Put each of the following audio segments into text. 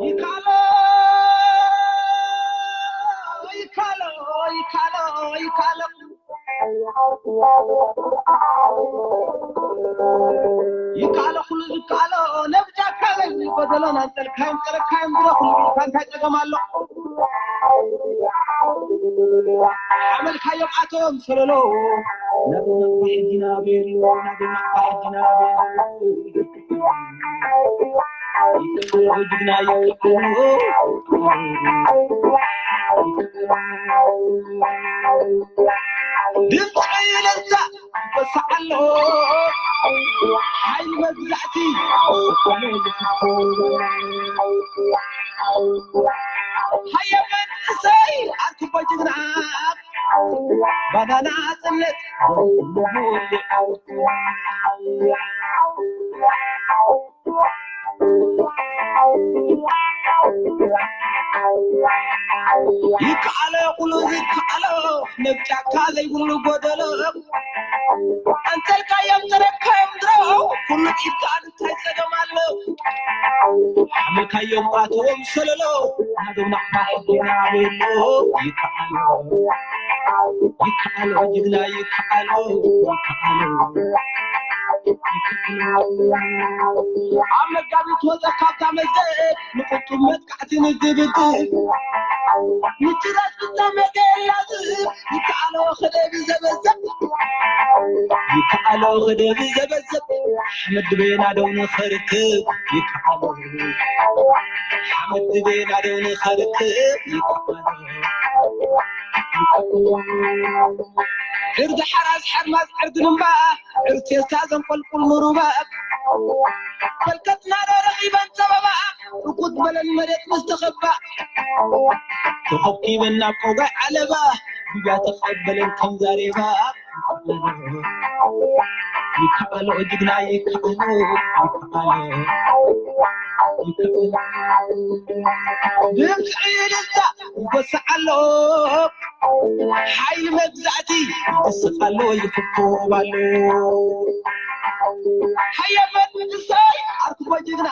ይካሎ ይካሎ ይካሎ ይካሎ ይካሎ ኩሉ ዝካሎ ነብጃካ ጎደሎና እንጠልካዮም ጠረካዮም ግረ ኩሉ ኢልካ እንታይ ጸገም ኣሎ? ሓመልካዮም ኣቶም ሰለሎ ናብ ናቕፋ ሕጂ ናበሉ ናብ ናቕፋ ሕጂ ናበሉ ድምፂ ይለዛ ይበሳዕ ኣሎ ሓይሊ መግዛእቲ ሃየ መንእሰይ ኣርክቦ ጅግና ባናና ጽነት ይከኣሎ ኩሉ ዝከኣሎ ነብ ጫካ ዘይብሉ ጎደሎ ኣንተልካዮም ተረካዮም ድሮ ኩሉ ኢድካ እንታይ ጸገም ኣሎ ሓመልካዮም ኣትዎም ሰለሎ ናዶም ናዕባ ሕጂና ቤሎ ይከኣሎ ይከኣሎ ጅግና ይከኣሎ ይከኣሎ ኣብ መጋቢት ወፀ ካብታ መዘ ንቁጡብ መጥቃዕቲ ንድብድብ ንጭረስ ብታ መገ ላዝብ ይከኣሎ ክደብ ዘበዘብ ይከኣሎ ክደብ ዘበዘብ ሓመድ ድቤና ደው ንኸርክብ ይከኣሎ ሓመድ ድቤና ደው ንኸርክብ ይከኣሎ ዕርዲ ሓራስ ሓርማዝ ዕርዲ ልምባ ዕርቴስታ ዘንቆልቁል ንሩባ ከልከትና ዶ ረኺበን ጸበባ ርኩት በለን መሬት ምስ ተኸባ ተኸብኪበን ናብ ቆጋይ ዓለባ ጉያ ተቐበለን ከም ዛሬባ ይከኣሎ ጅግና ይከኣሎ ይከኣሎ ይከኣሎ ድምፂ ዕልልታ ይጎስዕ ኣሎ ሓይሊ መግዛእቲ ይስቕ ኣሎ ይኽኮብ ኣሎ ሃየ መንእሰይ ኣርክቦ ጅግና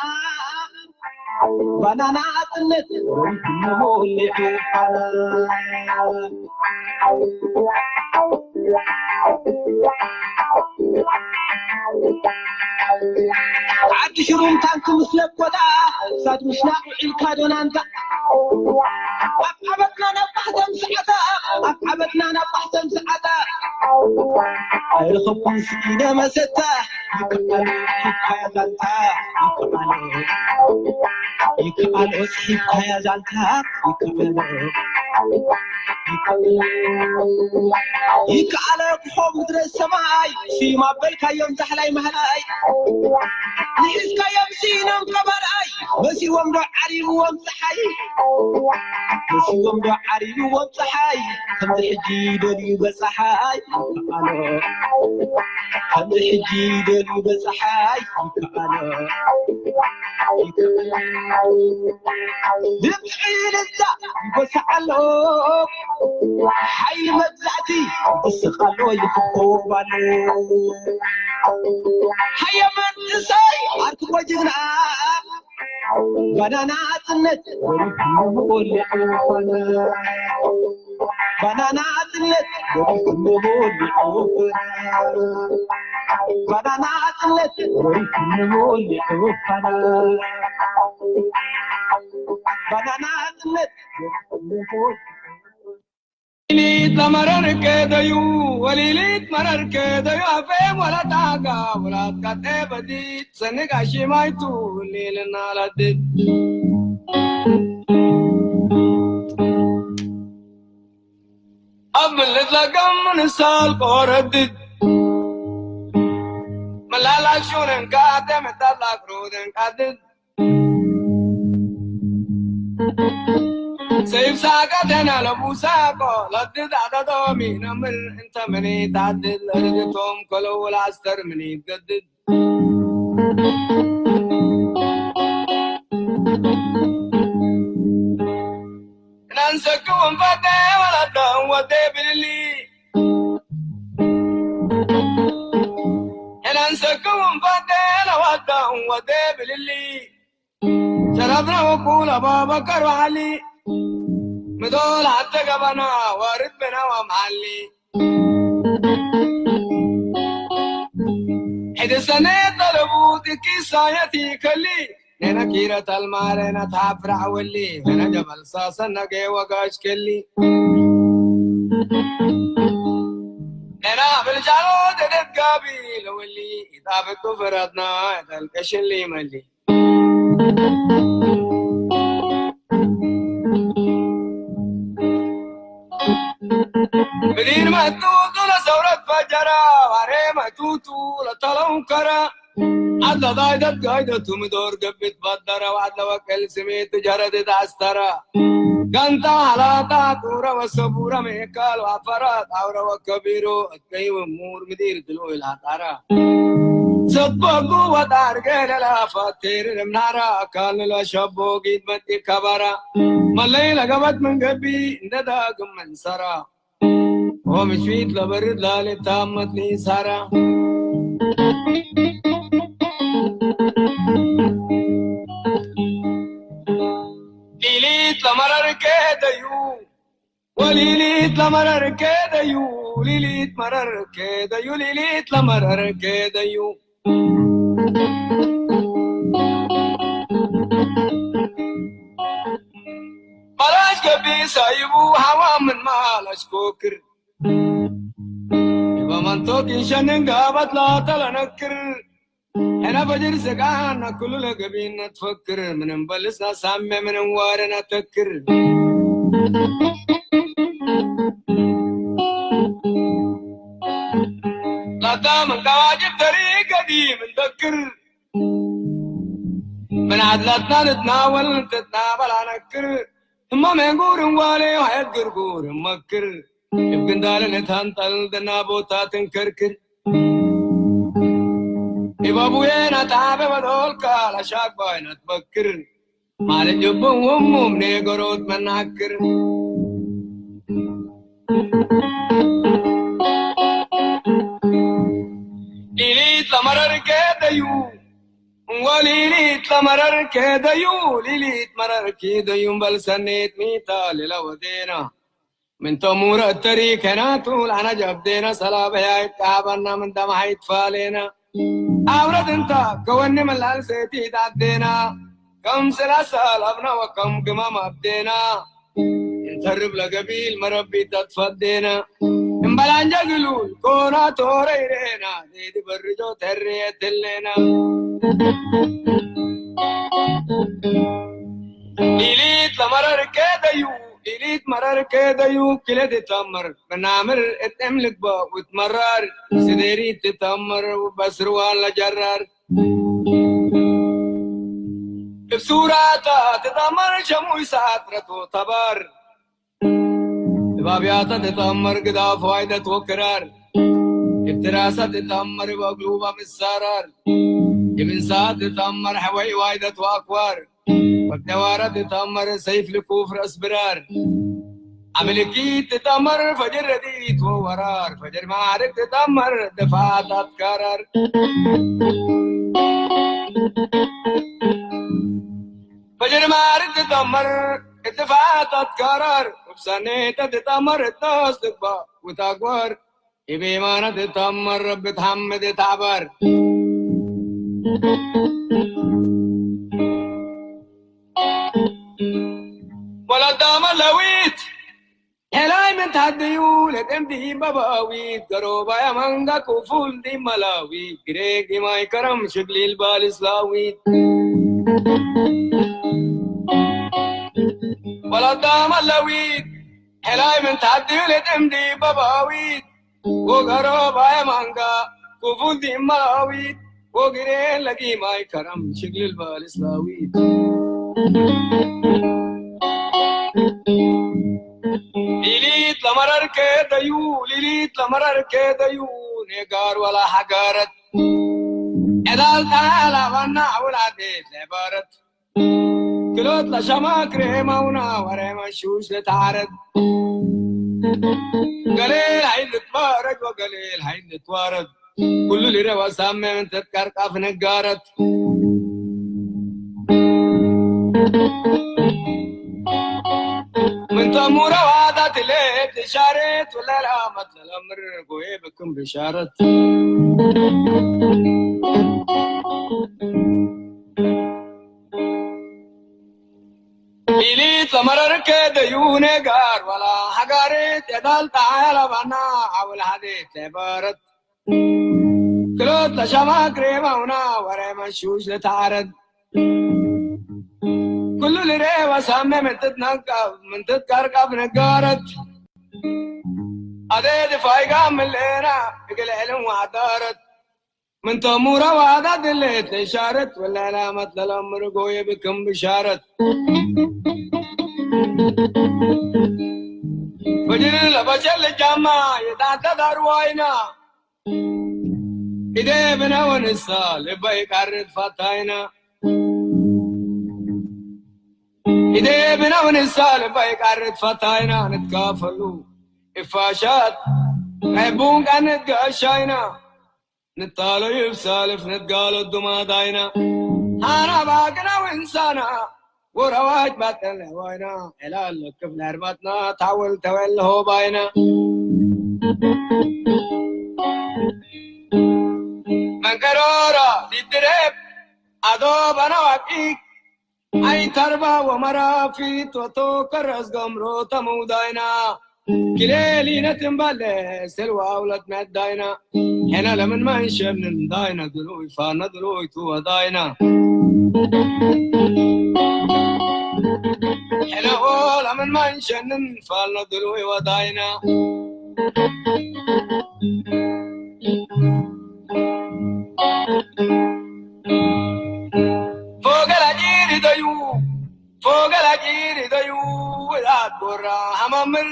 ባናና ኣጥነት ወይትንሞልዑ ዓዲ ሽሩም ታንክ ምስ ለኮታ ሳድ ምሽናቕ ውዒልካ ዶናንታ ኣብ ዓበትና ናብ ባሕተም ሰዓታ ኣብ ዓበትና ናብ ባሕተም ሰዓታ ኣይረኸብኩን ስኢነ መሰታ ይከኣሎ ሒብካያ ዛንታ ይከኣሎ ይከኣሎ ስሒብካያ ዛንታ ይከኣሎ ይከኣሎ ክኾ ምድረ ሰማይ ስዩም ኣበልካዮም ዛሕላይ ማህላይ ንሒዝካዮም ስኢኖም ቀባርኣይ መሲዎም ዶ ዓሪብዎም ፀሓይ መሲዎም ዶ ዓሪብዎም ፀሓይ ከምዚ ሕጂ ደልዩ በፀሓይ ይከኣሎ ከምዚ ሕጂ ደልዩ በፀሓይ ይከኣሎ ይከኣሎ ድምፂ ልዛ ይጎስዕ ኣሎ ሓይሊ መግዛእቲ ይስቕ ኣሎ ይኽኮብ ኣሎ ሃየ መንእሰይ ኣርክቦ ጅግና ባናና ኣጽነት ወሊዑ ባናና ኣጽነት ወሊዑ ባናና ኣጽነት ወሊዑ ባናና ኣጽነት ወሊዑ ሊሊት ለመረር ከደዩ ወሊሊት መረር ከደዩ ኣፌም ወለዳጋ ውላት ካጤ በዲት ሰንግ ኣሺማይቱ ሊልና ለድት ኣብ ልትለገም ንሳል ቆረድት መላላሹንን ካጤ ምታላክሩትን ቃድት ሰይፍ ሳቀተና ለሙሳቆ ለድት ኣደዶሚ ነምር እንተ መኔታት ለርድቶም ከለው ለአስተር ምኒት ገድት እናንሰክውን ፈተ ወለደን ወደ ብልሊ እናንሰክውን ፈተ ለወደን ወደ ብልሊ ተረፍረወኩ ለባበከር በዓሊ ምዶል ሓተ ገባና ዋርድ በና ዋምዓሊ ሕድሰነ ጠለቡ ጥቂሳየት ይከሊ ነና ኪረ ተልማረ ነታ ፍራዕ ወሊ ነና ጀበል ሳሰነገ ወጋሽ ከሊ ነና ብልጃሎ ደደጋቢ ለወሊ ኢጣበቱ ፍረትና ተልቀሽሊ መሊ ምዲር መቱቱ ለሰውረት ፈጀራ ዋሬ መቱቱ ለተለውከረ ዓድለ ዳይደት ጋይደቱ ምዶር ገብት በደረ ዋዕድለ ወቀል ስሜት ጀረድት ኣስተረ ጋንታ ሃላታ ጡረ ወሰቡረ ሜካል ዋፈረ ጣውረ ወከቢሩ እትከይው ሙር ምዲር ድልኡ ኢላጣረ ሰጥበጉ ወጣር ገለላ ፈቴር እምናራ አካል ለሸቦ ጊድ መጢ ከባራ መለይ ለገበት መንገቢ እንደ ዳግም መንሰራ ሆምሽዊት ለበርድ ላሌት ታመት ሊሳራ ሊሊት ለመረር ከደዩ ወሊሊት ለመረር ከደዩ ሊሊት መረር ከደዩ ሊሊት ለመረር ከደዩ መላሽ ገቢ ሳይቡ ሐዋ ምን ማላሽ ኮክር በመንቶክ ይሸንን ጋባት ላተለነክር ሕና ፈጅር ስጋና ኩሉ ለገቢና ትፈክር ምንም በልስና ሳሜ ምንም ዋረና ተክር ላታ ምን ከዋጅብ ተሪ ገዲ ምን ደክር ምን ዓድላትና ንትናወል ትትናበል ኣነክር እማ መንጉር እንዋሌ ሐየት ግርጉር እመክር እብ ግንዳለ ንታንጠል ደና ቦታ ትንከርክር እባቡዬ ናታበ በዶልካ ላሻግባይ ናትበክር ማለት ጅቡን ውሙም ኔገሮት መናክር ሊሊት ለመረር ከደዩ ወሊሊት ለመረር ከደዩ ሊሊት መረር ኪደዩ በልሰኔት ሚታ ሌላ ወዴና ምን ተሙረ እተሪ ከናቱ ለአና ጃብዴና ሰላበያ ይቃበና ምን ደማሐ ይትፋሌና አብረት እንታ ከወኒ መላል ሴቲ ዳዴና ከም ስላሳ ላብና ወከም ግማም አብዴና እንተርብ ለገቢል መረቢት ተትፈዴና እምበላንጀ ግሉል ኮና ቶረ ይሬና ዴዲ በርጆ ተሬ የትሌና ሊሊት ለመረር ከደዩ ሊሊት መረር ከደዩ ክለት ተመር በናምር እጥም ልግባ ውትመራር ስደሪ ትተመር በስርዋን ለጀራር እብ ሱራታ ትጠመር ሸሙይ ሰዓት ረቶ ተባር እብ አብያተ ትጠመር ግዳፍ ዋይደት ወክራር እብ ትራሰ ትጠመር እብ አግሉባ ምሳራር እብ እንሳ ትጠመር ሐወይ ዋይደት ወአክዋር ወደዋረ ትጠመር ሰይፍ ልኩፍ ረስ ብራር አምልኪት ትጠመር ፈጅር ረዲት ወወራር ፈጅር ማዕርግ ትጠመር ድፋት አትካራር ፈጅር ማዕርግ ትጠመር ድፋት አትካራር ውብሰኔተ ትጠመር እታስ ትግባ ውታጓር እቤማነ ትጠመር ብትሐምድ ታበር ወለዳመ ለዊት ሄላይ ምን ታድዩ ለደም ዲበባዊት ገሮባያ መንጋ ኩፉል ዲመላዊት ግሬግ ማይ ከረም ሽግሊል ባልስላዊት ወለዳመ ለዊት ሄላይ ምን ታድዩ ለደም ዲበባዊት ወገሮባያ መንጋ ኩፉል ዲመላዊት ወግሬ ለጊማይ ከረም ሽግልል ባልስላዊት ሊሊት ለመረር ከደዩ ሊሊት ለመረር ከደዩ ኔጋር ወላ ሐጋረት ዕዳል ጣላ ዋና አውላዴት ለባረት ክሎት ለሸማክሬ ማውና ወሬ መሹሽ ለተዓረት ገሌል ሀይል ልትባረጅ ወገሌል ሀይል ልትዋረድ ኩሉ ሊረዋ ሳሜ ምን ተትቀርቃፍ ነጋረት من تمورة وعدت ليت شارت ولا لا مطلع الأمر قوي بكم بشارت. إلي تمرر كده يوني قار ولا حقارت يدال تعالى بنا أول حديث عبارت. ክሎት ለሸማግሬ መውና ወረ መንሹሽ ለተዓረድ ኩሉ ልሬ ወሳሜ ምንትት ነጋብ ምንትት ቀርቀብ ነጋረት። ኣዴ ድፋይጋ ምሌና እግል ዕልም ዋዳረት። ምን ተሙረ ዋዳ ድሌት ለሻረት ወላላ መትለላ ምርጎ የብክም ብሻረት። ወጅር ለበሸል ጃማ የታተ ዳርዋይና ኢዴ ብነ ወንሳ ልበይ ቃርት ፋታይና። ኢዴ ብነ ወንሳ ልበይ ቃርት ፋታይና። ንትካፈሉ እፋሻት ቀቡን ቀንት ጋሻይና። ንታሎ ይብሳልፍ ንትጋሎ ዱማዳይና። ሃና ባቅና ወንሳና ወረዋጅ ባጠለ ዋይና። ኤላሎ ክፍለ እርባትና ታወል ተወል ሆባይና። መንቀሮራ ዲድሬብ ኣዶ በና ዋቂቅ ኣይ ተርባ ወመራ ፊት ወቶ ከረስ ገምሮ ተመውዳይና። ክሌሊ ነትንባለ ስልዋ ውለት ነዳይና። ሄና ለምን ማንሸንን ዳይና ድሉይ ፋና ድሉይ ትወዳይና። ሄና ኦ ለምን ማንሸንን ፋና ድሉይ ወዳይና። ፎገል ኣጂሪ ደዩ ፎገል ኣጂሪ ደዩ። ወዳት ጎራ ሃማምር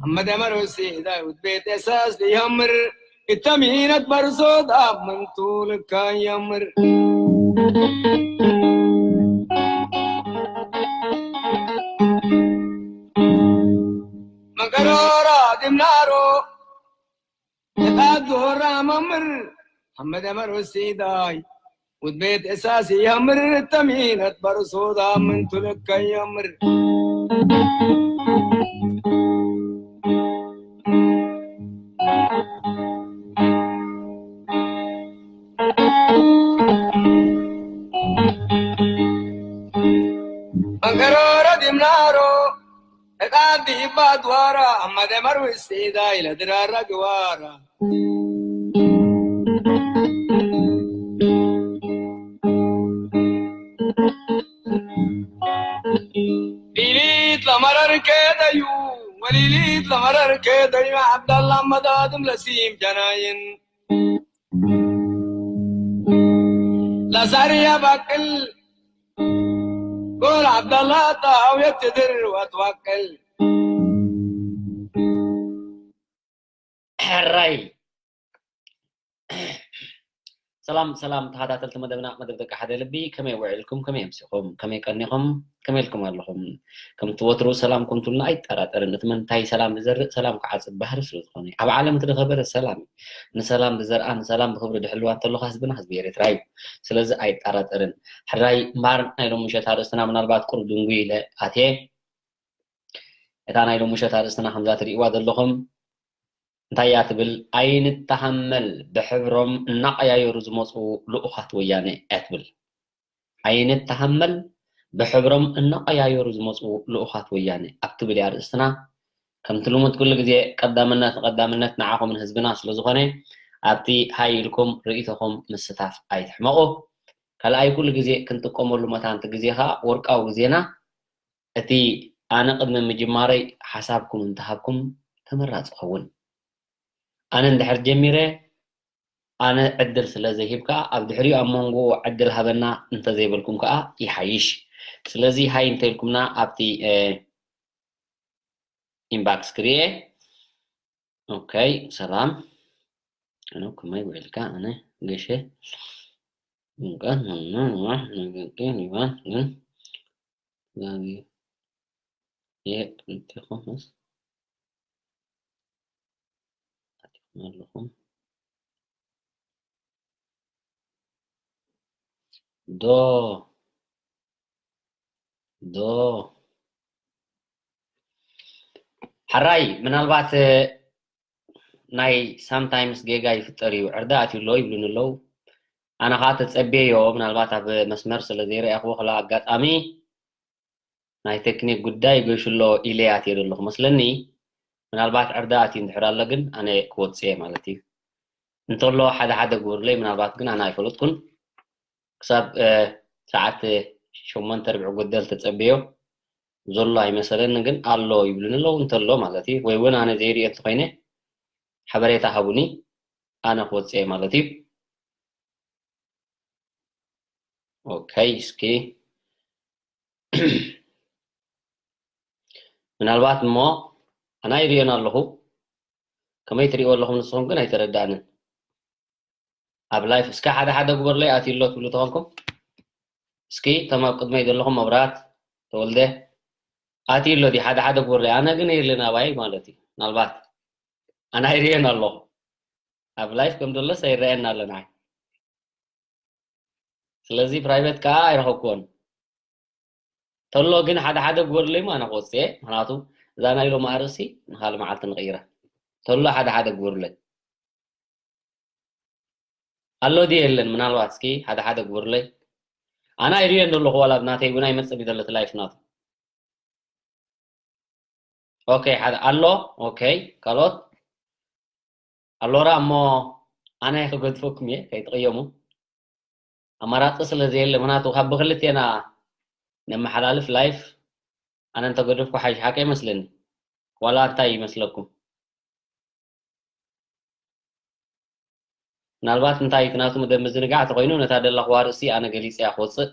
ኣመደ መሮሲ ዳዊት ቤት ኤሳስ ይሃምር። እተሚነት በርሶት ኣመንቱ ልካ ያምር። መገሮራ ድምናሮ የታጎራ መምር ሐመድ መር ወሲዳይ ውድቤት እሳስ የምር ተሚነት በርሶዳ ምን ቱልከ የምር። መገሮሮ ዲምናሮ እቃ ዲባ ድዋራ ሐመድ መር ወሲዳይ ለድራራ ግዋራ። ሊሊት ለመረር ከደዩ ወሊሊት ለመረር ከደዩ። ዓብዳላ መዳድም ለሲም ጀናይን ለሳርያ ባቅል ጎል ዓብዳላ ጣውየት ትድር ወትዋቅል። ሕራይ። ሰላም ሰላም ተኸታተልቲ መደብና፣ መደብ ደቂ ሓደ ልቢ፣ ከመይ ውዒልኩም? ከመይ ኣምሲኹም? ከመይ ቀኒኹም? ከመይ ኢልኩም ኣለኹም? ከምቲ ወትሩ ሰላምኩም ትብሉና ኣይጠራጠርን። እቲ መንታይ ሰላም ዝዘርእ ሰላም ክዓጽድ ባህሪ ስለ ዝኾነ፣ ኣብ ዓለም እቲ ዝኸበረ ሰላም እዩ። ንሰላም ዝዘርኣ ንሰላም ብኽብሪ ድሕልዋ እንተለኻ ህዝብና ህዝቢ ኤርትራ እዩ። ስለዚ ኣይጠራጠርን። ሕራይ እምበኣር ናይ ሎሚ ምሸት ኣርእስትና ምናልባት ቁሩብ ድንጉይ ኢለ ኣትየ። እታ ናይ ሎሚ ምሸት ኣርእስትና ከምዛ ትርእይዋ ዘለኹም እንታይ እያ ትብል? ኣይንተሃመል፣ ብሕብሮም እናቐያየሩ ዝመፁ ልኡኻት ወያነ እያ ትብል። ኣይንተሃመል፣ ብሕብሮም እናቐያየሩ ዝመፁ ልኡኻት ወያነ ኣብ ትብል እያ ኣርእስትና። ከምቲ ልሙድ ኩሉ ግዜ ቀዳምነት ንቐዳምነት ንዓኹምን ህዝብና ስለ ዝኾነ ኣብቲ ሃይ ኢልኩም ርእይቶኹም ምስታፍ ኣይትሕመቑ። ካልኣይ ኩሉ ግዜ ክንጥቀመሉ መታን እቲ ግዜ ኸዓ ወርቃዊ ግዜና እቲ ኣነ ቅድሚ ምጅማረይ ሓሳብኩም እንተሃብኩም ተመራጺ ይኸውን። ኣነ እንድሕር ጀሚረ ኣነ ዕድል ስለ ዘይህብ ከኣ ኣብ ድሕሪኡ ኣብ መንጎ ዕድል ሃበና እንተዘይበልኩም ከኣ ይሓይሽ። ስለዚ ሃይ እንተኢልኩምና ኣብቲ እ፣ ኢንባክስ ክርኤ። ኦኬ፣ ሰላም። ኣነ ከመይ ውዒልካ? ኣነ ገሸ ድንቃት መና ንዋሕ ነገርገ ሊባን ግን ዛጊ የጥንቲኹምስ ኣቲኹም ኣለኹም ዶ? ዶ። ሕራይ፣ ምናልባት፣ እ፣ ናይ ሳምታይምስ ጌጋ ይፍጠር እዩ፣ ዕርዳ ኣትዩ ኣሎ ይብሉኒ ኣለዉ። ኣነ ኸዓ ተጸብየዮ፣ ምናልባት ኣብ መስመር ስለ ዘይረኣኽዎ፣ ክላ ኣጋጣሚ ናይ ቴክኒክ ጉዳይ ገሹ ኣሎ ኢለ ኣትየ ዘለኹ መስለኒ። ምናልባት ዕርዳ ኣትዩ እንድሕር ኣሎ ግን ኣነ ክወጽእ እየ ማለት እዩ። እንተሎ ሓደ ሓደ ግበሩለይ፣ ምናልባት ግን ኣነ ኣይፈለጥኩን። ክሳብ፣ እ፣ ሰዓት ሸሞንተ ርብዒ ጎደል ተጸብዮ ዘሎ ኣይመሰለኒ፣ ግን ኣሎ ይብሉኒ ኣለዉ፣ እንተሎ ማለት እዩ። ወይ እውን ኣነ ዘይርእዮ እንተኾይነ ሓበሬታ ሃቡኒ፣ ኣነ ክወጽእ እየ ማለት እዩ። ኦኬ፣ እስኪ ምናልባት እሞ ኣነ ኣይርእዮን ኣለኹ፣ ከመይ ትርእይዎ ኣለኹም ንስኹም ግን ኣይተረዳእንን። ኣብ ላይፍ እስከ ሓደ ሓደ ግበሩለይ፣ ኣትዩ ኣሎ ትብሉ ተኾንኩም። እስኪ እቶም ኣብ ቅድመይ ዘለኹም መብራት ተወልደ፣ ኣትዩ ኣሎ ድዩ? ሓደ ሓደ ግበሩለይ። ኣነ ግን የለን ኣባይ ማለት እዩ። ምናልባት ኣነ ኣይርእዮን ኣለኹ። ኣብ ላይፍ ከም ዘሎስ ኣይረኣየን ኣሎ ንዓይ። ስለዚ ፕራይቬት ከኣ ኣይረኸብኩዎን። ተሎ ግን ሓደ ሓደ ግበሩለይ እሞ ኣነ ክወጽእ እየ። ምኽንያቱ እዛ ናይ ሎሚ ኣርእስቲ ንኻልእ መዓልቲ ንቕይራ። ተሎ ሓደ ሓደ ግበሩለይ። ኣሎ ድዩ የለን? ምናልባት እስኪ ሓደ ሓደ ግበሩለይ። ኣነ ኣይርእዮን ዘለኹ፣ ዋላ ብናተይ እውን ኣይመጽእን እዩ ዘሎ እቲ ላይፍ ናቱ። ኦኬ፣ ሓደ ኣሎ። ኦኬ፣ ካልኦት? ኣሎራ እሞ ኣነ ክገድፈኩም እየ፣ ከይትቕየሙ። ኣማራጺ ስለ ዘየለ፣ ምኽንያቱ ካብ ብክልቴና ነመሓላልፍ ላይፍ፣ ኣነ እንተገደፍኩ ሓይሽ ሓቂ ይመስለኒ። ዋላ እንታይ ይመስለኩም? ምናልባት እንታይ እቲ ናቱ መደብ ምዝንጋዕ ተኾይኑ፣ ነታ ደለኽዋ ርእሲ ኣነ ገሊጸያ ክወጽእ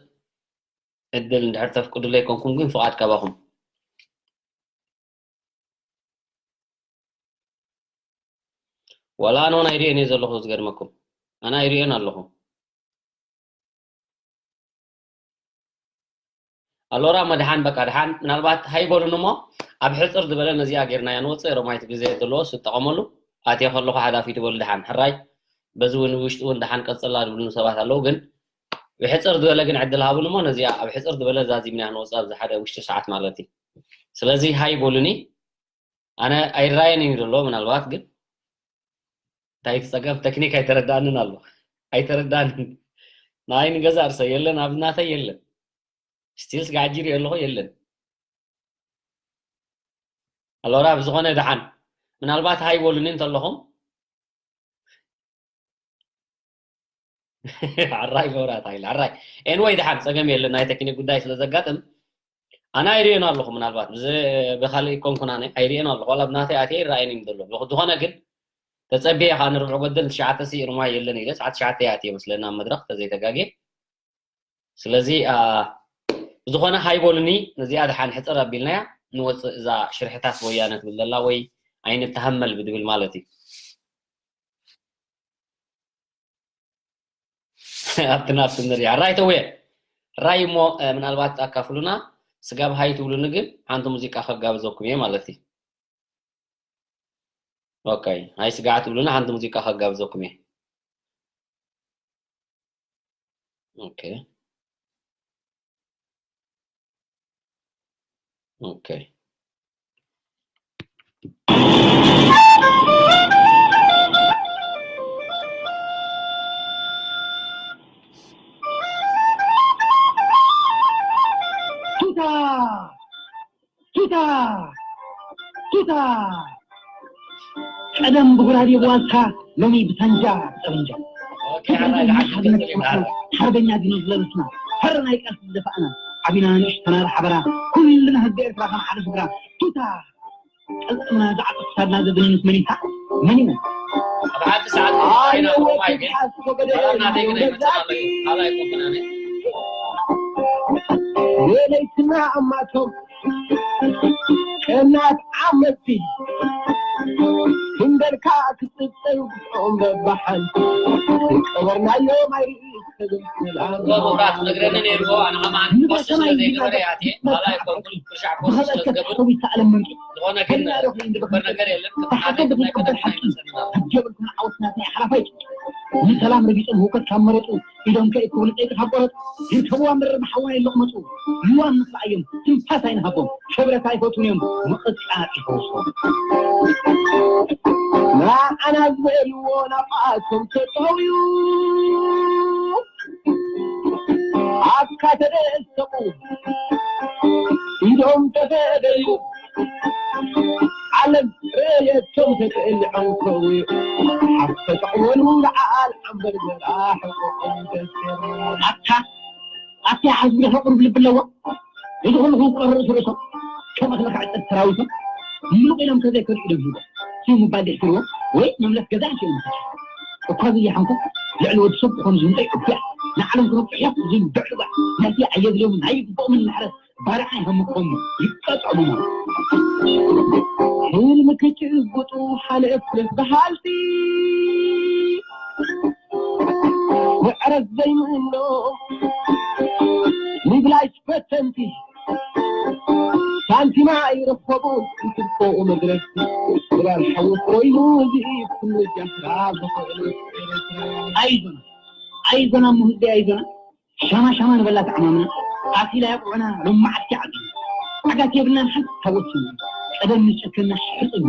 ዕድል እንድሕር ተፍቅዱለይ ኮንኩም ግን ፍቓድ ካባኹም። ዋላ ኣነ እውን ኣይርእዮን እየ ዘለኹ፣ ዝገርመኩም። ኣነ ኣይርእዮን ኣለኹ። ኣሎራ መድሓን፣ በቃ ድሓን፣ ምናልባት ሃይ በሉን እሞ ኣብ ሕጽር ዝበለ ነዚኣ ጌርናያ ንወጽእ። ሮማይት ግዜ ዘለዎስ ትጠቐመሉ። ኣትየ ከለኹ ሓዳፊ ትበሉ ድሓን። ሕራይ፣ በዚ እውን ውሽጢ እውን ድሓን ቀጽላ ዝብሉኒ ሰባት ኣለዉ፣ ግን ብሕጽር ዝበለ ግን ዕድል ሃቡን እሞ ነዚኣ ኣብ ሕጽር ዝበለ ዛዚምናያ ንወጽእ ኣብዚ ሓደ ውሽጢ ሰዓት ማለት እዩ። ስለዚ ሃይ በሉኒ። ኣነ ኣይራየን እዩ ዘሎ፣ ምናልባት ግን እንታይ እቲ ጸገም ተክኒክ ኣይተረዳእንን ኣሎ። ኣይተረዳእንን። ንዓይ ንገዛእ ርእሰይ የለን፣ ኣብ ናተይ የለን። ስቲል ስጋዕ ጅሪ ኣለኹ የለን። ኣሎራ ብዝኾነ ደሓን ምናልባት ሃይ በሉኒ እንተለኹም። ሓራይ መብራት ሃይለ፣ ሓራይ። ኤንወይ ደሓን ጸገም የለን፣ ናይ ቴክኒክ ጉዳይ ስለ ዘጋጥም ኣነ ኣይርእዮን ኣለኹ። ምናልባት ብዚ-፣ ብኻልእ ይኮንኩን ኣነ ኣይርእዮን ኣለኹ። ዋላ ብናተይ ኣትየ ይረኣየኒ እዩ ዘሎ። ብዝኾነ ግን ተጸብየ ኸኣ ንርብዒ ጎደል ትሽዓተ ሲ ሩማይ የለን ኢለ ሰዓት ትሽዓተ ይኣትየ መስለኒ ኣብ መድረኽ ተዘይተጋግየ። ስለዚ፣ ኣ፣ ብዝኾነ ሃይ በሉኒ፣ ነዚኣ ደሓን ሕጽር ኣቢልናያ ንወጽእ። እዛ ሽርሕታት ወያነ ትብል ዘላ ወይ ኣይንተሃመል ብድብል ማለት እዩ። ኣብቲ ናብቲ ንሪኣ። ራይ ተውየ። ራይ እሞ፣ እ፣ ምናልባት ኣካፍሉና። ስጋብ ሃይ ትብሉኒ ግን ሓንቲ ሙዚቃ ከጋብዘኩም እየ ማለት እዩ። ኦኬ። ሃይ ስጋዕ ትብሉኒ ሓንቲ ሙዚቃ ከጋብዘኩም እየ። ኦኬ። ኦኬ። ቱታ! ቱታ! ቱታ! ቀደም ብጉራዴ ብዋልታ፣ ሎሚ ብሳንጃ ጠበንጃ። ኦኬ፣ ሓራይ፣ ሓራይ፣ ሓራይ። ሓርበኛ ዲኖ ዝለበስና፣ ፈረ ናይ ቃልሲ ዝደፋእና፣ ዓቢና ንእሽተና ብሓበራ፣ ኩልና ህዝቢ ኤርትራ ከም ሓደ ስድራ። ቱታ! ቀልጥምና ዝዓጥቕ ክሳድና ዘብንንስ መን ይንሳእ? መን ይመን? ኣብ ሓንቲ ሰዓት ኣየወ ኮይና ሮማይ ግን፣ ክትሓስ ኮበደ ዋላ እናተይ ግን ኣይመጽእን ኣሎ እዩ። ካልኣይ ኮንኩን ኣነ። ወለይትና ኣማቶም ቀናት ዓመቲ ክንደልካ ክጽብጽብ ኦም በባሓን ቀበርናዮ ማይ ርኢት ክብል ሰላም። እኮ መብራት ነግረኒ ነይርዎ፣ ኣነ ኸማን ፖስት ስለ ዘይገበረ እየ ኣትየ። ካልኣይ ኮንኩን ክሻዕ ፖስት ስለ ዝገብር። ዝኾነ ግን ዝግበር ነገር የለን። ከም ሓደ ብናይ ቀደም ኣይመጸናን ኣሎ። ንሰላም ረጊጾም ህውከት ካብ መረጹ ኢዶም ከይእክቡ ንፀይቂ ካብ ቆረፅ ዝርከብዋ መረብ ሓዋ የለቕመፁ። ልዋም ንኽረኣዮም ትንፋስ ኣይንሃቦም። ክብረት ኣይፈትዉን እዮም፣ ምቕጻዕ ይፈውሶም። ንዓና ዝበልዎ ናብኣቶም ተጠውዩ ኣካ ተደሰቑ፣ ኢዶም ተፈደዩ። ዓለም ረየቶም ተጠልዖም ከውዩ ሓፍ ተጠቕሞን ምንግዓል ኣንበርበራ ሕቆኦም ተሰሩ። ኣታ ኣታ ሓዝቢ ቁሩብ ልቢ ኣለዎ። እዚ ኩሉ ክውቀሩ ርእሱ ርእሶም ከም እኽሊ ክዕጸድ ተራዊሶም ምሉቕ ኢሎም ከዘይከዱ ኢዶም ሂቦም። ስሙ ምባል ደሕስርዎ ወይ መምለስ ገዛ ኣንሽኦም እኳ ዘይሓንኩ ልዕሊ ወዲ ሰብ ክኾኑ ዝምጠይ ዕቡያ ንዓለም ክነብሑ እዮም ዝምድዕሉ ናይቲ ኣየድልዮምን ኣይግብኦምን ምሕረት ባርዓ ይሃምኮሙ ይቀጥዕሙ። ህልሚ ክጭብጡ ሓለፍ በሃልቲ ምዕረት ዘይምእኖም ንብላሽ ፈተንቲ ሳንቲማ ኣይረኸቡን እንትብቆኡ መድረስቲ ስራን ሓዊ ኮይኑ እዚ ኩሉ ጃፍራ ዝኾነ ኣይዞና ኣይዞና ሙህዲ ኣይዞና ሻማ ሻማ ንበላ ተዓማምና ኣኪላ ያቁዕና ሎማዓት ዓዲ ዓጋት የብልናን ሓንቲ ታወት ቀደም ንጨከና ሕፅና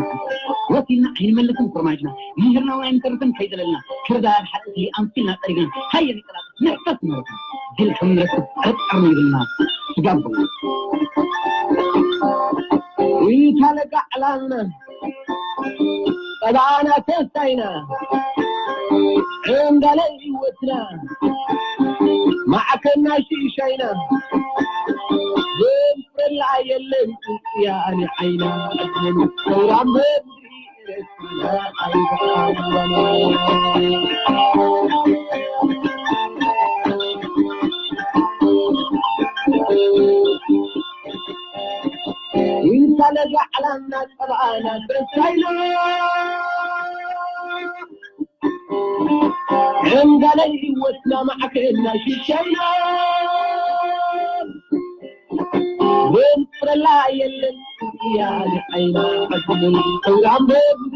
ወሲልና ኣይንመልስን ፍርማጅና ምሂርና እውን ኣይንተርፍን ከይጠለልና ክርዳድ ሓጥቲ ኣምሲልና ጠሪግና ሃየ ንቀላጥ ንሕፈስ ንረቱ ድል ከም ንረክብ ጠርጠር ነይብልና ስጋብ ኢታ ለጋ ዕላልና ጠባና ተስታይና እንዳለ ህይወትና ማዕከና ሽሻይና ዘንፍረላ የለን ያኒ ዓይና ሰውራም ይንሳለጋ ዕላምና ጠባኣና ተስታይና ዕንጋለ ህይወትና ማዕከና ሽሻይና ወንፍረላ የለን ያለ ዓይና ኣስምን ሰውራም በብሪ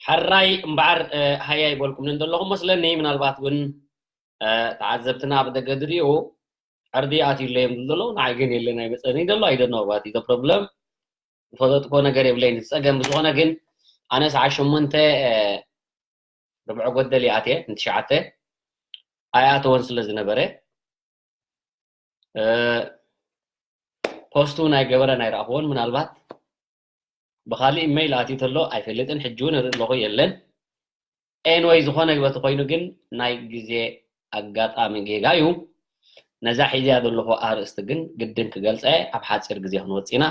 ሕራይ እምበኣር ሃያ ይበልኩም እንደለኹም መስለኒ። ምናልባት እውን ተዓዘብትና ኣብ ደገ ድሪኡ ዕርዲ ኣትዩለዮም ዝብሉ ዘለዉ ንዓይ ግን የለን ኣይመፀኒ ዘሎ ኣይደኖ ባቲ ዶ ፕሮብለም ዝፈለጥኮ ነገር የብለይን ዝፀገም ብዝኾነ ግን ኣነ ሰዓ ሸሞንተ ርብዒ ጎደል ይኣትየ ንትሽዓተ ኣይኣተወን ስለ ዝነበረ ፖስቱ ናይ ገበረ ናይ ረኣኽዎን ምናልባት ብኻሊእ ኢመይል ኣትዩ ተሎ ኣይፈልጥን ሕጂ እውን ርኢ ኣለኹ የለን ኤንወይ ዝኾነ ግበቲ ኮይኑ ግን ናይ ግዜ ኣጋጣሚ ጌጋ እዩ ነዛ ሒዝያ ዘለኹ ኣርእስቲ ግን ግድን ክገልፀ ኣብ ሓፂር ግዜ ክንወፅ ኢና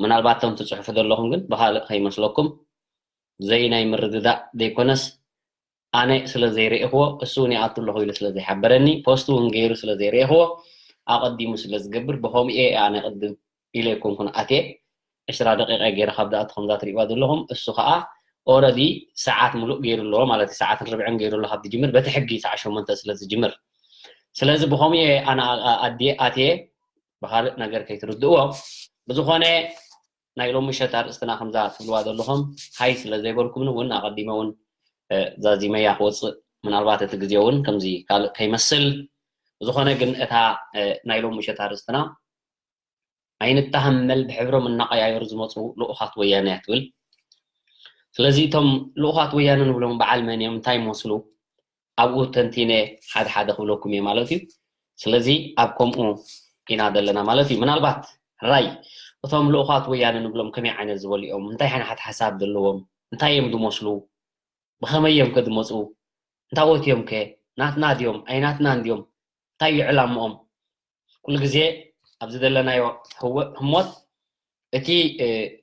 ምናልባት ቶም ትፅሕፉ ዘለኹም ግን ብኻልእ ከይመስለኩም ዘይ ናይ ምርድዳእ ዘይኮነስ ኣነ ስለ ዘይርእኽዎ እሱ እውን ይኣቱ ኣለኹ ኢሉ ስለ ዘይሓበረኒ ፖስት እውን ገይሩ ስለ ዘይርእኽዎ ኣቐዲሙ ስለ ዝገብር ብኸምኡ እየ ኣነ ቅድም ኢለ ኣይኮንኩን ኣትየ ዕስራ ደቂቐ ገይረ ካብ ዝኣቱ ከምዛ ትርእይዋ ዘለኹም እሱ ከዓ ኦረዲ ሰዓት ሙሉእ ገይሩ ኣለዎ ማለት እዩ ሰዓትን ርብዕን ገይሩ ኣሎ ካብ ዝጅምር በቲ ሕጊ ሰዓት ሸሞንተ ስለ ዝጅምር ስለዚ ብኸምኡ እየ ኣነ ኣድየ ኣትየ ብካልእ ነገር ከይትርድእዎ ብዝኾነ ናይ ሎሚ ምሸት ኣርእስትና ከምዛ ትብልዋ ዘለኹም ሃይ ስለ ዘይበልኩምኒ እውን ኣቐዲመ እውን ዛዚመያ ክወፅእ ምናልባት እቲ ግዜ እውን ከምዚ ካልእ ከይመስል ዝኾነ ግን እታ ናይ ሎሚ ምሸት ኣርእስትና ኣይንተሃመል ብሕብሮም እናቐያየሩ ዝመፁ ልኡኻት ወያነ እያ ትብል ስለዚ እቶም ልኡኻት ወያነ ንብሎም በዓል መን እዮም እንታይ ይመስሉ ኣብኡ ተንቲነ ሓደ ሓደ ክብለኩም እየ ማለት እዩ ስለዚ ኣብ ከምኡ ኢና ዘለና ማለት እዩ ምናልባት ራይ እቶም ልኡኻት ወያነ ንብሎም ከመይ ዓይነት ዝበሉ እዮም እንታይ ሓንሓት ሓሳብ ዘለዎም እንታይ እዮም ዝመስሉ ብኸመይ እዮም ከ ዝመፁ እንታወት እዮም ከ ናትና ድዮም ኣይናትና እንድዮም እንታይ እዩ ዕላምኦም ኩሉ ግዜ ኣብዚ ዘለናዮ ህሞት እቲ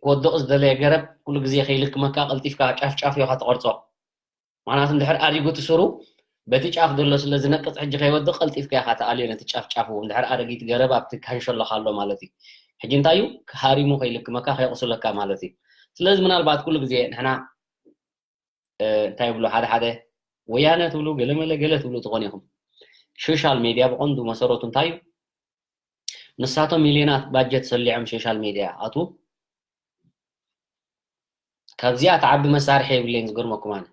ክወድቕ ዝደለየ ገረብ ኩሉ ግዜ ከይልክመካ ቀልጢፍካ ጫፍ ጫፍ ኢኻ ትቆርፆ ምክንያቱ እንድሕር ኣሪጉ እቲ ስሩ በቲ ጫፍ ዘሎ ስለ ዝነቅፅ ሕጂ ከይወድቕ ቀልጢፍካ ኢኻ ተኣልዮ ነቲ ጫፍ ጫፉ እንድሕር ኣረጊት ገረብ ኣብቲ ካንሸሎኻ ኣሎ ማለት እዩ ሕጂ እንታይ እዩ ሃሪሙ ከይልክመካ ከይቕስለካ ማለት እዩ ስለዚ ምናልባት ኩሉ ግዜ ንሕና እንታይ ይብሉ ሓደ ሓደ ወያነ ትብሉ ገለመለ ገለ ትብሉ ትኾን ኢኹም ሶሻል ሜድያ ብቐንዱ መሰረቱ እንታይ እዩ ንሳቶም ሚልዮናት ባጀት ሰሊዖም ሶሻል ሜድያ ኣቱ ካብዚኣ ትዓቢ መሳርሒ የብለይን። ዝገርመኩም ኣነ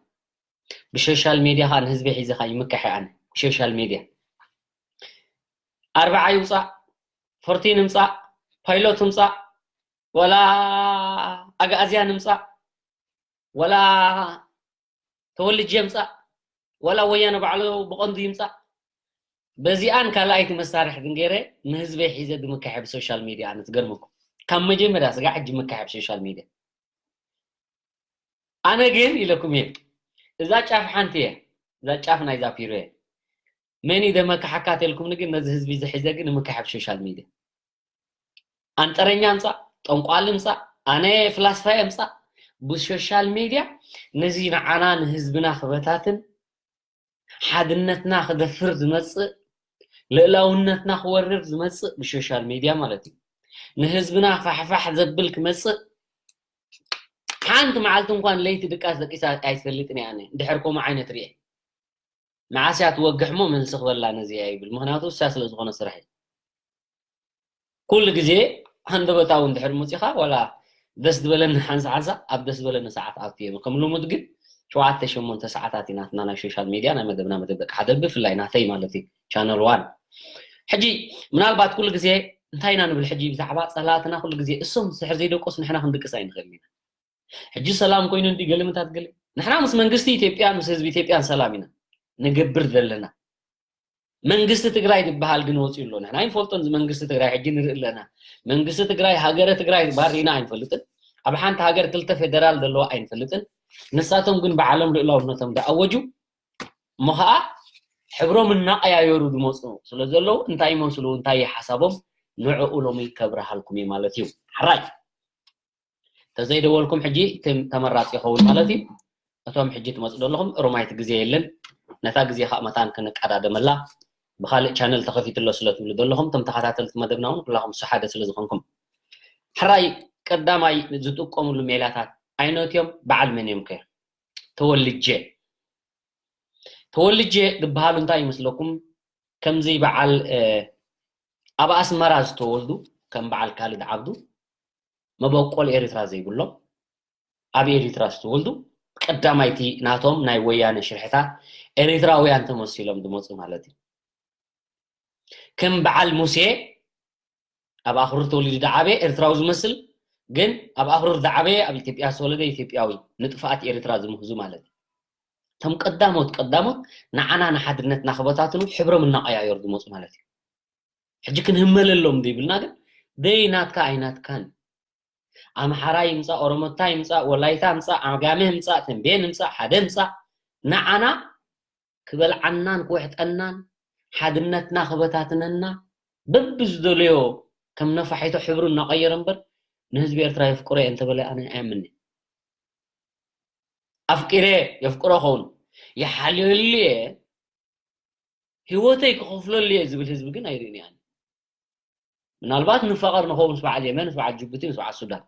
ብሶሻል ሜድያ ከዓ ንህዝቢ ሒዘ ከዓ ይምካሕ እየ ኣነ። ብሶሻል ሜድያ ኣርብዓ ይውፃእ፣ ፎርቲን ይምፃእ፣ ፓይሎት ይምፃእ፣ ወላ ኣግኣዝያን ይምፃእ፣ ወላ ተወልጅ ይምፃእ፣ ወላ ወያነ ባዕሉ ብቐንዱ ይምፃእ፣ በዚኣን ካልኣይቲ መሳርሒ ግን ገይረ ንህዝበይ ሒዘ ብምካሐ ብሶሻል ሚድያ። ኣነ ትገርመኩም ካብ መጀመርያ ስጋ ሕጂ ምካሐ ብሶሻል ሚድያ። ኣነ ግን ኢለኩም እየ፣ እዛ ጫፍ ሓንቲ እየ፣ እዛ ጫፍ ናይዛ ፒሮ እየ። መን እዩ ደመካሓካ ተልኩምኒ ግን ነዚ ህዝቢ ዝሕዘ ግን ምካሐ ብሶሻል ሚድያ። ኣንጠረኛ ምጻእ፣ ጠንቋሊ ምጻእ፣ ኣነ ፍላስፋ እየ ምጻእ፣ ብሶሻል ሚድያ ነዚ ንዓና ንህዝብና ክበታትን ሓድነትና ክደፍር ዝመጽእ፣ ልእላውነትና ክወርር ዝመጽእ ብሶሻል ሚድያ ማለት እዩ። ንህዝብና ፋሕፋሕ ዘብል ክመጽእ ሓንቲ መዓልቲ እንኳን ለይቲ ድቃስ ደቂሳ ኣይትፈልጥን እያ። ኣነ እንድሕር ከምኡ ዓይነት ርኤ መዓስ እያ ትወግሕ እሞ መልሲ ክበላ ነዚ እያ ይብል። ምኽንያቱ እሳ ስለ ዝኾነ ስራሕ እዩ። ኩሉ ግዜ ሃንደበታዊ እንድሕር መፂኻ ዋላ ደስ ዝበለኒ ሓንሳ ሓንሳ ኣብ ደስ ዝበለኒ ሰዓት ኣትየ። ከም ልሙድ ግን ሸውዓተ ሸሞንተ ሰዓታት እዩ ናትና ናይ ሶሻል ሚድያ ናይ መደብና መደብ ደቂ ሓደ ብፍላይ ናተይ ማለት እዩ ቻነል ዋን። ሕጂ ምናልባት ኩሉ ግዜ እንታይ ኢና ንብል? ሕጂ ብዛዕባ ፀላእትና ኩሉ ግዜ እሶም ስሕር ዘይደቀሱ ንሕና ክንድቅስ ኣይንኽእልን ኢና። ሕጂ ሰላም ኮይኑ እንዲ ገለ ምታት ገለ ንሕና ምስ መንግስቲ ኢትዮጵያን ምስ ህዝቢ ኢትዮጵያን ሰላም ኢና ንገብር ዘለና። መንግስቲ ትግራይ ዝበሃል ግን ወፂኡ ኣሎ። ንሕና ኣይንፈልጦን። እዚ መንግስቲ ትግራይ ሕጂ ንርኢ ኣለና። መንግስቲ ትግራይ ሃገረ ትግራይ ባሪና ኣይንፈልጥን። ኣብ ሓንቲ ሃገር ክልተ ፌደራል ዘለዋ ኣይንፈልጥን። ንሳቶም ግን ባዕሎም ልእላውነቶም ዳኣወጁ እሞ ከዓ ሕብሮም እናቀያየሩ ዝመፁ ስለ ዘለዉ እንታይ ይመስሉ እንታይ ሓሳቦም ንዕኡ ሎሚ ከብረሃልኩም እዩ ማለት እዩ። ሓራይ ተዘይደወልኩም ሕጂ ተመራፂ ይኸውን ማለት እዩ። እቶም ሕጂ ትመፁ ዘለኹም ሩማይቲ ግዜ የለን። ነታ ግዜ ከዓ መታን ክንቀዳደመላ ብካልእ ቻነል ተኸፊትሎ ስለ ትብሉ ዘለኹም እቶም ተኸታተልቲ መደብና እውን ኩላኹም እሱ ሓደ ስለ ዝኾንኩም። ሕራይ ቀዳማይ ዝጥቀምሉ ሜላታት ዓይነት እዮም። በዓል መን እዮም ከ? ተወልጀ። ተወልጀ ዝበሃሉ እንታይ ይመስለኩም? ከምዚ በዓል ኣብ ኣስመራ ዝተወልዱ ከም በዓል ካልድ ዓብዱ መበቆል ኤርትራ ዘይብሎም ኣብ ኤርትራ ዝተወልዱ ቀዳማይቲ ናቶም ናይ ወያነ ሽርሕታት ኤርትራውያን ተመሲሎም ዝመፁ ማለት እዩ። ከም በዓል ሙሴ ኣብ ኣኽሩር ተወሊዱ ዝዓበየ ኤርትራዊ ዝመስል ግን ኣብ ኣኽሩር ዝዓበየ ኣብ ኢትዮጵያ ዝተወለደ ኢትዮጵያዊ ንጥፍኣት ኤርትራ ዝምህዙ ማለት እዩ። እቶም ቀዳሞት ቀዳሞት ንዓና ንሓድነትና ክበታትኑ ሕብሮም እናቀያየሩ ዝመፁ ማለት እዩ። ሕጂ ክንህመለሎም ዘይብልና ግን ደይ ናትካ ኣይናትካን ኣምሓራ ይምፃእ፣ ኦሮሞታ ይምፃእ፣ ወላይታ ምፃእ፣ ዓጋመ ምፃእ፣ ተንቤን ምፃእ፣ ሓደ ምፃእ ንዓና ክበልዓናን ክውሕጠናን ሓድነትና ክበታትነና በብዝደለዮ ከም ነፋሒቶ ሕብሩ እናቀየረ እምበር ንህዝቢ ኤርትራ የፍቅሮ እየ እንተበለ ኣነ ኣያምኒ። ኣፍቂረ የፍቅሮ ኸውን ይሓልየሉ እየ ህይወተይ ክኸፍለሉ እየ ዝብል ህዝቢ ግን ኣይርእን እየ። ምናልባት ንፋቐር ንኸውን ምስ በዓል የመን ምስ በዓል ጅቡቲ ምስ በዓል ሱዳን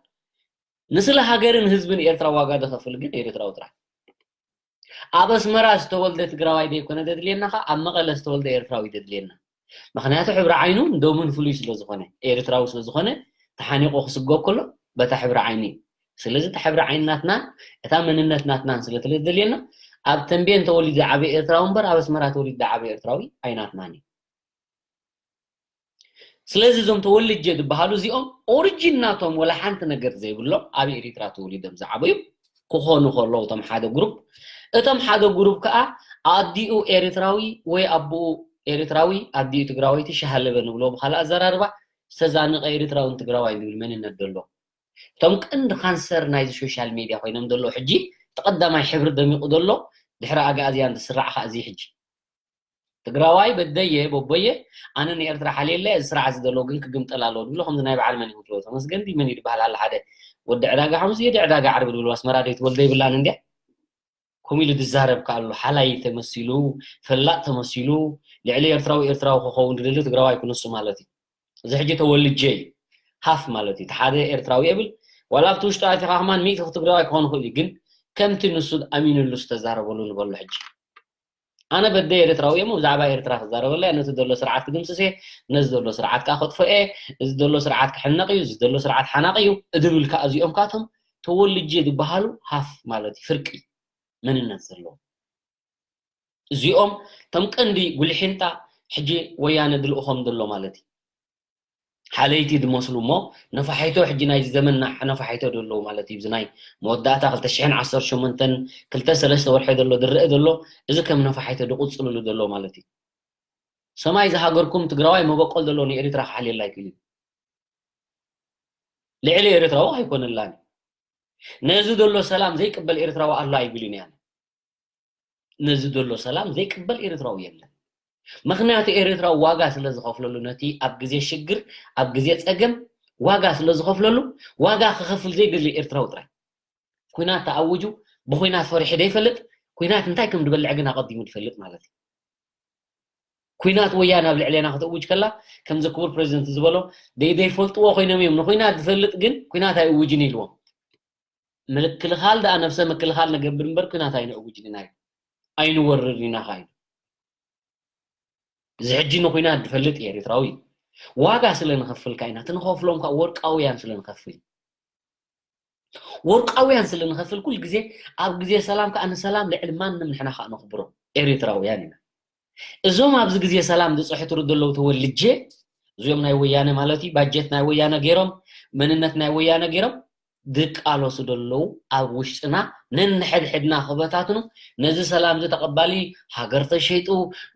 ንስለ ሃገርን ህዝብን ኤርትራ ዋጋ ዝኸፍል ግን ኤርትራዊ ጥራሕ። ኣብ ኣስመራ ዝተወልደ ትግራዋይ ዘይኮነ ዘድልየና ኸ ኣብ መቐለ ዝተወልደ ኤርትራዊ ዘድልየና። ምክንያቱ ሕብሪ ዓይኑ ደሙን ፍሉይ ስለ ዝኾነ ኤርትራዊ ስለ ዝኾነ ተሓኒቆ ክስጎ ከሎ በታ ሕብሪ ዓይኒ እዩ። ስለዚ እታ ሕብሪ ዓይኒ ናትናን እታ መንነት ናትናን ስለ ትደልየና ኣብ ተንቤን ተወሊዱ ዝዓበየ ኤርትራዊ እምበር ኣብ ኣስመራ ተወሊዱ ዝዓበየ ኤርትራዊ ኣይናትናን እዩ። ስለዚ እዞም ተወልጀ ዝበሃሉ እዚኦም ኦሪጂን ናቶም ወላ ሓንቲ ነገር ዘይብሎም ኣብ ኤሪትራ ተወሊዶም ዝዓበዩ ክኾኑ ከለዉ እቶም ሓደ ግሩፕ እቶም ሓደ ግሩፕ ከዓ ኣዲኡ ኤሪትራዊ ወይ ኣቦኡ ኤሪትራዊ ኣዲኡ ትግራወይቲ ሸሃለበ ንብሎ ብካልእ ኣዘራርባ ዝተዛነቀ ኤሪትራውን ትግራዋይ ዝብል መንነት ዘሎ እቶም ቀንዲ ካንሰር ናይዚ ሶሻል ሜድያ ኮይኖም ዘለዉ ሕጂ እቲ ቀዳማይ ሕብሪ ደሚቁ ዘሎ ድሕሪ ኣግኣዝያን ዝስራዕ ከዓ እዚ ሕጂ ትግራዋይ በደየ በቦየ ኣነ ንኤርትራ ሓልየለ እዚ ስርዓት እዚ ዘሎ ግን ክግምጠል ኣለዎ ዝብሎ ከምዚ ናይ በዓል መን ይምትሎ ተመስገን ድዩ መን እዩ ዝበሃል ኣለ ሓደ ወዲ ዕዳጋ ሓሙስ እየ ዕዳጋ ዓርቢ ዝብሎ ኣስመራ ደይ ትወልደ ይብላን እንድያ ከምኡ ኢሉ ዝዛረብ ከኣሉ ሓላይ ተመሲሉ ፈላጥ ተመሲሉ ልዕሊ ኤርትራዊ ኤርትራዊ ክኸውን ዝደሊ ትግራዋይ ክነሱ ማለት እዩ እዚ ሕጂ ተወልጀ እዩ ሃፍ ማለት እዩ ሓደ ኤርትራዊ የብል ዋላ ኣብቲ ውሽጡ ኣቲኻ ከማን ሚእቲ ትግራዋይ ክኾን ይኽእል እዩ ግን ከምቲ ንሱ ኣሚኑሉ ዝተዛረበሉ ንበሎ ሕጂ ኣነ በደ ኤርትራዊ እየ ብዛዕባ ኤርትራ ክዛረበላ እየ ነቲ ዘሎ ስርዓት ክድምስስ እየ ነዚ ዘሎ ስርዓት ከዓ ከጥፎ እየ እዚ ዘሎ ስርዓት ክሕነቕ እዩ እዚ ዘሎ ስርዓት ሓናቕ እዩ እድብል ከዓ እዚኦም ካቶም ተወልጄ ዝበሃሉ ሃፍ ማለት እዩ፣ ፍርቂ መንነት ዘለዎም። እዚኦም እቶም ቀንዲ ጉልሒንጣ ሕጂ ወያነ ድልእኾም ዘሎ ማለት እዩ። ሓለይቲ ዝመስሉ እሞ ነፋሒቶ ሕጂ ናይ ዘመንና ነፋሒቶ ዘለዉ ማለት እዩ። እዚ ናይ መወዳእታ ክልተ ሽሕን ዓሰርተ ሸሞንተን ክልተ ሰለስተ ወርሒ ዘሎ ዝረአ ዘሎ እዚ ከም ነፋሒቶ ዝቕፅልሉ ዘሎ ማለት እዩ። ሰማይ ዝሃገርኩም ትግራዋይ መበቆል ዘለዎ ንኤሪትራ ክሓልየላ ኣይክእልን። ልዕሊ ኤሪትራዊ ኣይኮነላን። ነዚ ዘሎ ሰላም ዘይቅበል ኤሪትራዊ ኣሎ ኣይብልን እያ። ነዚ ዘሎ ሰላም ዘይቅበል ኤሪትራዊ የለን። ምኽንያቱ ኤሪትራዊ ዋጋ ስለ ዝኸፍለሉ ነቲ ኣብ ግዜ ሽግር ኣብ ግዜ ጸገም ዋጋ ስለ ዝኸፍለሉ ዋጋ ክኸፍል ዘይደሊ ኤሪትራዊ ጥራይ። ኩናት ተኣውጁ ብኩናት ፈሪሑ ዘይፈልጥ ኩናት እንታይ ከም ዝበልዕ ግን ኣቐዲሙ ዝፈልጥ ማለት እዩ። ኩናት ወያነ ኣብ ልዕሌና ክትእውጅ ከላ ከምዚ ክቡር ፕሬዚደንት ዝበሎ ደይ ዘይፈልጥዎ ኮይኖም እዮም ንኩናት ዝፈልጥ ግን ኩናት ኣይእውጅን ኢልዎም። ምልክልኻል ደኣ ነብሰ ምክልኻል ነገብር እምበር ኩናት ኣይነእውጅን ኢና ኣይንወርር ኢና ካ ኢሉ። እዚ ሕጂ ንኩናት ዝፈልጥ እዩ ኤሪትራዊ። ዋጋ ስለ ንኸፍል ካ ኢና ትንኸፍሎም ካ ወርቃውያን ስለ ንኸፍል ወርቃውያን ስለ ንኸፍል ኩል ግዜ ኣብ ግዜ ሰላም ከዓ ንሰላም ልዕሊ ማንም ንሕና ከዓ ነኽብሮ ኤሪትራውያን ኢና። እዞም ኣብዚ ግዜ ሰላም ዝፅሕትሩ ዘለዉ ተወልጄ እዚኦም ናይ ወያነ ማለት እዩ ባጀት ናይ ወያነ ገይሮም መንነት ናይ ወያነ ገይሮም ዝቃለሱ ዘለዉ ኣብ ውሽጥና ነንሕድሕድና ክበታትኑ ነዚ ሰላም እዚ ተቐባሊ ሃገር ተሸይጡ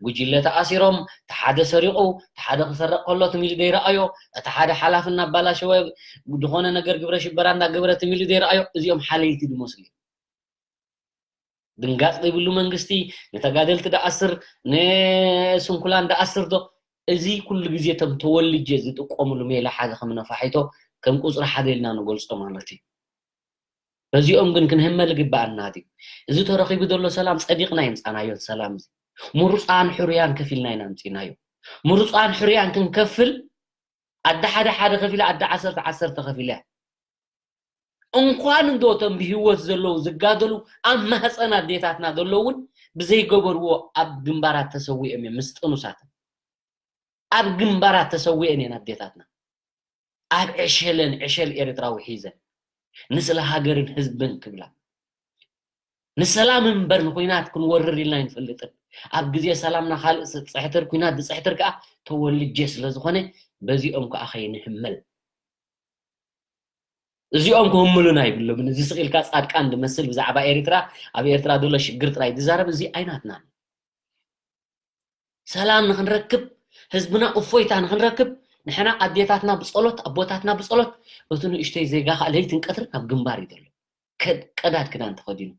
ጉጅለ ተኣሲሮም ተሓደ ሰሪቑ ተሓደ ክሰርቕ ከሎ ትም ኢሉ ዘይረኣዮ እቲ ሓደ ሓላፊ እናባላሸወ ዝኾነ ነገር ግብረ ሽበራ እናገበረ ትም ኢሉ ዘይረኣዮ እዚኦም ሓለይቲ ዝመስሉ ድንጋፅ ዘይብሉ መንግስቲ ንተጋደልቲ ደኣስር ንስንኩላን ደኣስር ዶ እዚ ኩሉ ግዜ እቶም ተወልጀ ዝጥቀምሉ ሜላ ሓደ ከም ነፋሒቶ ከም ቁፅሪ ሓደ ኢልና ንገልፆ ማለት እዩ። በዚኦም ግን ክንህመል ግበኣና ድዩ? እዚ ተረኺቡ ዘሎ ሰላም ፀዲቕና የምፃናዮ ሰላም እዚ ምሩፃን ሕሩያን ከፊልና ኢና ኣምፂናዮ። ምሩፃን ሕሩያን ክንከፍል ኣደ ሓደ ሓደ ከፊለ ኣደ ዓሰርተ ዓሰርተ ከፊለ እንኳን እንዶ እቶም ብህይወት ዘለዉ ዝጋደሉ ኣብ ማህፀን ኣዴታትና ዘለዉ እውን ብዘይገበርዎ ኣብ ግንባራት ተሰዊኦም እዮም ምስ ጥኑሳት ኣብ ግንባራት ተሰዊአን እየን ኣዴታትና ኣብ ዕሸለን ዕሸል ኤርትራዊ ሒዘን ንስለ ሃገርን ህዝብን ክብላ ንሰላም እምበር ንኩናት ክንወርር ኢልና ኣይንፈልጥን ኣብ ግዜ ሰላምና ካልእ ዝፅሕትር ኩናት ዝፅሕትር ከዓ ተወልጀ ስለ ዝኾነ በዚኦም ከዓ ከይንህመል እዚኦም ክህምሉና ይብሎምን እዚ ስቕ ኢልካ ፃድቃን ዝመስል ብዛዕባ ኤርትራ ኣብ ኤርትራ ዘሎ ሽግር ጥራይ ዝዛረብ እዚ ኣይናትናን ሰላም ንክንረክብ ህዝብና እፎይታ ንክንረክብ ንሕና ኣዴታትና ብፀሎት ኣቦታትና ብፀሎት እቲ ንእሽተይ ዜጋ ከዓ ለይትን ቀትርን ኣብ ግንባር እዩ ዘሎ ቀዳድ ክዳን ተኸዲኑ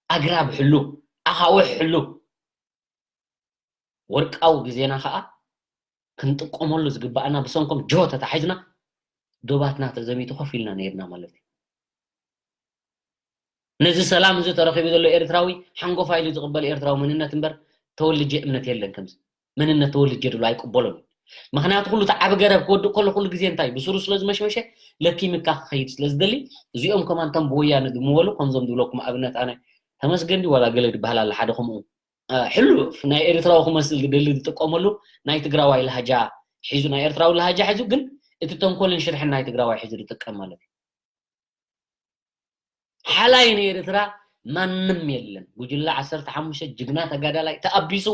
ኣግራብ ሕሉ ኣኻውሕ ሕሉ ወርቃዊ ግዜና ከዓ ክንጥቀመሉ ዝግባኣና ብሰንኮም ጆ ተታሒዝና ዶባትና ተዘሚቱ ኮፍ ኢልና ነይርና ማለት እዩ ነዚ ሰላም እዚ ተረኺቡ ዘሎ ኤርትራዊ ሓንጎፋ ኢሉ ዝቕበል ኤርትራዊ መንነት እምበር ተወልጀ እምነት የለን ከምዚ መንነት ተወልጀ ድብሎ ኣይቅበሎን እዩ ምክንያቱ ኩሉ ተዓቢ ገረብ ክወድእ ከሎ ኩሉ ግዜ እንታይ ብስሩ ስለ ዝመሽመሸ ለኪምካ ክኸይድ ስለ ዝደሊ እዚኦም ከማን ቶም ብወያነ ዝምወሉ ከምዞም ዝብለኩም ኣብነት ኣነ ተመስገን ድዩ ዋላ ገለ ዝበሃል ኣሎ ሓደ ከምኡ ሕሉፍ ናይ ኤርትራዊ ክመስል ዝደሊ ዝጥቀመሉ ናይ ትግራዋይ ላህጃ ሒዙ ናይ ኤርትራዊ ላህጃ ሒዙ ግን እቲ ተንኮልን ሽርሕን ናይ ትግራዋይ ሒዙ ዝጥቀም ማለት እዩ ሓላይ ንኤርትራ ማንም የለን ጉጅለ ዓሰርተ ሓሙሽተ ጅግና ተጋዳላይ ተኣቢሱ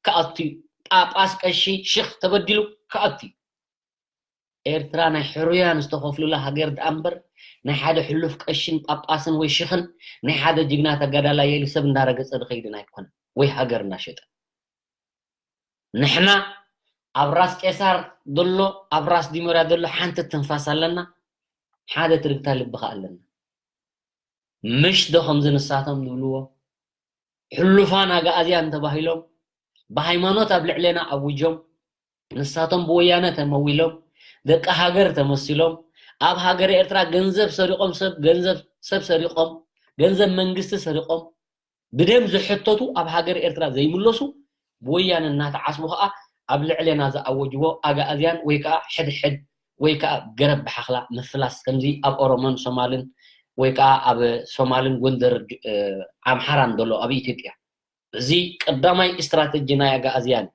ክኣቱ እዩ ጳጳስ ቀሺ ሽኽ ተበዲሉ ክኣቱ እዩ ኤርትራ ናይ ሕሩያን ዝተኸፍሉላ ሃገር ደኣ እምበር ናይ ሓደ ሕሉፍ ቀሽን ጳጳስን ወይ ሽኽን ናይ ሓደ ጅግና ተጋዳላይ የሊ ሰብ እንዳረገጸ ዝኸይድን ኣይኮነን ወይ ሃገር እናሸጠ ንሕና ኣብ ራስ ቄሳር ዘሎ ኣብ ራስ ዲሞርያ ዘሎ ሓንቲ ትንፋስ ኣለና ሓደ ትርግታ ልቢ ከ ኣለና ምሽ ዶ ከምዚ ንሳቶም ዝብልዎ ሕሉፋን ኣግኣዝያን ተባሂሎም ብሃይማኖት ኣብ ልዕሌና ኣዊጆም ንሳቶም ብወያነ ተመዊሎም ደቂ ሃገር ተመሲሎም ኣብ ሃገረ ኤርትራ ገንዘብ ሰሪቖም ሰብ ገንዘብ ሰብ ሰሪቖም ገንዘብ መንግስቲ ሰሪቖም ብደም ዝሕተቱ ኣብ ሃገር ኤርትራ ዘይምለሱ ብወያነ እናተዓስቡ ከዓ ኣብ ልዕሌና ዝኣወጅዎ ኣግኣዝያን ወይ ከዓ ሕድሕድ ወይ ከዓ ገረብ ብሓኽላ ምፍላስ ከምዚ ኣብ ኦሮሞን ሶማልን ወይ ከዓ ኣብ ሶማልን ጎንደር ኣምሓራን ዘሎ ኣብ ኢትዮጵያ እዚ ቀዳማይ ስትራተጂ ናይ ኣግኣዝያን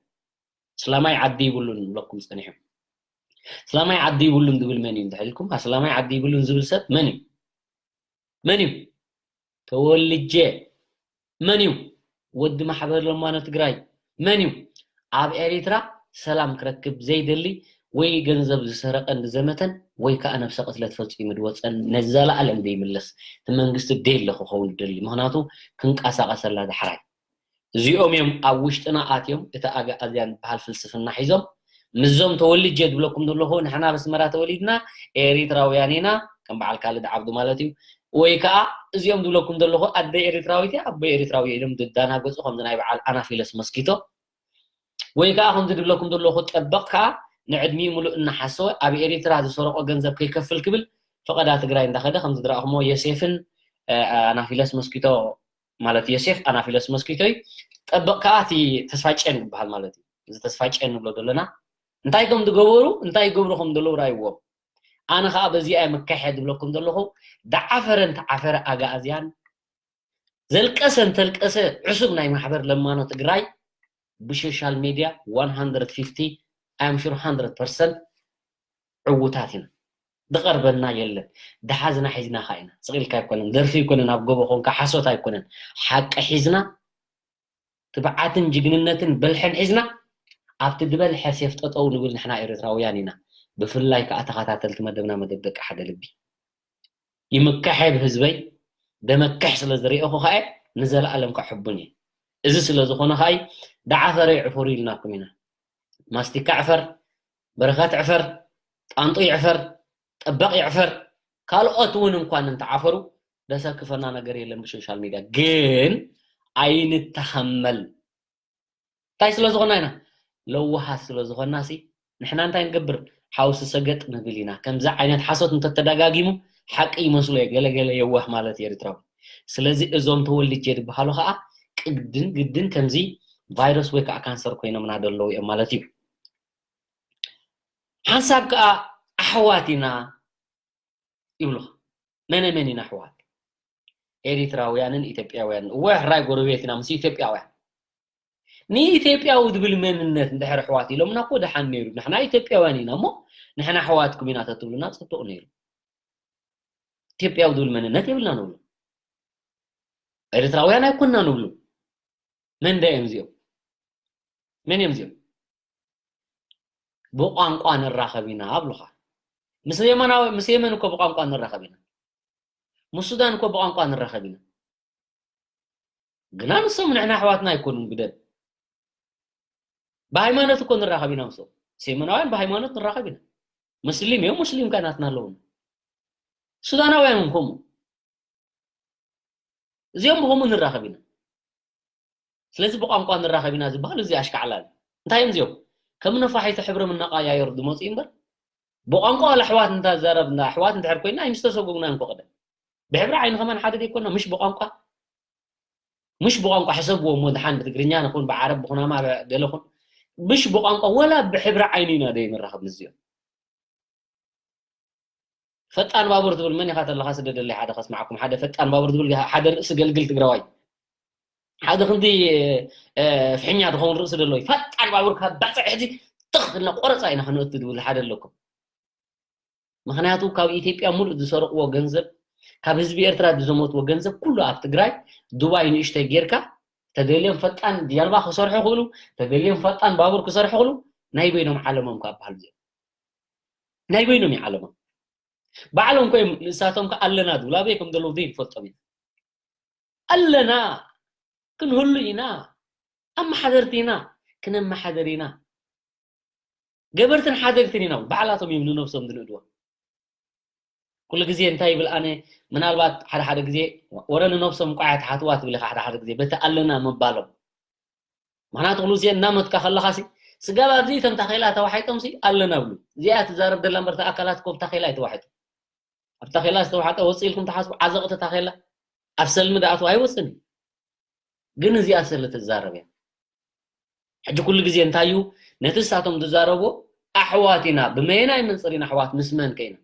ስላማይ ዓዲ ይብሉን ይብለኩም ፀኒሑ ስላማይ ዓዲ ይብሉን ዝብል መን እዩ እንተሒዝኩም ስላማይ ዓዲ ይብሉን ዝብል ሰብ መን እዩ መን እዩ? ተወልጀ። መን እዩ? ወዲ ማሕበር ለማኖ ትግራይ። መን እዩ? ኣብ ኤሪትራ ሰላም ክረክብ ዘይደሊ ወይ ገንዘብ ዝሰረቀን ዝዘመተን ወይ ከዓ ነብሰ ቅትለት ፈፂሙ ዝወፀን ነዘለኣለም ዘይምለስ እቲ መንግስቲ ደየለ ክኸውን ደሊ። ምክንያቱ ክንቀሳቀሰላ ዳሕራይ። እዚኦም እዮም ኣብ ውሽጥና ኣትዮም እቲ ኣግኣዝያን ዝበሃል ፍልስፍና ሒዞም። ምዞም ተወልጀ ዝብለኩም ዘለኹ ንሕና በስመራ ተወሊድና ኤሪትራውያን ኢና፣ ከም በዓል ካልድ ዓብዱ ማለት እዩ። ወይ ከዓ እዚኦም ዝብለኩም ዘለኹ ኣደ ኤሪትራዊት እያ ኣቦ ኤሪትራዊ እዮም ዝዳናገፁ ከምዚ ናይ በዓል ኣናፊለስ መስኪቶ። ወይ ከዓ ከምዚ ዝብለኩም ዘለኹ ጠበቕ ከዓ ንዕድሚኡ ሙሉእ እናሓሰወ ኣብ ኤሪትራ ዝሰረቆ ገንዘብ ከይከፍል ክብል ፈቐዳ ትግራይ እንዳኸደ ከምዚ ዝረኣኹሞ የሴፍን ኣናፊለስ መስኪቶ ማለት ዮሴፍ ኣናፊለስ መስኪቶይ ጠበቕ ከዓ እቲ ተስፋጨን ዝበሃል ማለት እዩ። እዚ ተስፋጨን ንብሎ ዘለና እንታይ ከም ዝገበሩ እንታይ ይገብሩ ከም ዘለዉ ራይዎም። ኣነ ከዓ በዚኣ ምካሐ ዝብለኩም ዘለኹ ዳዓፈረ እንተዓፈረ ኣጋኣዝያን ዘልቀሰ እንተልቀሰ ዕሱብ ናይ ማሕበር ለማኖ ትግራይ ብሶሻል ሜድያ one hundred fifty I am sure hundred percent ዕዉታት ኢና። ዝቐርበና የለን። ድሓዝና ሒዝና ካ ኢና። ስቕ ኢልካ ኣይኮነን፣ ደርፊ ኣይኮነን፣ ኣብ ጎቦ ኮንካ ሓሶት ኣይኮነን። ሓቂ ሒዝና ትብዓትን ጅግንነትን በልሕን ሒዝና ኣብቲ ዝበልሐ ሴፍ ጠጠው ንብል ንሕና ኤርትራውያን ኢና። ብፍላይ ከዓ ተኸታተልቲ መደብና መደብ ደቂ ሓደ ልቢ። ይምከሐ ብህዝበይ ደመክሕ ስለ ዝሪእኹ ከኣ ንዘለኣለም ከዓ ሕቡን እየ። እዚ ስለ ዝኾነ ከኣ ደዓፈረ ይዕፈሩ ኢልናኩም ኢና። ማስቲካ ዕፈር፣ በረኸት ዕፈር፣ ጣንጡ ይዕፈር፣ ጠበቕ ይዕፈር፣ ካልኦት እውን እንኳን እንተዓፈሩ ደሰክፈና ነገር የለን ብሶሻል ሚድያ። ግን ኣይንተሃመል። እንታይ ስለ ዝኾና ኢና? ለዋሃት ስለ ዝኾና ሲ ንሕና እንታይ ንገብር? ሓውሲ ሰገጥ ንብል ኢና። ከምዚ ዓይነት ሓሶት እንተተደጋጊሙ ሓቂ ይመስሎ እየ ገለገለ የዋህ ማለት እዩ ኤርትራዊ። ስለዚ እዞም ተወልጀ ዝበሃሉ ከዓ ቅድን ግድን ከምዚ ቫይረስ ወይ ከዓ ካንሰር ኮይኖምና ዘለዉ እዮም ማለት እዩ። ሓንሳብ ከዓ ኣሕዋት ኢና ይብሉኻ። መነ መን ኢና ኣሕዋት? ኤሪትራውያንን ኢትዮጵያውያንን። እወ ሕራይ ጎረቤት ኢና ምስ ኢትዮጵያውያን። ንኢትዮጵያዊ ዝብል መንነት እንድሕር ኣሕዋት ኢሎምና እኮ ደሓን ነይሩ። ንሕና ኢትዮጵያውያን ኢና እሞ ንሕና ኣሕዋትኩም ኢና ተትብሉና ፅቡቕ ነይሩ። ኢትዮጵያዊ ዝብል መንነት የብልና ንብሉ። ኤርትራውያን ኣይኮንና ንብሉ። መን ዳ እዮም እዚኦም? መን እዮም እዚኦም? ብቋንቋ ንራኸብ ኢና ኣብሉኻ። ምስ የመናዊ ምስ የመን እኮ ብቋንቋ ንራኸብ ኢና። ምስ ሱዳን እኮ ብቋንቋ ንራኸብ ኢና። ግና ንሶም ንሕና ኣሕዋትና ኣይኮኑን ብደም። ብሃይማኖት እኮ ንራኸብ ኢና ምስኦም። ምስ የመናውያን ብሃይማኖት ንራኸብ ኢና። ሙስሊም እዮም፣ ሙስሊም ከ ናትና ኣለውና። ሱዳናውያን እውን ከምኡ። እዚኦም ብኸምኡ ንራኸብ ኢና። ስለዚ ብቋንቋ ንራኸብ ኢና ዝበሃል እዚ ኣሽካዕላል እዩ። እንታይ እዮም እዚኦም? ከም ነፋሒቶ ሕብሮም እናቐያየሩ ዝመፁ እዩ እምበር ብቋንቋ ዋላ ኣሕዋት እንተዛረብና ኣሕዋት እንድሕር ኮይና ኣይምስተሰጎግናን እኮ ቀደም። ብሕብሪ ዓይኒ ከማን ሓደ ዘይኮና ምሽ ብቋንቋ ምሽ ብቋንቋ ሕሰብዎ እሞ ድሓን ብትግርኛ ንኹን ብዓረብ ብኹናማ ገለ ኹን ምሽ ብቋንቋ ወላ ብሕብሪ ዓይኒ ኢና ደይ ንራኸብ ምስዚኦም። ፈጣን ባቡር ትብል መን ኢኻ ተለኻ ስደደለይ ሓደ ከስማዕኩም ሓደ ፈጣን ባቡር ትብል ሓደ ርእሲ ገልግል ትግራዋይ ሓደ ክንዲ ፍሕኛ ዝኸውን ርእሲ ደለዎ ፈጣን ባቡር ካብ ባፅዕ ሕዚ ትኽ እና ቆረፃ ኢና ክንእቱ ዝብል ሓደ ኣለኩም። ምክንያቱ ካብ ኢትዮጵያ ሙሉእ ዝሰርቅዎ ገንዘብ ካብ ህዝቢ ኤርትራ ዝዘመትዎ ገንዘብ ኩሉ ኣብ ትግራይ ዱባይ ንእሽተይ ጌርካ ተደልዮም ፈጣን ጃልባ ክሰርሑ ክእሉ ተደልዮም ፈጣን ባቡር ክሰርሑ ክእሉ ናይ በይኖም ዓለሞም ካብ በሃል ዚኦም ናይ በይኖም እዩ ዓለሞም ባዕሎም ኮይም ንሳቶም ከ ኣለና ዝብሉ ኣበይ ከም ዘለዉ ዘይንፈልጦም ኢና ኣለና ክንህሉ ኢና ኣመሓደርቲ ኢና ክነመሓደር ኢና ገበርትን ሓደግትን ኢና ባዕላቶም እዮም ንነብሶም ዝንእድዋ ኩሉ ግዜ እንታይ ይብል ኣነ ምናልባት ሓደ ሓደ ግዜ ወረ ንነብሶም ቋያ ተሓትዋ ትብል ኢኻ ሓደ ሓደ ግዜ በቲ ኣለና ምባሎም ምክንያቱ ኩሉ ግዜ እናመትካ ከለኻ ሲ ስጋብ ኣብዚ እቶም ታኼላ ተዋሒጦም ሲ ኣለና ብሉ እዚኣ ትዛረብ ደላ እምበር ኣካላት ኮብ ታኼላ ኣይተዋሒጡ ኣብ ታኼላ ዝተዋሕጠ ወፂ ኢልኩም ተሓስቡ ዓዘቕቲ ታኼላ ኣብ ሰልሚ ደኣቱ ኣይወፅን እዩ ግን እዚኣ ስለ ትዛረብ እያ ሕጂ ኩሉ ግዜ እንታይ እዩ ነቲ ንሳቶም ዝዛረቦ ኣሕዋት ኢና ብመየናይ መንፅር ኢና ኣሕዋት ምስ መን ከ ኢና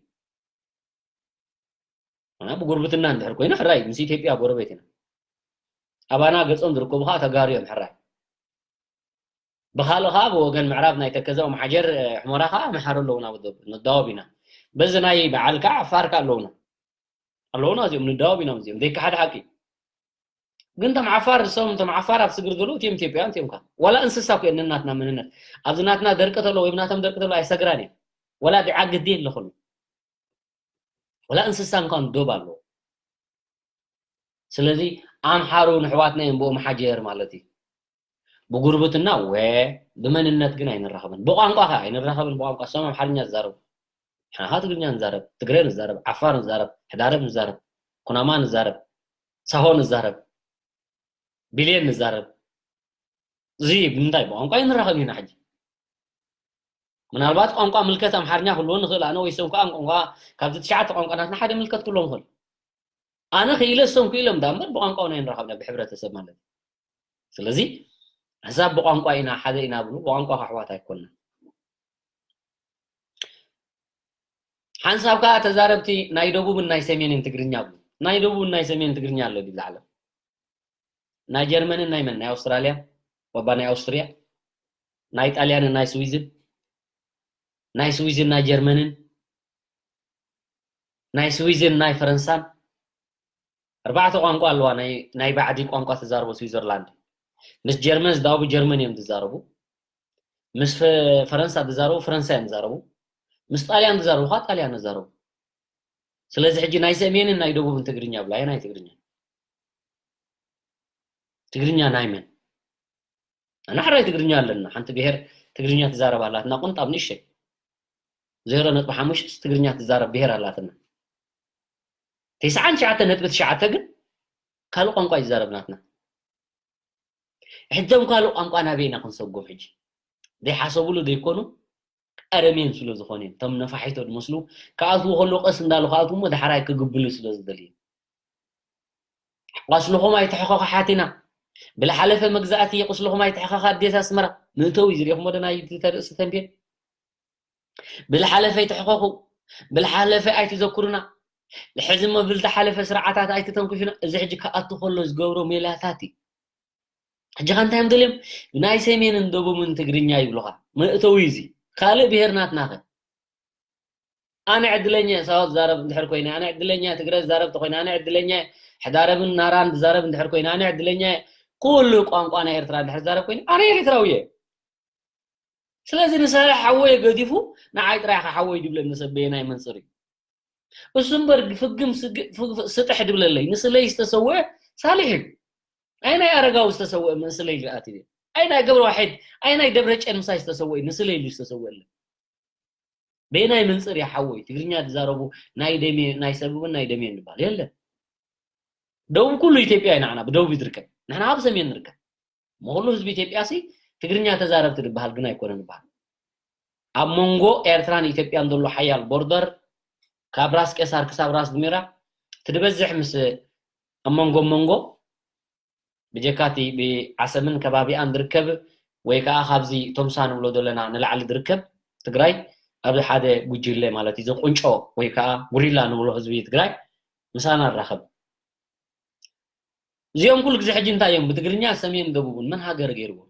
ኣና ብጉርብትና እንድሕር ኮይና ሕራይ ምስ ኢትዮጵያ ጎረቤት ኢና ኣባና ገፆም ዝርከቡ ከዓ ተጋሩ እዮም ሕራይ ብካልእ ከዓ ብወገን ምዕራብ ናይ ተከዘ ኦም ሓጀር ሕሞራ ከዓ ኣምሓሩ ኣለውና ንዳወብ ኢና በዚ ናይ በዓል ከዓ ዓፋር ከዓ ኣለውና ኣለውና እዚኦም ንዳወብ ኢና እዚኦም ዘይከሓድ ሓቂ። ግን ተም ዓፋር ሰም ተም ዓፋር ኣብ ስግር ዘለዉ እቲኦም ኢትዮጵያውያን እቲኦም ካ ዋላ እንስሳ እኮ የለን ናትና መንነት። ኣብዚ ናትና ደርቂ ተሎ ወይ ናቶም ደርቂ ተሎ ኣይሰግራን እዮም። ወላ ድዓ ግዲ የለኹን። ወላ እንስሳ እንኳን ዶብ ኣለዎ። ስለዚ ኣምሓሩ ንሕዋትና እዮም ብኦም ሓጀር ማለት እዩ። ብጉርብትና ወ ብመንነት ግን ኣይንራኸብን። ብቋንቋ ከ ኣይንራኸብን። ብቋንቋ ሰም ኣምሓርኛ ዝዛረቡ፣ ንሕና ከ ትግርኛ ንዛረብ፣ ትግረ ንዛረብ፣ ዓፋር ንዛረብ፣ ሕዳረብ ንዛረብ፣ ኩናማ ንዛረብ፣ ሳሆ ንዛረብ፣ ቢልየን ንዛረብ። እዚ ብምንታይ ብቋንቋ ኣይንራኸብ ኢና ሕጂ። ምናልባት ቋንቋ ምልከት ኣምሓርኛ ክህልዎ ንኽእል ኣነ ወይ ሰም ከዓ ቋንቋ ካብዚ ትሽዓተ ቋንቋ ናትና ሓደ ምልከት ክህልዎ ንኽእል። ኣነ ክኢለ ሰም ክኢሎም ዳ እምበር ብቋንቋ እውን ኣይንራኸብና ብሕብረተሰብ ማለት እዩ። ስለዚ ሕሳብ ብቋንቋ ኢና ሓደ ኢና ብሉ ብቋንቋ ኣሕዋት ኣይኮንና። ሓንሳብ ከዓ ተዛረብቲ ናይ ደቡብን ናይ ሰሜንን ትግርኛ ብሉ። ናይ ደቡብን ናይ ሰሜንን ትግርኛ ኣሎ ድዩ ዓለም? ናይ ጀርመንን ናይ መን ናይ ኣውስትራልያ ወባ ናይ ኣውስትርያ ናይ ጣልያንን ናይ ስዊዝን ናይ ስዊዝን ናይ ጀርመንን ናይ ስዊዝን ናይ ፈረንሳን ኣርባዕተ ቋንቋ ኣለዋ። ናይ ባዕዲ ቋንቋ ትዛረቦ ስዊዘርላንድ ምስ ጀርመን ዝዳወቡ ጀርመን እዮም ዝዛረቡ። ምስ ፈረንሳ ዝዛረቡ ፈረንሳ እዮም ዝዛረቡ። ምስ ጣልያን ዝዛረቡ ከዓ ጣልያን ዝዛረቡ። ስለዚ ሕጂ ናይ ሰሜንን ናይ ደቡብን ትግርኛ ብላየ ናይ ትግርኛ ትግርኛ ናይ መን? ኣናሕራይ ትግርኛ ኣለና ሓንቲ ብሄር ትግርኛ ትዛረብ ኣላትና ቁንጣብ ንእሸይ ዜሮ ነጥቢ ሓሙሽተ ትግርኛ ትዛረብ ብሄር ኣላትና። ተስዓን ትሽዓተ ነጥቢ ትሽዓተ ግን ካልእ ቋንቋ ይዛረብ ናትና። ሕቶም ካልእ ቋንቋ ናበይ ኢና ክንሰጎም ሕጂ? ዘይሓሰብሉ ዘይኮኑ ቀደሜን ስለ ዝኾነ እዮም። እቶም ነፋሒቶ ዝመስሉ ክኣትዉ ከሎ ቀስ እንዳሉ ክኣትዉ እሞ ዳሕራይ ክግብሉ ስለ ዝደልዩ። ቋስልኹም ኣይትሕኸኹ ሓቲና። ብልሓለፈ መግዛእቲ ቁስልኹም ኣይትሕኸኻ ኣዴት ኣስመራ። ምእተዊ ዝሪእኹሞ ዶ ናይ ተርእሲ ተንቤን? ብልሓለፈ ኣይትሕኸኹ። ብልሓለፈ ኣይትዘክሩና። ሕዚ እሞ ብልተሓለፈ ስርዓታት ኣይትተንክፉና። እዚ ሕጂ ክኣቱ ከሎ ዝገብሮ ሜላታት እዩ። ሕጂ ኸ እንታይ እዮም ደልዮም? ናይ ሰሜንን ደቡብን ትግርኛ ይብሉኻ። መእተዊ እዚ ካልእ ብሄር ናትናኸ? ኣነ ዕድለኛ እየ ሳሆ ዝዛረብ እንድሕር ኮይነ፣ ኣነ ዕድለኛ እየ ትግረ ዝዛረብ ተኮይነ፣ ኣነ ዕድለኛ እየ ሕዳረብን ናራን ዝዛረብ እንድሕር ኮይነ፣ ኣነ ዕድለኛ እየ ኩሉ ቋንቋ ናይ ኤርትራ እንድሕር ዝዛረብ ኮይነ፣ ኣነ ኤሪትራዊ እየ። ስለዚ ንሳልሕ ሓወየ ገዲፉ ንዓይ ጥራይ ኢኻ ሓወይ ድብለኒ ሰብ በየናይ መንፅር እዩ? እሱ እምበር ፍግም ስጥሕ ድብለለይ ንስለይ ዝተሰወአ ሳልሕ እዩ። ኣይ ናይ ኣረጋዊ ዝተሰወአ መንስለይ ዝኣት እዩ። ኣይ ናይ ገብረ ዋሕድ ኣይ ናይ ደብረጨን ምሳይ ዝተሰወአ እዩ ንስለይ ኢሉ ዝተሰወአለይ። በየናይ መንፅር እያ ሓወይ ትግርኛ ዝዛረቡ ናይ ደሜ ናይ ሰብብን ናይ ደሜን ዝበሃል የለን። ደቡብ ኩሉ ኢትዮጵያ እዩ ንዓና ብደቡብ እዩ ዝርከብ ንሕና ኣብ ሰሜን ንርከብ። መኩሉ ህዝቢ ኢትዮጵያ ሲ ትግርኛ ተዛረብቲ ዝበሃል ግን ኣይኮነን ዝበሃል። ኣብ መንጎ ኤርትራን ኢትዮጵያን ዘሎ ሓያል ቦርደር ካብ ራስ ቄሳር ክሳብ ራስ ድሜራ ትድበዝሕ ምስ ኣብ መንጎ መንጎ ብጀካቲ ብዓሰምን ከባቢኣን ዝርከብ ወይ ከዓ ካብዚ ቶምሳ ንብሎ ዘለና ንላዕሊ ዝርከብ ትግራይ ኣብዚ ሓደ ጉጅለ ማለት እዩ ቁንጮ ወይ ከዓ ጉሪላ ንብሎ ህዝቢ ትግራይ ምሳና ንራኸብ። እዚኦም ኩሉ ግዜ ሕጂ እንታይ እዮም ብትግርኛ ሰሜን ደቡብን መን ሃገር ገይርዎም?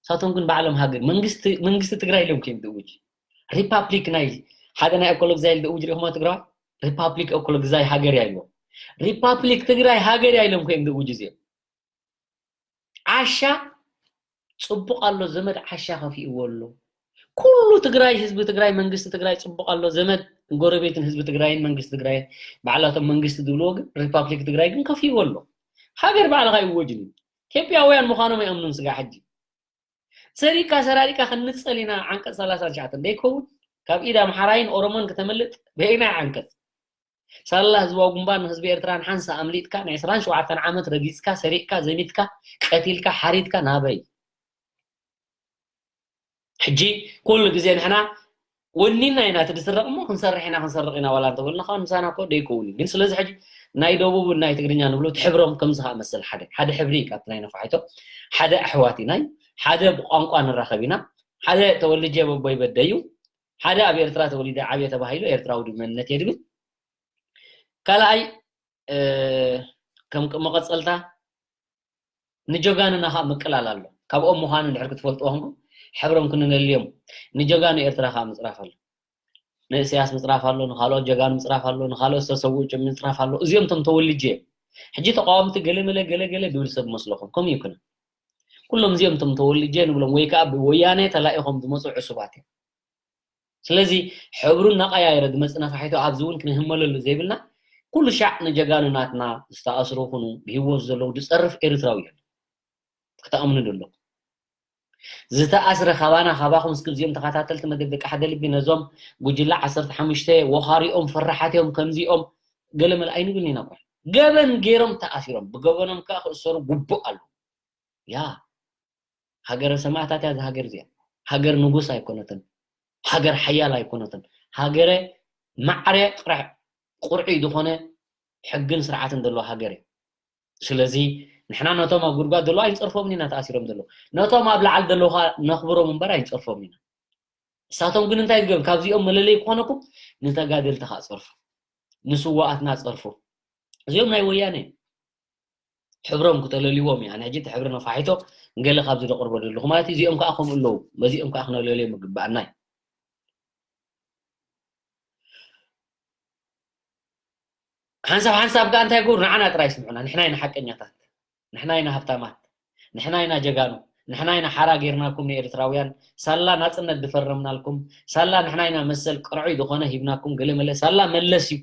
ሳቶም ግን ባዕሎም ሃገር መንግስቲ መንግስቲ ትግራይ ኢሎም ከዮም ዝእውጅ ሪፓብሊክ ናይ ሓደ ናይ እኮሎግዛይ ዝእውጅ ሪኹማ ትግራይ ሪፓብሊክ እኮሎግዛይ ሃገር እያ ኢሎም ሪፓብሊክ ትግራይ ሃገር እያ ኢሎም ከዮም ዝእውጅ እዚኦም ዓሻ ፅቡቕ ኣሎ ዘመድ ዓሻ ከፊእዎ ኣሎ ኩሉ ትግራይ ህዝቢ ትግራይ መንግስቲ ትግራይ ፅቡቕ ኣሎ ዘመድ ጎረቤትን ህዝቢ ትግራይን መንግስቲ ትግራይ ባዕላቶም መንግስቲ ዝብልዎ ግን ሪፓብሊክ ትግራይ ግን ከፊእዎ ኣሎ ሃገር ባዕልኻ ይወጅን ኢትዮጵያውያን ምዃኖም ኣይኣምኑን ስጋ ሕጂ ሰሪቅካ ሰራሪቅካ ክንፀል ኢና ዓንቀፅ ሰላሳ ትሽዓተ እንደይከውን ካብ ኢድ ኣምሓራይን ኦሮሞን ክተመልጥ በየናይ ዓንቀፅ ሳላ ህዝባዊ ግንባር ንህዝቢ ኤርትራ ንሓንሳ ኣምሊጥካ ናይ ዕስራን ሸውዓተን ዓመት ረጊፅካ ሰሪቅካ ዘሚትካ ቀቲልካ ሓሪድካ ናበይ ሕጂ ኩሉ ግዜ ንሕና ወኒና ኢና እቲ ዝስረቕ እሞ ክንሰርሕ ኢና ክንሰርቕ ኢና ዋላ እንተበልና ካብ ምሳና እኮ ደይከውን እዩ ግን ስለዚ ሕጂ ናይ ደቡብ ናይ ትግርኛ ንብሎ ትሕብሮም ከምዚ ከዓ መስል ሓደ ሓደ ሕብሪ እዩ ካብቲ ናይ ነፋሒቶ ሓደ ኣሕዋት ኢና ሓደ ብቋንቋ ንራኸብ ኢና ሓደ ተወልጀ በቦይ በደዩ ሓደ ኣብ ኤርትራ ተወሊደ ዓብየ ተባሂሉ ኤርትራዊ ድመነት እየ ድብል ካልኣይ ከም መቐፀልታ ንጀጋኑና ከዓ ምቅላል ኣሎ ካብኦም ምዃኑ እንድሕር ክትፈልጥዎ ክንኩም ሕብሮም ክንነልዮም ንጀጋኑ ኤርትራ ከዓ ምፅራፍ ኣሎ ንእስያስ ምጽራፍ ኣሎ፣ ንኻልኦት ጀጋኑ ምጽራፍ ኣሎ፣ ንኻልኦት ዝተሰውኡ ጭ-፣ ምጽራፍ ኣሎ። እዚኦም እቶም ተወልጄ እዮም። ሕጂ ተቃወምቲ ገለ መለ ገለ ገለ ድብል ሰብ መስለኹም። ከምኡ ይኩነ። ኩሎም እዚኦም እቶም ተወልጄ ንብሎም ወይ ከኣ ብወያነ ተላኢኾም ዝመጹ ዕሱባት እዮም። ስለዚ ሕብሩ እናቀያየረ ዝመጽእ ነፋሒቶ ኣብዚ እውን ክንህመለሉ ዘይብልና፣ ኩሉ ሻዕ ንጀጋኑ ናትና ዝተኣስሩ ኩኑ ብህይወት ዘለዉ ዝጸርፍ ኤርትራዊ የለን። ክትኣምኑ ደለኹም። ዝተኣስረ ካባና ካባኹም እስኪ እዚኦም ተኸታተልቲ መደብ ደቂ ሓደ ልቢ ነዞም ጉጅለ ዓሰርተ ሓሙሽተ ወኻሪኦም ፈራሓት እዮም ከምዚኦም ገለመለ ኣይንብልን ኢና። ጓል ገበን ገይሮም ተኣሲሮም ብገበኖም ከኣ ክእሰሩ ግቡእ ኣሎ። ያ ሃገረ ሰማእታት እያ እዛ ሃገር እዚኣ። ሃገር ንጉስ ኣይኮነትን። ሃገር ሓያል ኣይኮነትን። ሃገረ ማዕረ ቅርዕ-፣ ቁርዒ ዝኾነ ሕግን ስርዓትን ዘለዎ ሃገር እዩ። ስለዚ ንሕና ነቶም ኣብ ጉድጓድ ዘለዉ ኣይንጸርፎምን ኢና ተኣሲሮም ዘለዉ። ነቶም ኣብ ላዕሊ ዘለዉ ኸኣ ነኽብሮም እምበር ኣይንጸርፎምን ኢና። እሳቶም ግን እንታይ ዝገብሩ? ካብዚኦም መለለይ ክኾነኩም ንተጋደልቲ ኸኣ ጸርፉ። ንስዋኣትና ጸርፉ። እዚኦም ናይ ወያነ እዮም። ሕብሮም ክተለልይዎም እዩ። ኣነ ሕጂ እቲ ሕብሪ ነፋሒቶ ገለ ካብዚ ዘቕርቦ ዘለኹ ማለት እዩ። እዚኦም ከኣ ከምኡ ኣለዉ። በዚኦም ከኣ ክነለልዮም ይግብኣና እዩ። ሓንሳብ ሓንሳብ ከኣ እንታይ ይገብሩ? ንዓና ጥራይ ይስምዑና። ንሕና ኢና ሓቀኛታት። ንሕና ኢና ሃብታማት። ንሕና ኢና ጀጋኑ። ንሕና ኢና ሓራ ጌርናኩም ንኤርትራውያን። ሳላ ናጽነት ዝፈረምናልኩም። ሳላ ንሕና ኢና መሰል ቅርዑይ ዝኾነ ሂብናኩም። ገለ መለ ሳላ መለስ እዩ።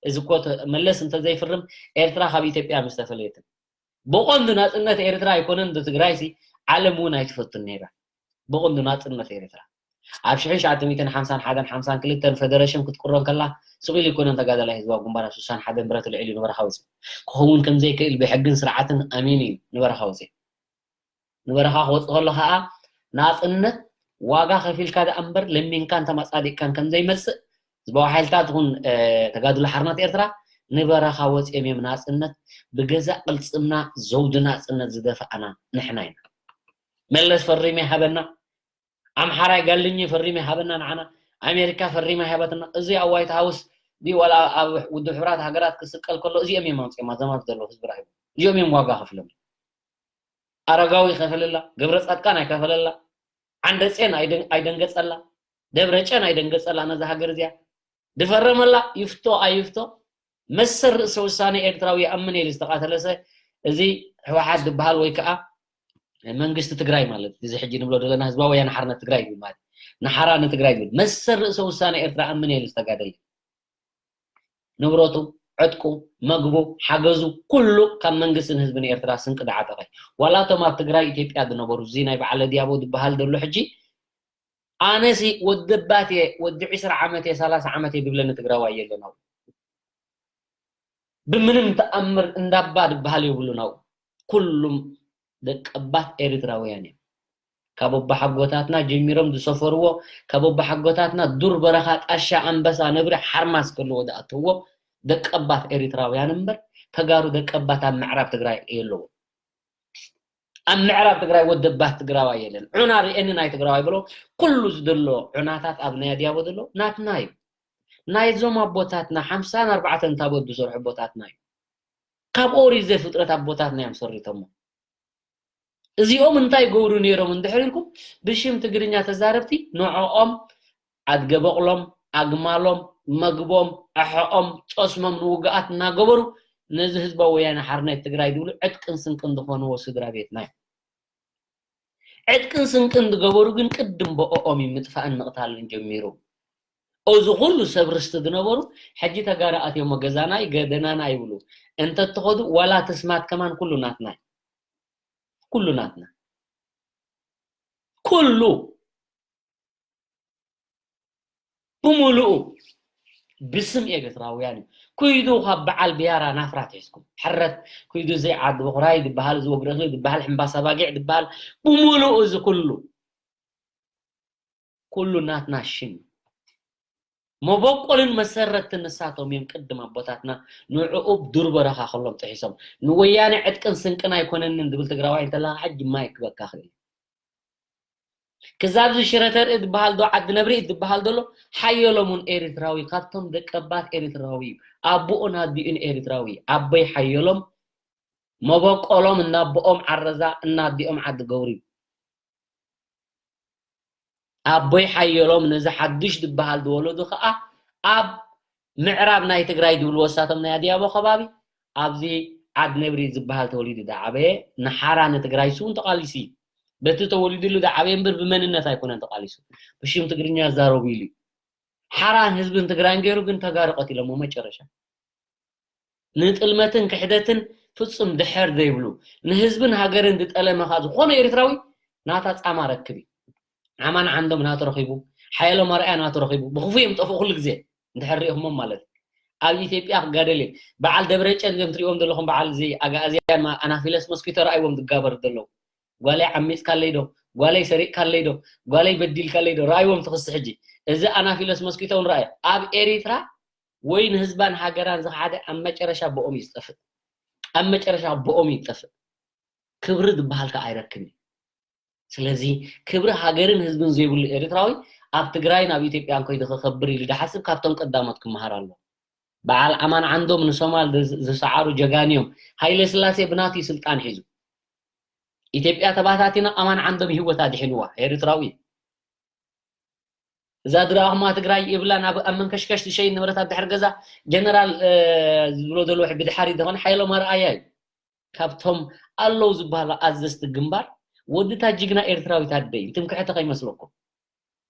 እዚ እኮ ተ-፣ መለስ እንተዘይፍርም ኤርትራ ካብ ኢትዮጵያ ምስተፈለየትን። ብቐንዱ ናጽነት ኤርትራ ኣይኮነን፣ ንትግራይሲ ዓለም እውን ኣይትፈቱን ነይራ። ብቐንዱ ናጽነት ኤርትራ ኣብ ሽሕን ትሽዓተ ሚእትን ሓምሳን ሓደን ሓምሳን ክልተን ፈደረሽን ክትቅሮ እንከላ ስቕ ኢሉ ኣይኮነን ተጋዳላይ ህዝባዊ ግንባር ኣብ ስሳን ሓደን ብረት ኣልዒሉ ንበረኻ ወጺኡ። ክኸውን ከም ዘይክእል ብሕግን ስርዓትን ኣሚኑ እዩ ንበረኻ ወጺኡ። ንበረኻ ክወጽእ ከሎ ኸኣ ናጽነት ዋጋ ከፊልካ ደኣ እምበር ለሚንካን ተመጻዲቕካን ከም ዘይመጽእ ህዝባዊ ሓይልታት ይኹን፣ እ፣ ተጋድሎ ሓርነት ኤርትራ ንበረኻ ወጺኦም እዮም ናጽነት ብገዛእ ቅልጽምና ዘውዲ ናጽነት ዝደፋእና ንሕና ኢና። መለስ ፈሪሙ ይሃበና፣ ኣምሓራይ ጋልኝ ፈሪሙ ይሃበና ንዓና፣ ኣሜሪካ ፈሪማ ይሃበትና። እዚ ኣብ ዋይት ሃውስ ድዩ ዋላ ኣብ ውድብ ሕቡራት ሃገራት ክስቀል ከሎ እዚኦም እዮም ኣምጺኦም ኣዘማት ዘለዉ ህዝቢ ራሂቡ። እዚኦም እዮም ዋጋ ከፍሎም። ኣረጋዊ ይኸፈልላ፣ ገብረ ጻድቃን ኣይከፈለላ፣ ዓንደጼን ኣይደን-፣ ኣይደንገጸላ፣ ደብረጨን ኣይደንገጸላ ነዛ ሃገር እዚኣ። ድፈረመላ ይፍቶ ኣይፍቶ መሰል ርእሰ ውሳነ ኤርትራዊ ይኣምን እየ ኢሉ ዝተቓተለሰ እዚ ህወሓት ዝበሃል ወይ ከዓ መንግስቲ ትግራይ ማለት እዚ ሕጂ ንብሎ ዘለና ህዝባዊ ወያነ ሓርነት ትግራይ ይብል ማለት ንሓራ ንትግራይ ይብል መሰል ርእሰ ውሳነ ኤርትራ ኣምን እየ ኢሉ ዝተጋደለ ንብረቱ ዕጥቁ መግቡ ሓገዙ ኩሉ ካብ መንግስትን ህዝብን ኤርትራ ስንቂ ዝዓጠቐ ዋላ እቶም ኣብ ትግራይ ኢትዮጵያ ዝነበሩ እዚ ናይ በዓለ ዲያቦ ዝበሃል ዘሎ ሕጂ ኣነሲ ወዲ ባት እየ ወዲ ዕስራ ዓመት እየ ሰላሳ ዓመት እየ ዝብለኒ ትግራዋይ የለን ኣብኡ ብምንም ተኣምር እንዳባ ዝበሃል የብሉን ኣብኡ ኩሉም ደቀባት ኤርትራውያን እዮም ካብ ኣቦሓጎታትና ጀሚሮም ዝሰፈርዎ ካብ ኣቦሓጎታትና ዱር በረኻ ጣሻ ኣንበሳ ነብሪ ሓርማስ ከልዎ ዝኣተውዎ ደቀባት ኤርትራውያን እምበር ተጋሩ ደቀባት ኣብ ምዕራብ ትግራይ የለዎ ኣብ ምዕራብ ትግራይ ወደባት ትግራዋይ የለን ዑና ርእየኒ ናይ ትግራዋይ ብሎ ኩሉ ዝደሎ ዑናታት ኣብ ናይ ኣድያቦ ዘሎ ናትና እዩ ናይዞም ኣቦታትና ሓምሳን ኣርባዕተን ታቦት ዝሰርሑ ኣቦታትና እዩ ካብ ኦሪት ዘፍጥረት ኣቦታትና እዮም ሰሪቶሞ እዚኦም እንታይ ይገብሩ ነይሮም እንድሕር ኢልኩም ብሽም ትግርኛ ተዛረብቲ ንዕኦም ኣድገ በቕሎም ኣግማሎም መግቦም ኣሕኦም ጠስሞም ንውግኣት እናገበሩ ነዚ ህዝባዊ ወያነ ሓርነት ትግራይ ዝብሉ ዕጥቅን ስንቅን ዝኾንዎ ስድራ ቤትና እዩ ዕጥቅን ስንቅን ዝገበሩ ግን ቅድም ብኦም እዩ ምጥፋእን ምቕታልን ጀሚሩ እዚ ኩሉ ሰብ ርስቲ ዝነበሩ ሕጂ ተጋሩ ኣትዮሞ ገዛና እዩ ገደናና ይብሉ እንተትኸዱ ዋላ ትስማት ከማን ኩሉ ናትና እዩ ኩሉ ናትና ኩሉ ብምሉኡ ብስም ኤርትራውያን እዩ ኩይዱ ካብ በዓል ብያራ ናፍራ ትሒዝኩም ሕረት ኩይዱ እዚ ዓዲ ብኹራይ ዝበሃል እዚ ወግረሱ ዝበሃል ሕምባሳ ባጊዕ ዝበሃል ብምሉኡ እዚ ኩሉ ኩሉ ናትና ሽም መበቆልን መሰረትን ንሳቶም እዮም ቅድም ኣቦታትና ንዕኡ ዱር በረኻ ከሎም ጥሒሶም ንወያነ ዕጥቅን ስንቅን ኣይኮነንን ዝብል ትግራዋይ እንተለካ ሕጂ ማይ ክበካ ክእል ክዛብዚ ሽረ ተርኢ ዝበሃል ዶ ዓዲ ነብሪ ዝበሃል ዘሎ ሓየሎም እውን ኤርትራዊ ካብቶም ደቀባት ኤርትራዊ ኣቦኡን ኣዲኡን ኤርትራዊ ኣቦይ ሓየሎም መበቆሎም እናቦኦም ዓረዛ እናዲኦም ዓዲ ገብሪ እዩ ኣቦይ ሓየሎም ነዚ ሓዱሽ ዝበሃል ዝወለዱ ከዓ ኣብ ምዕራብ ናይ ትግራይ ዝብልዎ እሳቶም ናይ ኣድያቦ ከባቢ ኣብዚ ዓድ ነብሪ ዝበሃል ተወሊዱ ዝዓበየ ንሓራ ንትግራይ ስውን ተቃሊሱ እዩ። በቲ ተወሊድሉ ዝዓበየ እምበር ብመንነት ኣይኮነን ተቃሊሱ። ብሽም ትግርኛ ዛረቡ ኢሉ እዩ። ሓራን ህዝብን ትግራይን ገይሩ ግን ተጋሩ ቀቲሎሞ መጨረሻ። ንጥልመትን ክሕደትን ፍጹም ድሕር ዘይብሉ ንህዝብን ሃገርን ዝጠለመኻ ዝኾነ ኤርትራዊ ናታ ጻማ ረክብ እዩ። ዓማን ዓንዶም ናቱ ረኺቡ፣ ሓየሎም ኣርኣያ ናቱ ረኺቡ። ብኽፉ እዮም ጠፍኡ ኩሉ ግዜ እንድሕር ሪእኹሞም ማለት እዩ። ኣብ ኢትዮጵያ ክጋደል እዩ። በዓል ደብረጨን እዞም ትሪእዎም ዘለኹም በዓል እዚ ኣጋእዝያን ማ- ኣናፊለስ መስኪቶ ረኣይዎም ዝጋበሩ ዘለዉ። ጓለይ ዓሚፅካለይ ዶ? ጓለይ ሰሪቕካለይ ዶ? ጓለይ በዲልካለይ ዶ? ረኣይዎም ትኽሲ ሕጂ። እዚ ኣናፊለስ መስኪቶ እውን ረኣየ። ኣብ ኤሪትራ ወይ ንህዝባን ሃገራን ዝኸሓደ ኣብ መጨረሻ ብኦም እዩ ዝጠፍእ። ኣብ መጨረሻ ብኦም እዩ ዝጠፍእ። ክብሪ ዝበሃል ከኣ ኣይረክብን እዩ። ስለዚ ክብሪ ሃገርን ህዝብን ዘይብሉ ኤርትራዊ ኣብ ትግራይን ኣብ ኢትዮጵያን ከይዱ ክኸብር ኢሉ ዝሓስብ ካብቶም ቀዳሞት ክመሃር ኣለዎ። በዓል ኣማን ዓንዶም ንሶማል ዝ- ዝሰዓሩ ጀጋን እዮም። ሃይለ ስላሴ ብናቱ ስልጣን ሒዙ ኢትዮጵያ ተባታቲና ኣማን ዓንዶም ህይወት ኣድሒንዋ ኤርትራዊ። እዛ ድረኣኹማ ትግራይ ይብላ ናብ ኣብ መንከሽከሽ ትሸይን ንብረት ኣብ ድሕሪ ገዛ ጀነራል እ፣ ዝብሎ ዘሎ ብድሓሪ ዝኾነ ሓይሎም ኣርኣያ እዩ። ካብቶም ኣለዉ ዝበሃሉ ኣዘዝቲ ግንባር ወዲ እታ ጅግና ኤርትራዊት ኣደይ ትምክሕቲ ከይመስለኩም።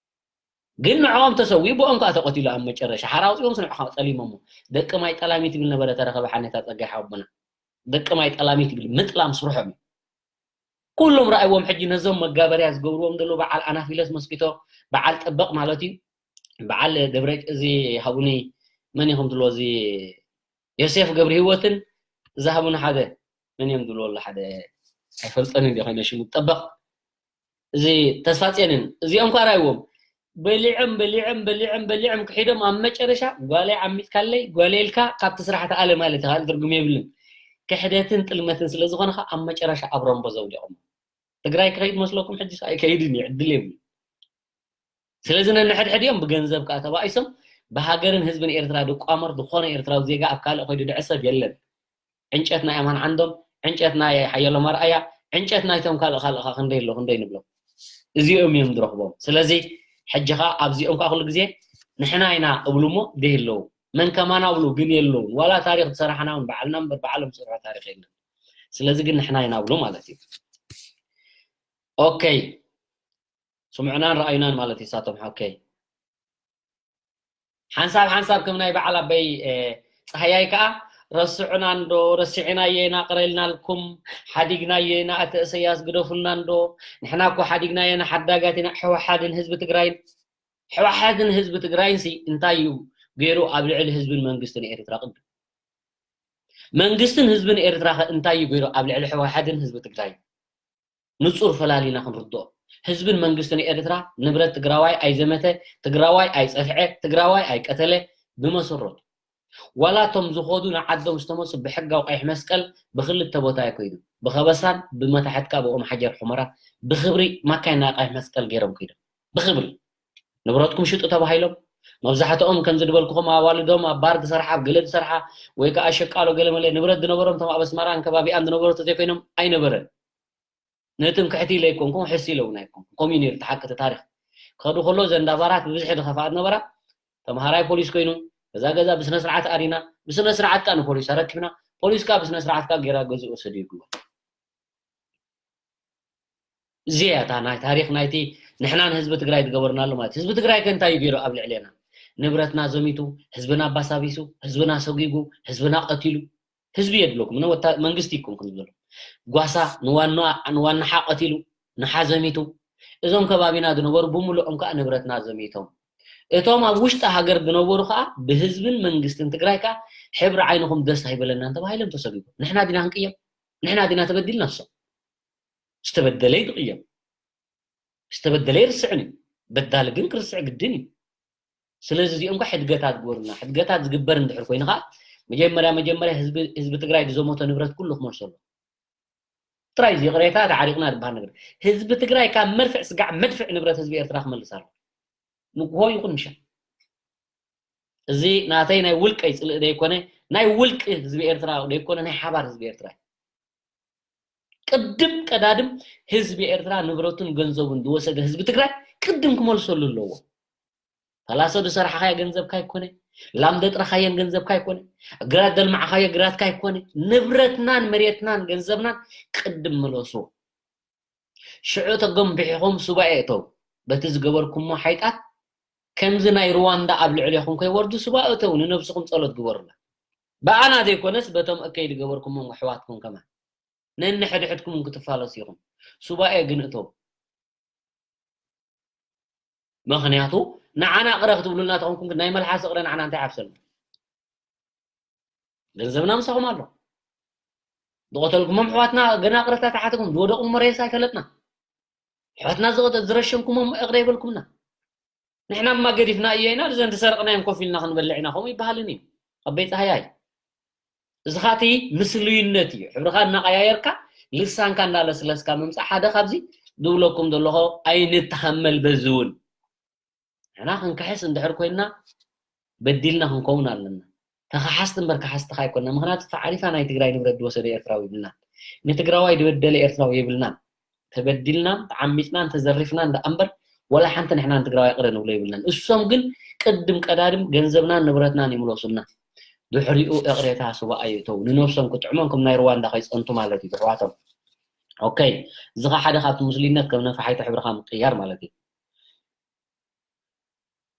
ግን ንዕኦም ተሰዊኡ ብኦም ከዓ ተቐቲሉ ኣብ መጨረሻ ሓራ ኣውፂኦም ስንዑ ከዓ ጠሊሞሞ። ደቂ ማይ ጠላሚት ይብል ነበረ ተረኸበ ሓኔታ ፀጋይ ሓወቦና። ደቂ ማይ ጠላሚት ይብል ምጥላም ስርሖም እዩ። ኩሎም ረኣይዎም ሕጂ ነዞም መጋበርያ ዝገብርዎም ዘለዉ በዓል ኣናፊለስ መስኪቶ በዓል ጠበቕ ማለት እዩ። በዓል ደብረ እዚ ሃቡኒ መን ኢኹም ትብሎ እዚ ዮሴፍ ገብረ ህይወትን እዚ ሃቡኒ ሓደ መን እዮም ዝብልዎ ኣሎ ሓደ ኣይፈልጠን እንዲ ኮይነ ሽሙ ጠበቕ እዚ ተስፋ ጼንን እዚኦም ኳ ራይዎም በሊዕም በሊዕም በሊዕም በሊዕም ክሒዶም ኣብ መጨረሻ ጓለይ ዓሚጥካለይ ጓለይ ኢልካ ካብቲ ስራሕ ተኣለ ማለት ካልእ ትርጉም የብልን። ክሕደትን ጥልመትን ስለ ዝኾነ ኸዓ ኣብ መጨረሻ ኣብ ረምቦ ዘውዲቖም። ትግራይ ክኸይድ መስለኩም ሕጂ ኣይከይድን እዩ ዕድል የብሉ። ስለዚ ነንሕድሕድ እዮም ብገንዘብ ከዓ ተባኢሶም ብሃገርን ህዝብን ኤርትራ ድቋመር ዝኾነ ኤርትራዊ ዜጋ ኣብ ካልእ ኮይዱ ድዕሰብ የለን። ዕንጨት ናይ ኣማን ዓንዶም፣ ዕንጨት ናይ ሓየሎም ኣርኣያ፣ ዕንጨት ናይቶም ካልእ ካልእ ከዓ ክንደይ ኣሎ ክንደይ ንብሎም። እዚኦም እዮም ዝረኽቦም። ስለዚ ሕጂ ከዓ ኣብዚኦም ከዓ ኩሉ ግዜ ንሕና ኢና እብሉ እሞ ደይ ኣለዉ። መን ከማና እብሉ ግን የለውን። ዋላ ታሪኽ ዝሰራሕና እውን ባዕልና እምበር ባዕሎም ዝሰርሑ ታሪኽ የለን። ስለዚ ግን ንሕና ኢና እብሉ ማለት እዩ። ኦኬ ስምዑናን ረኣዩናን ማለት እዩ ሳቶም ሓከይ ሓንሳብ ሓንሳብ ከም ናይ በዓል ኣበይ ፀሃያይ ከዓ ረስዑና እንዶ ረሲዕናዮ ኢና ቅረልናልኩም ሓዲግናዮ ኢና ኣተ እሰያስ ግደፉና እንዶ ንሕና እኮ ሓዲግናዮ ኢና ሓዳጋት ኢና ሕወሓድን ህዝቢ ትግራይን ሕወሓድን ህዝቢ ትግራይን ሲ እንታይ እዩ ገይሩ ኣብ ልዕሊ ህዝብን መንግስትን ኤርትራ ቅድም መንግስትን ህዝብን ኤርትራ ከ እንታይ እዩ ገይሩ ኣብ ልዕሊ ሕወሓድን ህዝቢ ትግራይ ንጹር ፈላሊና ክንርድኦ ህዝብን መንግስትን ኤርትራ ንብረት ትግራዋይ ኣይዘመተ ትግራዋይ ኣይጸፍዐ ትግራዋይ ኣይቀተለ ብመሰረቱ ዋላ እቶም ዝኸዱ ንዓዶም ዝተመሱ ብሕጋዊ ቀይሕ መስቀል ብክልተ ቦታ ይከይዱ ብኸበሳን ብመታሕትካ ብኦም ሓጀር ሑመራ ብክብሪ ማካይና ቀይሕ መስቀል ገይሮም ከይዶም ብክብሪ ንብረትኩም ሽጡ ተባሂሎም መብዛሕትኦም ከም ዝድበልኩኹም ኣዋልዶም ኣብ ባር ዝሰርሓ ኣብ ገለ ዝሰርሓ ወይ ከዓ ሸቃሎ ገለመለ ንብረት ዝነበሮም እቶም ኣብ ኣስመራን ከባቢኣን ዝነበሩ ተዘይኮይኖም ኣይነበረን ነትም ክሕቲ ኢለ ኣይኮንኩም ሕሲ ኢለ እውን ኣይኮንኩም ከምኡ ነይሩ ተሓቂ እቲ ታሪክ ከዱ ከሎ ዘንዳ ባራት ብብዝሒ ዝኸፍኣ ዝነበራ ተምሃራይ ፖሊስ ኮይኑ ገዛ ገዛ ብስነ ስርዓት ኣሪና ብስነ ስርዓት ከዓ ንፖሊስ ኣረኪብና ፖሊስ ከዓ ብስነ ስርዓት ከዓ ጌራ ገዝኡ ወሰዱ ይግበር እዚኣ እታ ናይ ታሪክ ናይቲ ንሕና ንህዝቢ ትግራይ ዝገበርናሉ ማለት ህዝቢ ትግራይ ከ እንታይ እዩ ገይሩ ኣብ ልዕሌና ንብረትና ዘሚቱ ህዝብና ኣባሳቢሱ ህዝብና ሰጊጉ ህዝብና ቀቲሉ ህዝቢ የድለኩም እነ ወታ መንግስቲ ይኮንኩም ዝበሎ ጓሳ ንዋና ንዋናሓ ቀቲሉ ንሓ ዘሚቱ እዞም ከባቢና ዝነበሩ ብምልኦም ከዓ ንብረትና ዘሚቶም እቶም ኣብ ውሽጢ ሃገር ዝነበሩ ከዓ ብህዝብን መንግስትን ትግራይ ከዓ ሕብሪ ዓይንኹም ደስ ኣይበለናን ተባሂሎም ተሰጊጎም ንሕና ዲና ክንቅየም ንሕና ዲና ተበዲልና ንሶም ዝተበደለ ይቅየም ዝተበደለ ይርስዕን እዩ በዳሊ ግን ክርስዕ ግድን እዩ ስለዚ እዚኦም ኳ ሕድገታት ግበሩና ሕድገታት ዝግበር እንድሕር ኮይኑ ከዓ መጀመርያ መጀመርያ ህዝቢ ትግራይ ዝዘመቶ ንብረት ኩሉ ክመልሰሉ ጥራይ እዚ ይቕሬታ ተዓሪቕና ዝበሃል ነገር ህዝቢ ትግራይ ካብ መድፍዕ ስጋዕ መድፍዕ ንብረት ህዝቢ ኤርትራ ክመልስ ኣሎ ንግሆ ይኹን ምሸት እዚ ናተይ ናይ ውልቀይ ፅልእ ዘይኮነ ናይ ውልቂ ህዝቢ ኤርትራ ዘይኮነ ናይ ሓባር ህዝቢ ኤርትራ ቅድም ቀዳድም ህዝቢ ኤርትራ ንብረቱን ገንዘቡን ዝወሰደ ህዝቢ ትግራይ ቅድም ክመልሰሉ ኣለዎ። ፓላሶ ዝሰራሕኻዮ ገንዘብካ ኣይኮነ፣ ላም ዘጥረኻየን ገንዘብካ ኣይኮነ፣ ግራት ዘልማዕኻዮ ግራትካ ኣይኮነ። ንብረትናን መሬትናን ገንዘብናን ቅድም ምለስዎ። ሽዑ ተጎምቢሕኹም ሱባኤ እተው። በቲ ዝገበርኩሞ ሓይጣት ከምዚ ናይ ሩዋንዳ ኣብ ልዕሌኹም ከይወርዱ ሱባኤ እተው፣ ንነብስኹም ጸሎት ግበሩላ። ብኣና ዘይኮነስ በቶም እከይ ዝገበርኩሞም ኣሕዋትኩም ከማን ነንሕድሕድኩም ክትፋለሱ ኢኹም። ሱባኤ ግን እተው። ምኽንያቱ ንዓና እቕረ ክትብሉልና ተኾንኩም ግን ናይ መልሓስ እቕረ ንዓና እንታይ ሓፍሰልና? ገንዘብና ምሳኹም ኣሎ። ዝቐተልኩሞም ኣሕዋትና ገና እቕረታት ተሓትኩም ዝወደቑ መሬሳ ኣይፈለጥና። ኣሕዋትና ዝቐተ-፣ ዝረሸንኩሞም እቕረ ይበልኩምና። ንሕና እማ ገዲፍና እዮ ኢና፣ እዘን ዝሰረቕናዮም ኮፍ ኢልና ክንበልዕ ኢና፣ ከምኡ ይበሃልን እዩ። ኣበይ ጸሃያይ። እዚ ኻቲ ምስሉይነት እዩ። ሕብርኻ እናቐያየርካ፣ ልሳንካ እናለስለስካ ምምጻእ ሓደ ካብዚ ዝብለኩም ዘለኹ ኣይንተሃመል በዚ እውን። ንሕና ክንክሕስ እንድሕር ኮይንና በዲልና ክንከውን ኣለና። ተኸሓስቲ እምበር ከሓስቲ ኣይኮንና። ምኽንያቱ ተዓሪፋ ናይ ትግራይ ንብረት ዝወሰደ ኤርትራዊ የብልናን። ንትግራዋይ ዝበደለ ኤርትራዊ የብልናን። ተበዲልናን ተዓሚፅናን ተዘሪፍናን ደኣ እምበር ወላ ሓንቲ ንሕና ንትግራዋይ ይቕረ ንብሎ የብልናን። እሶም ግን ቅድም ቀዳድም ገንዘብናን ንብረትናን ይምለሱልና። ድሕሪኡ እቕሬታ ሱባኤ ይእተው። ንነብሶም ክጥዕሞም ከም ናይ ሩዋንዳ ከይፀንቱ ማለት እዩ፣ ኣሕዋቶም። ኦኬ፣ እዚ ኸዓ ሓደ ካብቲ ምስሉይነት ከም ነፋሒቶ ሕብርኻ ምቅያር ማለት እዩ።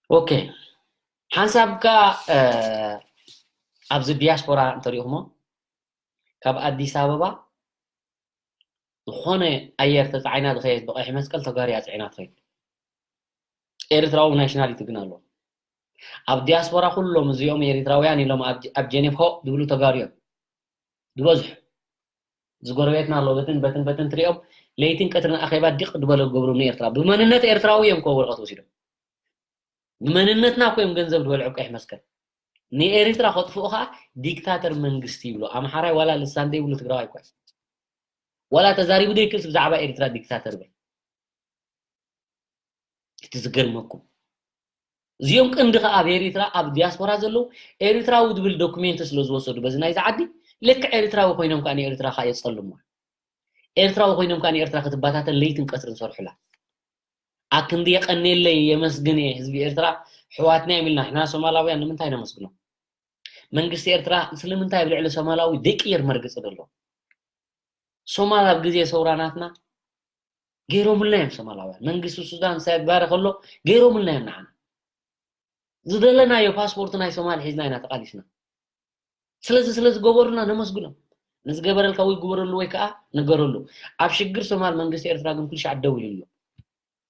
ኦኬ፣ ሓንሳብ ከ፣ እ፣ ኣብዚ ዲያስፖራ እንተሪእኹሞ፣ ካብ ኣዲስ ኣበባ ዝኾነ ኣየር ተጻዒና ዝኸየድ ብቐይሕ መስቀል ተጋሩ እያ ጽዒና ትኸይድ። ኤርትራዊ ናሽናሊቲ ግን ኣለዎ። ኣብ ዲያስፖራ ኩሎም እዚኦም ኤሪትራውያን ኢሎም ኣብ ጀ-፣ ኣብ ጀኔቭ ሆ ዝብሉ ተጋሩ እዮም ዝበዝሑ። እዚ ጎረቤትና ኣሎ፣ በትን በትን በትን ትሪኦም ለይትን ቀትርን ኣኼባ ዲቕ ዝበለ ዝገብሩ ንኤርትራ። ብመንነት ኤርትራዊ እዮም እኮ ወረቐት ወሲዶም። ብመንነትና እኮ እዮም ገንዘብ ዝበልዑ ኣብ ቀይሕ መስቀል። ንኤርትራ ከጥፍኡ ኸዓ ዲክታተር መንግስቲ ይብሉ። ኣምሓራይ ዋላ ልሳን ዘይብሉ ትግራዋይ እኮ እዩ። ዋላ ተዛሪቡ ዘይክእልስ ብዛዕባ ኤርትራ ዲክታተር ይብል። እቲ ዝገርመኩም፣ እዚኦም ቅንዲ ኸዓ ኣብ ኤሪትራ፣ ኣብ ዲያስፖራ ዘለዉ ኤሪትራዊ ዝብል ዶክሜንት ስለ ዝወሰዱ በዚ ናይዚ ዓዲ፣ ልክዕ ኤሪትራዊ ኮይኖም ከኣ ንኤሪትራ ኸዓ የጸልሙዋ። ኤርትራዊ ኮይኖም ከኣ ንኤርትራ ክትበታተን ለይትን ቀትርን ዝሰርሑላ። ኣክንዲ የቐንየለይ የመስግን እየ ህዝቢ ኤርትራ፣ ኣሕዋትና እዮም ኢልና። ንሕና ሶማላውያን ንምንታይ ነመስግኖም? መንግስቲ ኤርትራ ስለምንታይ ኣብ ልዕሊ ሶማላዊ ዘይቅየር መርገጺ ዘሎ? ሶማል ኣብ ግዜ ሰውራ ናትና ገይሮምልና እዮም ሶማላውያን። መንግስቲ ሱዳን ሳያድ ባረ ከሎ ገይሮምልና እዮም ንዓና። ዝደለናዮ ፓስፖርት ናይ ሶማል ሒዝና ኢና ተቓሊስና። ስለዚ ስለ ዝገበሩልና ነመስግኖም። ንዝገበረልካ ወይ ግበረሉ ወይ ከዓ ንገረሉ። ኣብ ሽግር ሶማል መንግስቲ ኤርትራ ግን ኩሉ ሻዕ ደው ኢሉ ኣሎ።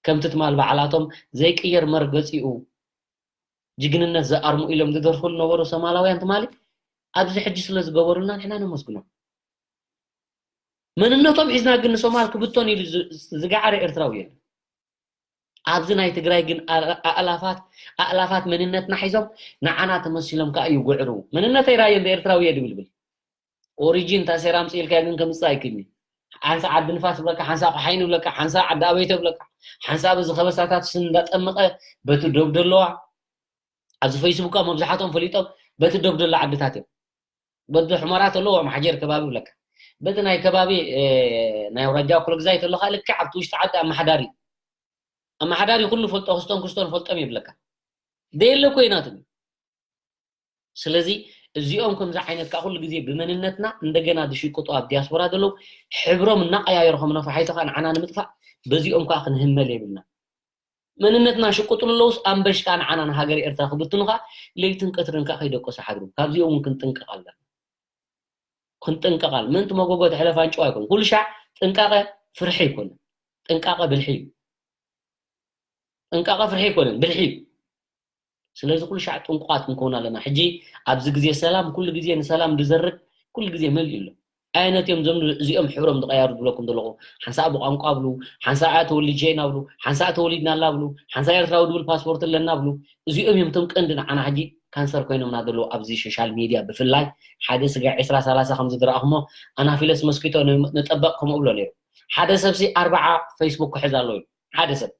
ከምቲ ትማል በዓላቶም ዘይቅየር መርገጺኡ ጅግንነት ዝኣርሙ ኢሎም ዝደርፉ ዝነበሩ ሶማላውያን ትማሊ ኣብዚ ሕጂ ስለ ዝገበሩልና ንሕና ነመስግኖም። መንነቶም ሒዝና ግን ንሶማል ክብተኑ ኢሉ ዝ-፣ ዝገዓረ ኤርትራዊ የለን። ኣብዚ ናይ ትግራይ ግን ኣ-፣ ኣእላፋት፣ ኣእላፋት መንነትና ሒዞም ንዓና ተመሲሎም ከኣ ይጉዕሩ። መንነተይ ራየ እንደ ኤርትራዊ እየ ድብልብል። ኦሪጂን ታሴራ ኣምፅእ ኢልካዮ ግን ከምፅእ ኣይክእልኒ። ሓንሳ ዓዲ ንፋስ ብለካ፣ ሓንሳ ቆሓይኒ ብለካ፣ ሓንሳ ዓዲ ኣበይቶ ብለካ፣ ሓንሳ በዚ ከበሳታት ስም እንዳጠመቐ በቲ ዶብ ደለዋ ኣብዚ ፌስቡክ መብዛሕትኦም ፈሊጦም በቲ ዶብ ደሎ ዓድታት እዮም። በቲ ሑመራ ተለዎ ማሓጀር ከባቢ ብለካ። በቲ ናይ ከባቢ፣ እ፣ ናይ ኣውራጃ ኩለግዛይ ተለኻ ልክዕ ኣብቲ ውሽጢ ዓዲ ኣመሓዳሪ። ኣመሓዳሪ ኩሉ ፈልጦ፣ ክስቶን ክስቶን ፈልጦም ይብለካ። ደየለ እኮ እዩ ናትም። ስለዚ እዚኦም ከምዚ ዓይነት ከዓ ኩሉ ግዜ ብመንነትና እንደገና ዝሽቅጡ ኣብ ዲያስፖራ ዘለዉ ሕብሮም እናቀያየሩ ከም ነፋሒቶ ከዓ ንዓና ንምጥፋእ በዚኦም ከዓ ክንህመል የብልና። መንነትና ሽቅጥሉ ኣለውስ ኣንበሽ ከዓ ንዓና ንሃገር ኤርትራ ክብትኑ ከዓ ለይትን ቀትርን ከዓ ከይደቀሱ ሓድሩ። ካብዚኦም እውን ክንጥንቀቕ ኣለና። ክንጥንቀቕ ኣለ-፣ ምእንቲ መጎጎ ትሕለፍ ኣንጭዋ ኣይኮን። ኩሉ ሻዕ ጥንቃቐ ፍርሒ ኣይኮነን። ጥንቃቐ ብልሒ እዩ። ጥንቃቐ ፍርሒ ኣይኮነን፣ ብልሒ እዩ። ስለዚ ኩሉ ሻዕ ጥንቁቓት ክንከውን ኣለና። ሕጂ ኣብዚ ግዜ ሰላም፣ ኩሉ ግዜ ንሰላም ዝዘርግ ኩሉ ግዜ መሊኡ ኣሎ። ኣየነት እዮም እዞም እዚኦም ሕብሮም ዝቀያሩ ዝብለኩም ዘለኹ? ሓንሳእ ብቋንቋ ብሉ፣ ሓንሳእ ተወሊድ ሸይና ብሉ፣ ሓንሳእ ተወሊድናላ ብሉ፣ ሓንሳእ ኤርትራዊ ዝብል ፓስፖርት ኣለና ብሉ። እዚኦም እዮም እቶም ቀንዲ ንዓና ሕጂ ካንሰር ኮይኖምና ዘለዉ ኣብዚ ሶሻል ሚድያ ብፍላይ ሓደ ስጋዕ ዕስራ ሰላሳ ከም ዝድረኣኹሞ ኣናፊለስ መስኪቶ ን-፣ ንጠበቕ ከምኡ ብሎ ነይሩ። ሓደ ሰብሲ ኣርባዓ ፌስቡክ ክሕዝ ኣለዎ እዩ። ሓደ ሰብ።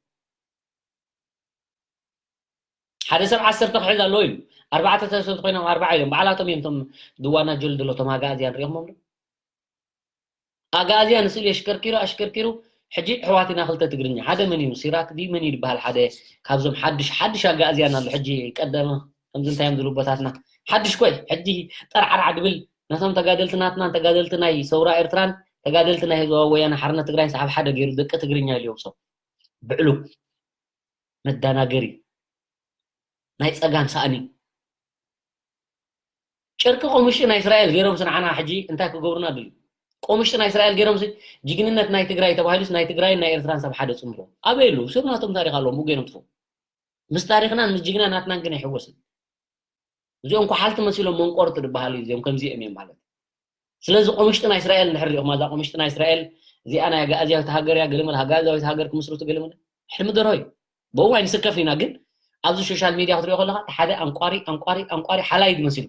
ሓደ ሰብ ዓሰርተ ክሕዝ ኣለዎ ኢሉ። ኣርባዕተ ሰብ ኮይኖም ኣርባዓ ኢሎም። ባዕላቶም እዮም እቶም ዝዋናጀሉ ዘሎ እቶም ኣጋእዝያን ሪኦሞም ዶ? ኣጋእዝያን ስእሊ ኣሽከርኪሩ፣ ኣሽከርኪሩ ሕጂ ኣሕዋት ኢና ክልተ ትግርኛ፣ ሓደ መን እዩ? ሲራክ ድዩ መን እዩ ዝበሃል? ሓደ ካብዞም ሓድሽ ሓድሽ ኣጋእዝያን ኣሎ። ሕጂ ቀደመ ከምዚ እንታይ እዮም ዝብሉ ኣቦታትና፣ ሓድሽ ኮይ ሕጂ ጠርዓርዓ ድብል ነቶም ተጋደልቲ ናትናን ተጋደልቲ ናይ ሰውራ ኤርትራን ተጋደልቲ ናይ ህዝባዊ ወያነ ሓርነት ትግራይን ሰዓብ ሓደ ገይሩ ደቂ ትግርኛ ኢሉ የውፅኦም። ብዕሉግ መዳናገሪ፣ ናይ ጸጋም ሳእኒ። ጨርቂ ቆምሽጢ ናይ እስራኤል ገይሮም ንዓና ሕጂ እንታይ ክገብሩና ድልዩ? ቆምሽጢ ናይ እስራኤል ገይሮም ጅግንነት ናይ ትግራይ ተባሂሉስ ናይ ትግራይን ናይ ኤርትራን ሰብ ሓደ ጽምዶ ኣበይ ኣለዉ? ሰብ ናቶም ታሪኽ ኣለዎም፣ ብጎይኖም ትፈው። ምስ ታሪኽናን ምስ ጅግና ናትናን ግን ኣይሕወስን። እዚኦም ኳሓልቲ መሲሎም መንቆርቲ ዝበሃሉ እዚኦም ከምዚኦም እዮም ማለት። ስለዚ ቆምሽጢ ናይ እስራኤል እንድሕር ሪኢኹም፣ እዛ ቆምሽጢ ናይ እስራኤል እዚኣ ናይ ኣጋእዝያዊት ሃገር እያ፣ ገለመለ ኣጋእዝያዊት ሃገር ክምስርቱ ገለመለ ሕልሚ ደርሆ እዩ። ብኡ ኣይንስከፍ ኢና፣ ግን ኣብዚ ሶሻል ሚድያ ክትሪኦ ከለኻ እቲ ሓደ ኣንቋሪ ኣንቋሪ ኣንቋሪ ሓላይ ዝመሲሉ፣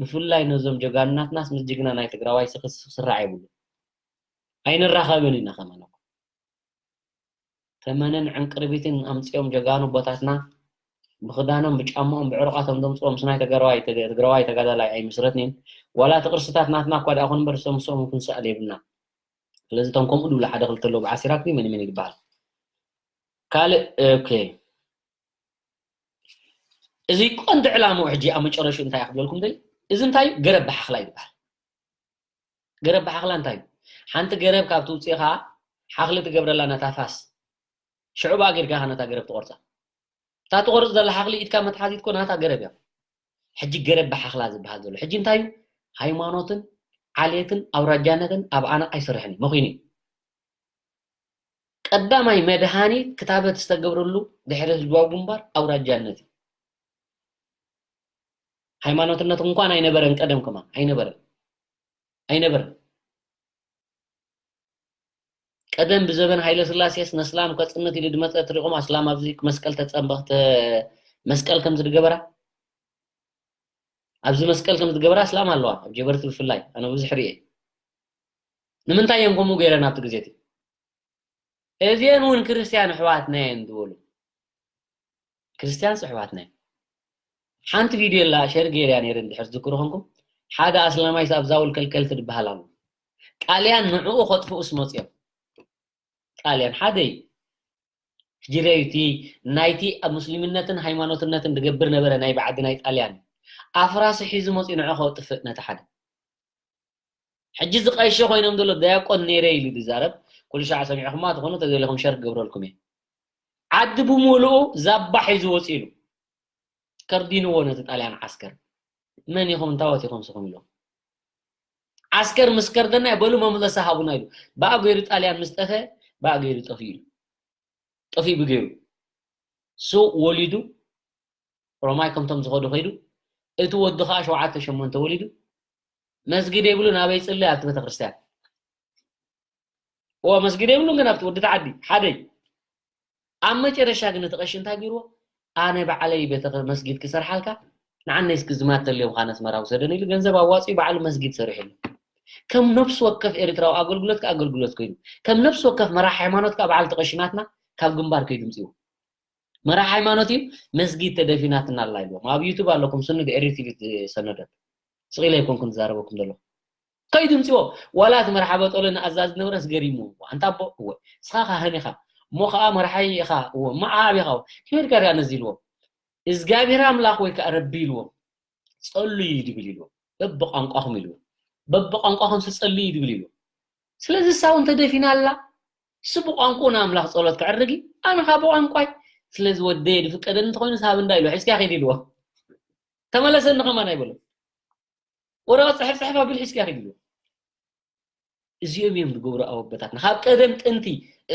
ብፍላይ ነዞም ጀጋኑናትናስ ምስ ጅግና ናይ ትግራዋይ ስኽስ ስራዕ የብሉ። ኣይንራኸብን ኢና ከማናኩም። ተመንን ዕንቅርቢትን ኣምጺኦም ጀጋኑ ኣቦታትና ብኽዳኖም ብጫማኦም ብዕሩቓቶም ዘምጽኦም ምስ ናይ ተገረዋይ ተገ-፣ ትግራዋይ ተጋዳላይ ኣይምስረትንን። ዋላ እቲ ቅርስታት ናትና እኳ ደኣ ኹን እምበር፣ እሶም ምስኦም ክንስኣል የብልና። ስለዚ እቶም ከምኡ ድብሉ ሓደ ክልተ ኣለዉ፣ በዓል ሲራክ ድዩ መን መን ይበሃል? ካልእ፣ ኦኬ። እዚ ቀንዲ ዕላምኡ ሕጂ ኣብ መጨረሽኡ እንታይ ክብለልኩም ደሊ? እዚ እንታይ ገረብ ብሓኽላ ይበሃል። ገረብ ብሓኽላ እንታይ እዩ? ሓንቲ ገረብ ካብ ትውፅእ ኸዓ ሓኽሊ ትገብረላ ነታ ፋስ። ሽዑ ብኣ ጌርካ ኢኻ ነታ ገረብ ትቖርፃ። እታ ትቖርፅ ዘላ ሓኽሊ ኢድካ መትሓዚት እኮ ናታ ገረብ እያ። ሕጂ ገረብ ብሓኽላ ዝበሃል ዘሎ። ሕጂ እንታይ እዩ? ሃይማኖትን ዓሌትን ኣውራጃነትን ኣብ ኣነ ኣይሰርሕን እዩ። መኺኑ እዩ። ቀዳማይ መድሃኒት ክታበት ዝተገብረሉ ድሕሪ ህዝባዊ ግንባር ኣውራጃነት እዩ። ሃይማኖትነት እንኳን ኣይነበረን ቀደም ከማን። ኣይነበረን። ኣይነበረን። ቀደም ብዘበን ሃይለ ስላሴስ ነስላም ከጽንት ኢሉ ድመጸ ትሪኹም ኣስላም ኣብዚ መስቀል ተጸንበ-፣ ተ-፣ መስቀል ከም ዝድገበራ፣ ኣብዚ መስቀል ከም ዝገበራ ኣስላም ኣለዋ። ኣብ ጀበርቲ ብፍላይ ኣነ ብዙሕ ሪኤ። ንምንታይ እዮም ከምኡ ገይረን ኣብቲ ግዜ እቲ? እዚአን እውን ክርስትያን ኣሕዋትና እየን ዝበሉ። ክርስትያንስ ኣሕዋትና እየን። ሓንቲ ቪድዮ ኣላ፣ ሸር ገይረያ ነይረ፣ እንድሕር ትዝክሩ ኾንኩም። ሓደ ኣስላማይስ ኣብ ዛውል ከልከልቲ ዝበሃል ኣሎ። ጣልያን ንዕኡ ከጥፍኡስ መፅዮም። ጣልያን ሓደ እዩ። ሕጂ ርእዩ፣ እቲ ናይቲ ኣብ ሙስሊምነትን ሃይማኖትነትን ዝገብር ነበረ ናይ ብዓዲ ናይ ጣልያን። ኣፍራሲ ሒዙ መፅዩ ንዕኡ ከጥፍእ ነቲ ሓደ። ሕጂ እዚ ቀሺ ኮይኖም ዘሎ ዳያቆን ነይረ ኢሉ ዝዛረብ፣ ኩሉ ሻዕ ሰሚዕኹማ ትኾኑ፣ ተዘይለኹም ሸር ክገብረልኩም እየ። ዓዲ ብምሉኡ ዛባ ሒዙ ወፂኡ ኢሉ። ከርዲንዎ ነቲ ጣልያን ዓስከር። መን ኢኹም፣ እንታወት ኢኹም ስኹም ኢሎም። ዓስከር ምስ ከርደና በሉ መምለሳ ሃቡና ኢሉ። ብኣ ገይሩ ጣልያን ምስ ጠፈ፣ ብኣ ገይሩ ጠፊኡ ኢሉ። ጠፊኡ ብገይሩ። ሱ ወሊዱ፣ ሮማይ ከምቶም ዝኸዱ ከይዱ፣ እቲ ወዲ ኸዓ ሸውዓተ ሸሞንተ ወሊዱ፣ መስጊድ የብሉን፣ ኣበይ ጽሊ ኣብቲ ቤተክርስትያን። እዋ መስጊድ የብሉን፣ ግን ኣብቲ ወዲ ተዓዲ፣ ሓደይ። ኣብ መጨረሻ ግን እቲ ቀሺ እንታይ ገይርዎ? ኣነ ባዕለይ ቤተ መስጊድ ክሰርሓልካ፣ ንዓነይ እስኪ ዝማት ተልዮም ኻን ኣስመራ ውሰደን ኢሉ ገንዘብ ኣዋፂኡ ባዕሉ መስጊድ ሰሪሕሉ። ከም ነፍሲ ወከፍ ኤርትራዊ ኣገልግሎት ከ ኣገልግሎት ኮይኑ፣ ከም ነፍሲ ወከፍ መራሕ ሃይማኖት ከ በዓል ተቐሽናትና ካብ ግንባር ከይዱ ምፅዎ። መራሕ ሃይማኖት እዩ፣ መስጊድ ተደፊናትና ኣላ ኢልዎም። ኣብ ዩቱብ ኣለኩም፣ ስኑ ኤሪ ቲቪ ዝሰነደት። ስቕ ኢለ ኣይኮንኩን ዝዛረበኩም ዘለኹ። ከይዱ ምፅዎ። ዋላ እቲ መርሓ በጦለ ንኣዛዚ ነበረስ ገሪሙ። ኣንታ ኣቦ፣ እወ፣ ንስኻ ካህን ኢኻ። እሞ ኸዓ መርሓይ ኢኻ። እወ፣ እሞ ዓብ ኢኻ። ከመይ ኢልካ ሪኣ ነዚ ኢልዎም። እግዚኣብሔር ኣምላኽ ወይ ከዓ ረቢ ኢልዎም። ጸልዩ ድብል ኢልዎም። በብቋንቋኹም ኢልዎም። በብቋንቋኹም ሲ ጸልዩ ድብል ኢልዎም። ስለዚ እሳ እውን ተደፊና ኣላ። እሱ ብቋንቋኡ ንኣምላኽ ጸሎት ከዕርግ እዩ። ኣነ ኸዓ ብቋንቋይ። ስለዚ ወደየ ድፍቀደኒ እንተኾይኑ ሳብ እንዳ ኢልዎ። ሒዝካ ኺድ ኢልዎ። ተመለሰኒ ከማን ኣይበሎ። ወረቐት ጽሕፍ ጽሕፍ ኣቢሉ ሒዝካ ኺድ ኢልዎ። እዚኦም እዮም ዝገብሩ ኣወቦታትና። ካብ ቀደም ጥንቲ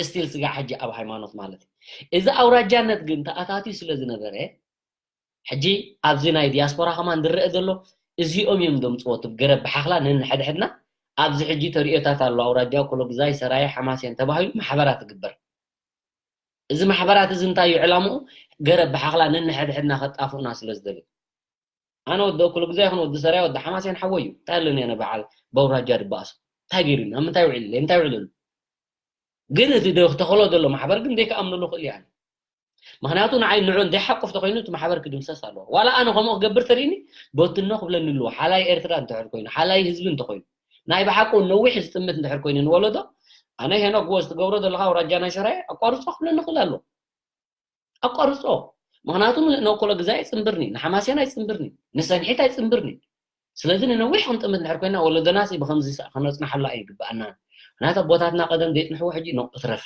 እስቲል ስጋዕ ሕጂ ኣብ ሃይማኖት ማለት እዩ። እዚ ኣውራጃነት ግን ተኣታትዩ ስለ ዝነበረ፣ ሕጂ ኣብዚ ናይ ዲያስፖራ ከማን ዝረአ ዘሎ፣ እዚኦም እዮም ዘምጽዎ። እቲ ገረብ ብሓኽላ ነንሕድሕድና ኣብዚ ሕጂ ተርእዮታት ኣሎ። ኣውራጃ፣ ኮሎግዛይ፣ ሰራየ፣ ሓማሴን ተባሂሉ ማሕበራት ይግበር። እዚ ማሕበራት እዚ እንታይ እዩ ዕላምኡ? ገረብ ብሓኽላ ነንሕድሕድና ከጣፍኡና ስለ ዝደልዩ። ኣነ ወዲ ኮሎግዛይ ይኹን ወዲ ሰራየ፣ ወዲ ሓማሴን ሓወይ እዩ። እንታይ ኣለኒ ኣነ በዓል በኣውራጃ ድበኣሱ? እንታይ ገይሩኒ? ኣብ ምንታይ ውዒሉ? እንታይ ውዕለሉ? ግን እቲ ደ-፣ ተኸሎ ዘሎ ማሕበር ግን ዘይከኣምነሉ ክእል እየ ኣነ። ምኽንያቱ ንዓይ ንዑ ዘይሓቁፍ ተኾይኑ እቲ ማሕበር ክድምሰስ ኣለዎ። ዋላ ኣነ ከምኡ ክገብር ተርእኒ በትኖ ክብለኒ ኣለዎ። ሓላይ ኤርትራ እንተሕር ኮይኑ፣ ሓላይ ህዝቢ እንተኾይኑ፣ ናይ ብሓቁ ነዊሕ ዝጥምት እንድሕር ኮይኑ ንወለዶ፣ ኣነ ሄኖክ ጎዝ ትገብሮ ዘለኻ ኣውራጃ ናይ ሰራየ ኣቋርጾ ክብለኒ ይኽእል ኣሎ። ኣቋርጾ። ምኽንያቱ ንእነ ኮሎ ግዛይ ኣይጽንብርኒ፣ ንሓማሴን ኣይጽንብርኒ፣ ንሰንሒት ኣይጽንብርኒ። ስለዚ ንነዊሕ ክንጥምት እንድሕር ኮይና ወለዶናሲ ብኸምዚ ከነጽንሓሉ ኣይግብኣናን። ምኽንያቱ ኣቦታትና ቀደም ዘይጽንሕዎ ሕጂ ኖ እትረፍ።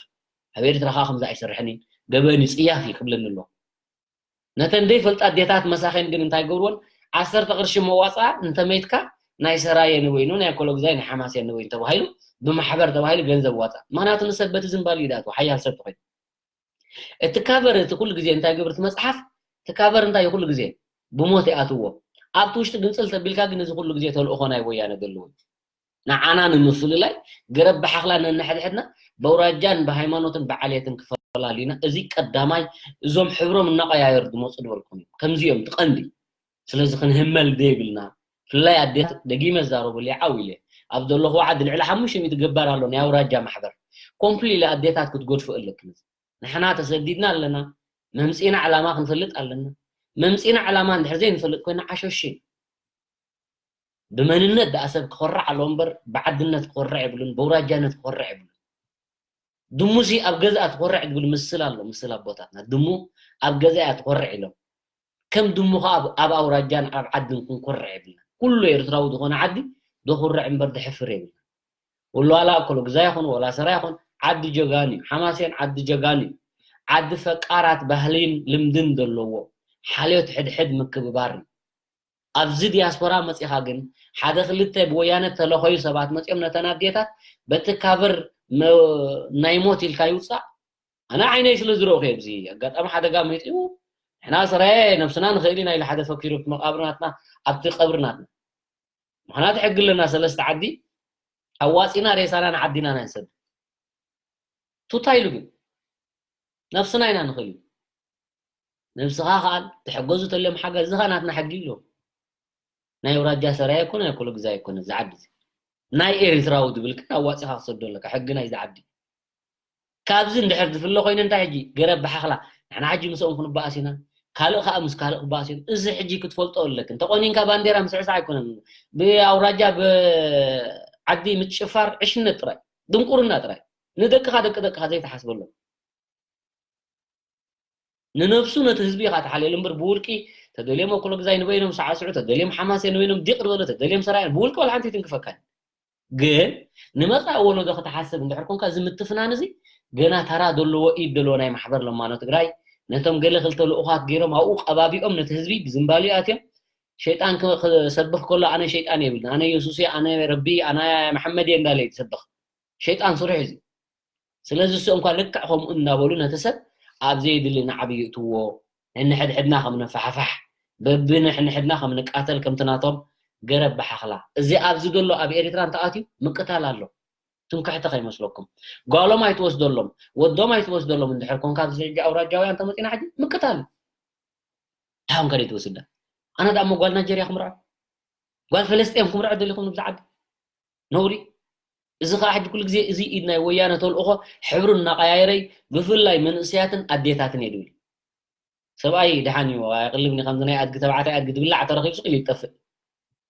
ኣብ ኤርትራ ከዓ ከምዚ ኣይሰርሕን እዩ፣ ገበን እዩ፣ ጽያፍ እዩ ክብለኒ ኣሎ። ነተን ዘይፈልጣ ኣዴታት መሳኺን ግን እንታይ ገብርዎን? ዓሰርተ ቅርሺ መዋፅኣ እንተመይትካ ናይ ሰራየ ንበይኑ ናይ ኮሎግዛይ ናይ ሓማስያ ንበይኑ ተባሂሉ ብማሕበር ተባሂሉ ገንዘብ ዋፃ። ምክንያቱ ንሰብ በቲ ዝንባል እዩ ዝኣትዎ ሓያል ሰብ ተኮይኑ። እቲ ካቨር እቲ ኩሉ ግዜ እንታይ ግብር እቲ መፅሓፍ እቲ ካቨር እንታይ ኩሉ ግዜ ብሞት ይኣትዎ። ኣብቲ ውሽጢ ግንፅል ተቢልካ ግን እዚ ኩሉ ግዜ ተልእኾ ናይ ወያነ ዘለዎ እዩ። ንዓና ንምፍልላይ ገረብ ብሓኽላ ነንሕድሕድና በውራጃን ብሃይማኖትን ብዓሌትን ክፈላልዩና። እዚ ቀዳማይ እዞም ሕብሮም እናቐያየሩ ዝመፁ ዝበልኩም እዩ። ከምዚ እዮም እቲ ቀንዲ። ስለዚ ክንህመል ደይብልና። ፍላይ ኣዴታት ደጊመ ዛረቡለይ ዓው ኢለ ኣብ ዘለኹዎ ዓዲ ልዕሊ ሓሙሽተ ሚእቲ ገባር ኣሎ ናይ ኣውራጃ ማሕበር። ኮምፕሊሊ ኣዴታት ክትገድፉ ኣለክን። ንሕና ተሰዲድና ኣለና። መምፂና ዕላማ ክንፈልጥ ኣለና። መምፂና ዕላማ እንድሕር ዘይንፈልጥ ኮይና ዓሸሽ እዩ። ብመንነት ደኣ ሰብ ክኾርዕ ኣለዎ እምበር ብዓድነት ክኾርዕ የብሉን፣ በውራጃነት ክኾርዕ የብሉን። ድሙሲ ኣብ ገዝኣ ትኾርዕ ዝብል ምስል ኣሎ፣ ምስል ኣቦታትና። ድሙ ኣብ ገዛ እያ ትኾርዕ ኢሎም። ከም ድሙ ኸዓ ኣብ፣ ኣብ ኣውራጃን ኣብ ዓድን ክንኮርዕ የብልና። ኩሉ ኤርትራዊ ዝኾነ ዓዲ ደኹርዕ እምበር ደሕፍር የብልና። ወላ ዋላ ኮሎግዛ ይኹን፣ ወላ ሰራ ይኹን፣ ዓዲ ጀጋኑ እዩ። ሓማሴን ዓዲ ጀጋኑ እዩ። ዓዲ ፈቃራት ባህልን ልምድን ዘለዎ፣ ሓልዮት ሕድሕድ ምክብባር እዩ። ኣብዚ ዲያስፖራ መጺኻ ግን ሓደ ክልተ ብወያነ ተለኸዩ ሰባት መጺኦም ነተን ኣዴታት በቲ ካቨር መ-፣ ናይ ሞት ኢልካ ይውጻእ። ኣነ ዓይነይ ስለ ዝረእኹ ኣብዚ ኣጋጣሚ ሓደጋ መይጡ ንሕና ሰራየ ነብስና ንኽእል ኢና ኢሉ ሓደ ፈኪሩ ኣብቲ መቃብር ናትና ኣብቲ ቀብሪ ናትና። ምኽንያቱ ሕጊ ኣለና ሰለስተ ዓዲ ኣዋጺና ሬሳና ንዓዲና ናይ ንሰድ። ቱታ ኢሉ ግን ነብስና ኢና ንኽእል እዩ። ነብስኻ ከኣል ትሕገዙ ተልዮም ሓገዝ፣ እዚ ኸኣ ናትና ሕጊ ኢሉ። ናይ ኣውራጃ ሰራየ ኣይኮነ፣ ናይ ኮሎግዛይ ኣይኮነ፣ እዚ ዓዲ እዚ። ናይ ኤርትራዊ ዝብል ግን ኣዋጺኻ ክሰዶ ኣለካ፣ ሕጊ ናይዚ ዓዲ። ካብዚ እንድሕር ዝፍለ ኮይኑ እንታይ ሕጂ? ገረብ ብሓኽላ። ንሕና ሕጂ ምስኦም ክንበኣስ ኢና። ካልእ ከኣ ምስ ካልእ ክበኣስ እዩ። እዚ ሕጂ ክትፈልጦ ኣለክን። ተቆኒንካ ባንዴራ ምስዕሳዕ ኣይኮነን። ብኣውራጃ፣ ብዓዲ ምጭፋር ዕሽነት ጥራይ፣ ድንቁርና ጥራይ። ንደቅኻ ደቂ ደቅኻ ዘይትሓስበሎም። ንነብሱ ነቲ ህዝቢ ኢኻ ትሓልየሉ እምበር ብውልቂ ተደልዮም ኣኮሎግዛይ ንበይኖም ሰዓስዑ፣ ተደልዮም ሓማሴ ንበይኖም ዲቕ ዝበለ፣ ተደልዮም ሰራየ ብውልቂ ዋላ ሓንቲ ኣይትንክፈካን። ግን ንመጻኢ ወለዶ ክትሓስብ እንድሕር ኮንካ እዚ ምትፍናን እዚ ገና ተራ ዘለዎ ኢድ ዘለዎ ናይ ማሕበር ለማኖ ትግራይ ነቶም ገለ ክልተ ልኡኻት ገይሮም ኣብኡ ቀባቢኦም ነቲ ህዝቢ ብዝምባልኡ ኣትዮም ሸይጣን ክ-፣ ክሰብኽ ከሎ ኣነ ሸይጣን የብልን፣ ኣነ የሱስ እየ፣ ኣነ ረቢ፣ ኣነ መሓመድ እየ እንዳለ እዩ ዝሰብኽ። ሸይጣን ስሩሕ እዩ። ስለዚ እሱ እንኳ ልክዕ ከምኡ እናበሉ ነቲ ሰብ ኣብ ዘየድሊ ናዕቢ ይእትዎ፣ ነንሕድሕድና ከም ንፋሕፋሕ፣ በብንሕንሕድና ከም ንቃተል ከምቲ ናቶም ገረብ ብሓኽላ። እዚ ኣብዚ ዘሎ ኣብ ኤርትራ እንተኣትዩ ምቅታል ኣሎ። ትምክሕቲ ከይመስለኩም። ጓሎም ኣይትወስደሎም፣ ወዶም ኣይትወስደሎም እንድሕር ኮንካ ኣብዚ ሕጂ ኣውራጃውያን ተመጺና ሕጂ ምቅታል። እንታይ ከደይ ትወስዳ? ኣነ ደኣ እሞ ጓል ናይጀርያ ክምርዖ? ጓል ፈለስጤም ክምርዖ ደሊኹም ንብዚ ዓዲ? ነውሪ። እዚ ኸዓ ሕጂ ኩሉ ግዜ እዚ ኢድ ናይ ወያነ ተልእኾ ሕብሩ እናቐያየረ እዩ፣ ብፍላይ መንእሰያትን ኣዴታትን እየ ድብል። ሰብኣይ ደሓን እዩ፣ ኣይቕልብን እዩ፣ ከምዚ ናይ ኣድጊ ተባዕታይ ኣድጊ ድብላዕ ተረኺቡ ስቕ ኢሉ ይጠፍእ።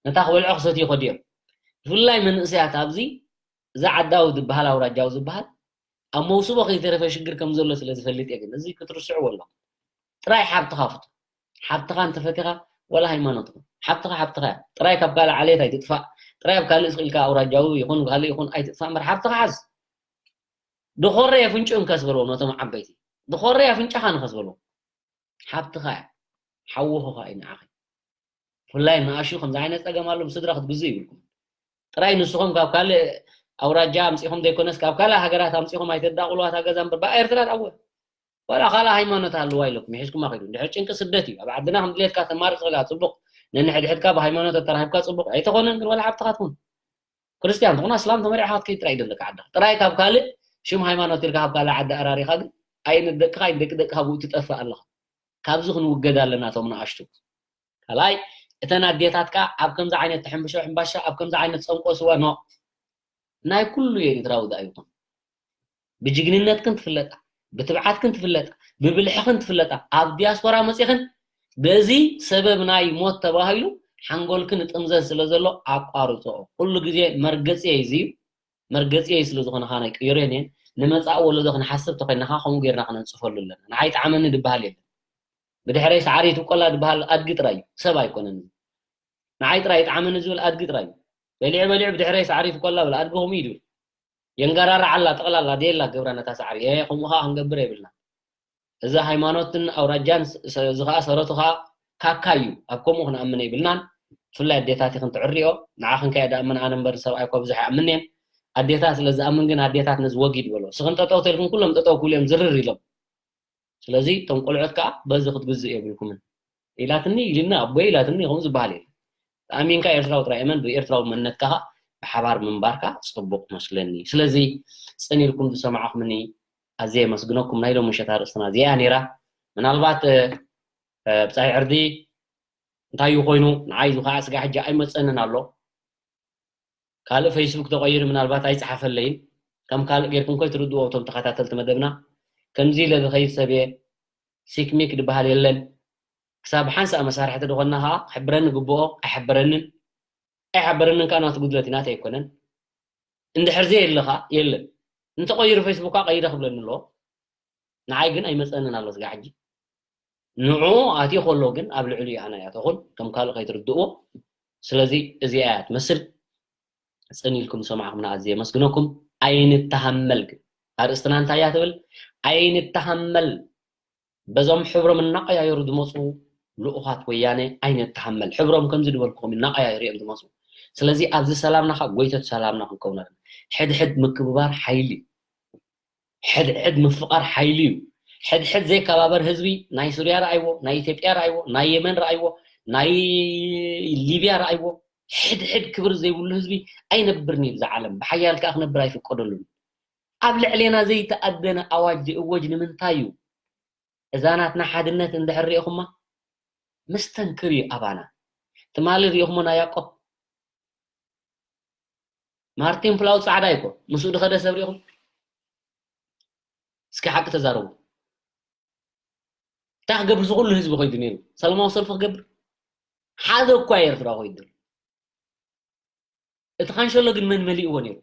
ነታ ክበልዖ ክሰትዮ ከድዮም። ብፍላይ መንእሰያት ኣብዚ እዚ ዓዳዊ ዝበሃል ኣውራጃዊ ዝበሃል ኣብ መውስቦ ከይተረፈ ሽግር ከም ዘሎ ስለ ዝፈልጥ እየ። ግን እዚ ክትርስዕዎ ኣለኩም። ጥራይ ሓብትኻ ፍቱ። ሓብትኻ እንተፈቲኻ ዋላ ሃይማኖትኻ። ሓብትኻ ሓብትኻ እያ። ጥራይ ካብ ካልእ ዓሌት ኣይትጥፋእ። ጥራይ ኣብ ካልእ ስቕ ኢልካ ኣውራጃዊ ይኹን ካልእ ይኹን ኣይትጥፋእ እምበር ሓብትኻ ሓዝ። ድኾረ የፍንጭኡ እንከ ዝበልዎም ነቶም ዓበይቲ። ድኾረ ኣፍንጫኻ ንኸ ዝበልዎም። ሓብትኻ እያ። ሓውኹኻ እዩ ንዓኺ። ብፍላይ ንኣሽቱ ከምዚ ዓይነት ጸገም ኣሎ፣ ምስ ስድራ ክትግዝኡ ይብልኩም። ጥራይ ንስኹም ካብ ካልእ ኣውራጃ ኣምጺኹም ዘይኮነስ፣ ካብ ካልእ ሃገራት ኣምጺኹም ኣይተዳቕልዋ እታ ገዛ እምበር፣ ብኣ ኤርትራ ትኣወ። ዋላ ካልእ ሃይማኖት ኣለዋ ኢለኩም፣ ይሒዝኩማ ኸይዱ። እንድሕር ጭንቂ ስደት እዩ። ኣብ ዓድና ከም ድሌትካ ተማርጽ ኢልካ ጽቡቕ፣ ነንሕድሕድካ ብሃይማኖት ተተራኺብካ ጽቡቕ። ኣይተኾነን ግን ዋላ ሓብትኻ ትኹን። ክርስትያን ትኹን ኣስላም ተመሪዕኻ ክትከይድ ጥራይ ይደለካ ዓድኻ። ጥራይ ካብ ካልእ ሽም ሃይማኖት ኢልካ ካብ ካልእ ዓዲ ኣራሪኻ ግን፣ ኣይ ንደቅኻ፣ ኣይ ንደቂ ደቅኻ ብኡ ትጠፍእ ኣለኻ። ካብዚ ክንውገድ ኣለና እቶም ንኣሽቱ። ካልኣይ፣ እተን ኣዴታት ከኣ ኣብ ከምዚ ዓይነት ተሐምብሾ ሕምባሻ፣ ኣብ ከምዚ ዓይነት ጸምቆ ስዋ ኖ። ናይ ኩሉ ኤርትራዊ ደኣ ይኹን። ብጅግንነትክን ትፍለጣ፣ ብትብዓትክን ትፍለጣ፣ ብብልሕኽን ትፍለጣ። ኣብ ዲያስፖራ መጺኽን በዚ ሰበብ ናይ ሞት ተባሂሉ ሓንጎልክን ይጥምዘዝ ስለ ዘሎ ኣቋርጽኦ። ኩሉ ግዜ መርገጺ እዩ እዚ እዩ። መርገጺየይ ስለ ዝኾነ ኸኣ ናይ ቅይሮን እየን። ንመጻኢ ወለዶ ክንሓስብ ተኾይንና ኸኣ ከምኡ ጌርና ክነንጽፈሉ ኣለና። ንዓይ ጣዕመኒ ድበሃል የለን። ብድሕረይ ሰዓሪ ይትብቆላ ድበሃል ኣድጊ ጥራይ እዩ፣ ሰብ ኣይኮነን። ንዓይ ጥራይ ይጥዓመኒ ዝብል ኣድጊ ጥራይ እዩ። በሊዑ በሊዑ ብድሕረይ ሰዓሪ ይትብቆላ ብል ኣድጊ ከምኡ እዩ ድብል። የንገራርዓላ ጠቕላላ ደየላ ገብራ ነታ ሰዓሪ። ኤ፣ ከምኡ ኸኣ ክንገብር የብልና። እዚ ሃይማኖትን ኣውራጃን ስ-፣ ስ-፣ እዚ ኸኣ ሰረቱ ኸኣ ካካ እዩ። ኣብ ከምኡ ክንኣምን የብልናን። ብፍላይ ኣዴታት ኢኽን ትዕርዮ። ንዓኽን ከኣ ድኣምን ኣነ እምበር ሰብኣይ እኮ ብዙሕ ኣይኣምንን እየን። ኣዴታት ስለ ዝኣምን ግን ኣዴታት ነዚ ወጊድ በሎ። ስኽን ጠጠው ተልክን ኩሎም ጠጠው ክብሉ እዮም ዝርር ኢሎም። ስለዚ እቶም ቆልዑት ከኣ በዚ ክትግዝእ የብልኩምን። ኢላትኒ ኢልና ኣቦይ ኢላትኒ ከምኡ ዝበሃል የለን። ተኣሚንካ ኤርትራዊ ጥራይ እመን፣ ብኤርትራዊ መንነትካ ከኣ ብሓባር ምንባርካ ጽቡቕ መስለኒ። ስለዚ ጽን ኢልኩም ዝሰማዕኹምኒ ኣዝየ የመስግነኩም። ናይ ሎሚ ምሸት ኣርእስትና እዚኣ እያ ነይራ። ምናልባት፣ እ፣ እ፣ ብጻይ ዕርዲ እንታይ እዩ ኮይኑ? ንዓይ እዚ ኸዓ ስጋዕ ሕጂ ኣይመጸንን ኣሎ። ካልእ ፌስቡክ ተቐይሩ ምናልባት ኣይጸሓፈለይን። ከም ካልእ ጌርኩም ከይትርድዎ እቶም ተኸታተልቲ መደብና። ከምዚ ኢለ ዝኸይድ ሰብ እየ። ሲክሚክ ዝበሃል የለን። ክሳብ ሓንሳእ መሳርሕቲ ዝኾንና ኸዓ ክሕብረኒ ግብኦ፣ ኣይሓበረንን። ኣይሓበረንን ከኣ ናቱ ጉድለት እዩ፣ ናተይ ኣይኮነን። እንድሕር ዘየለ ኸዓ የለን። እንተቐይሩ ፌስቡክ ከኣ ቀይረ ክብለኒ ኣለዎ። ንዓይ ግን ኣይመጸንን ኣሎ ስጋዕ ሕጂ። ንዕኡ ኣትዩ ከሎ ግን ኣብ ልዕሊኡ ኣነ ኣይኣተኹን፣ ከም ካልእ ከይትርድእዎ። ስለዚ እዚኣ እያ ትመስል። ጽን ኢልኩም ዝሰማዕኩምና ኣዝየ የመስግነኩም። ኣይንተሃመል ግን። ኣርእስትና እንታይ እያ ትብል? ኣይንተሃመል። በዞም ሕብሮም እናቐያየሩ ዝመጹ ልኡኻት ወያነ ኣይንተሃመል። ሕብሮም ከምዚ ዝበልኩኹም እናቐያየሩ እዮም ዝመጹ። ስለዚ ኣብዚ ሰላምና ኸኣ ጎይቶት ሰላምና ክንከውን ኣለና። ሕድሕድ ምክብባር ሓይሊ እዩ። ሕድሕድ ምፍቓር ሓይሊ እዩ። ሕድሕድ ዘይከባበር ህዝቢ ናይ ሱርያ ረኣይዎ፣ ናይ ኢትዮጵያ ረኣይዎ፣ ናይ የመን ረኣይዎ፣ ናይ ሊብያ ረኣይዎ። ሕድሕድ ክብሪ ዘይብሉ ህዝቢ ኣይነብርን እዩ ብዛ ዓለም። ብሓያል ከኣ ክነብር ኣይፍቀደሉን። ኣብ ልዕሌና ዘይተኣደነ ኣዋጅ ዝእወጅ ንምንታይ እዩ? እዛ ናትና ሓድነት እንድሕር ሪኢኹማ፣ መስተንክር እዩ ኣባና። ትማሊ ሪኢኹሞ ናይ ያዕቆብ? ማርቲን ፕላው ጻዕዳ እዩ እኮ። ምስኡ ዝኸደ ሰብ ሪኢኹም? እስኪ ሓቂ ተዛረቡ። እንታይ ክገብር እዚ ኩሉ ህዝቢ ኮይዱ ነይሩ? ሰላማዊ ሰልፊ ክገብር? ሓደ እኳ ኤርትራ ኮይዱ። እቲ ካንሸሎ ግን መን መሊእዎ ነይሩ?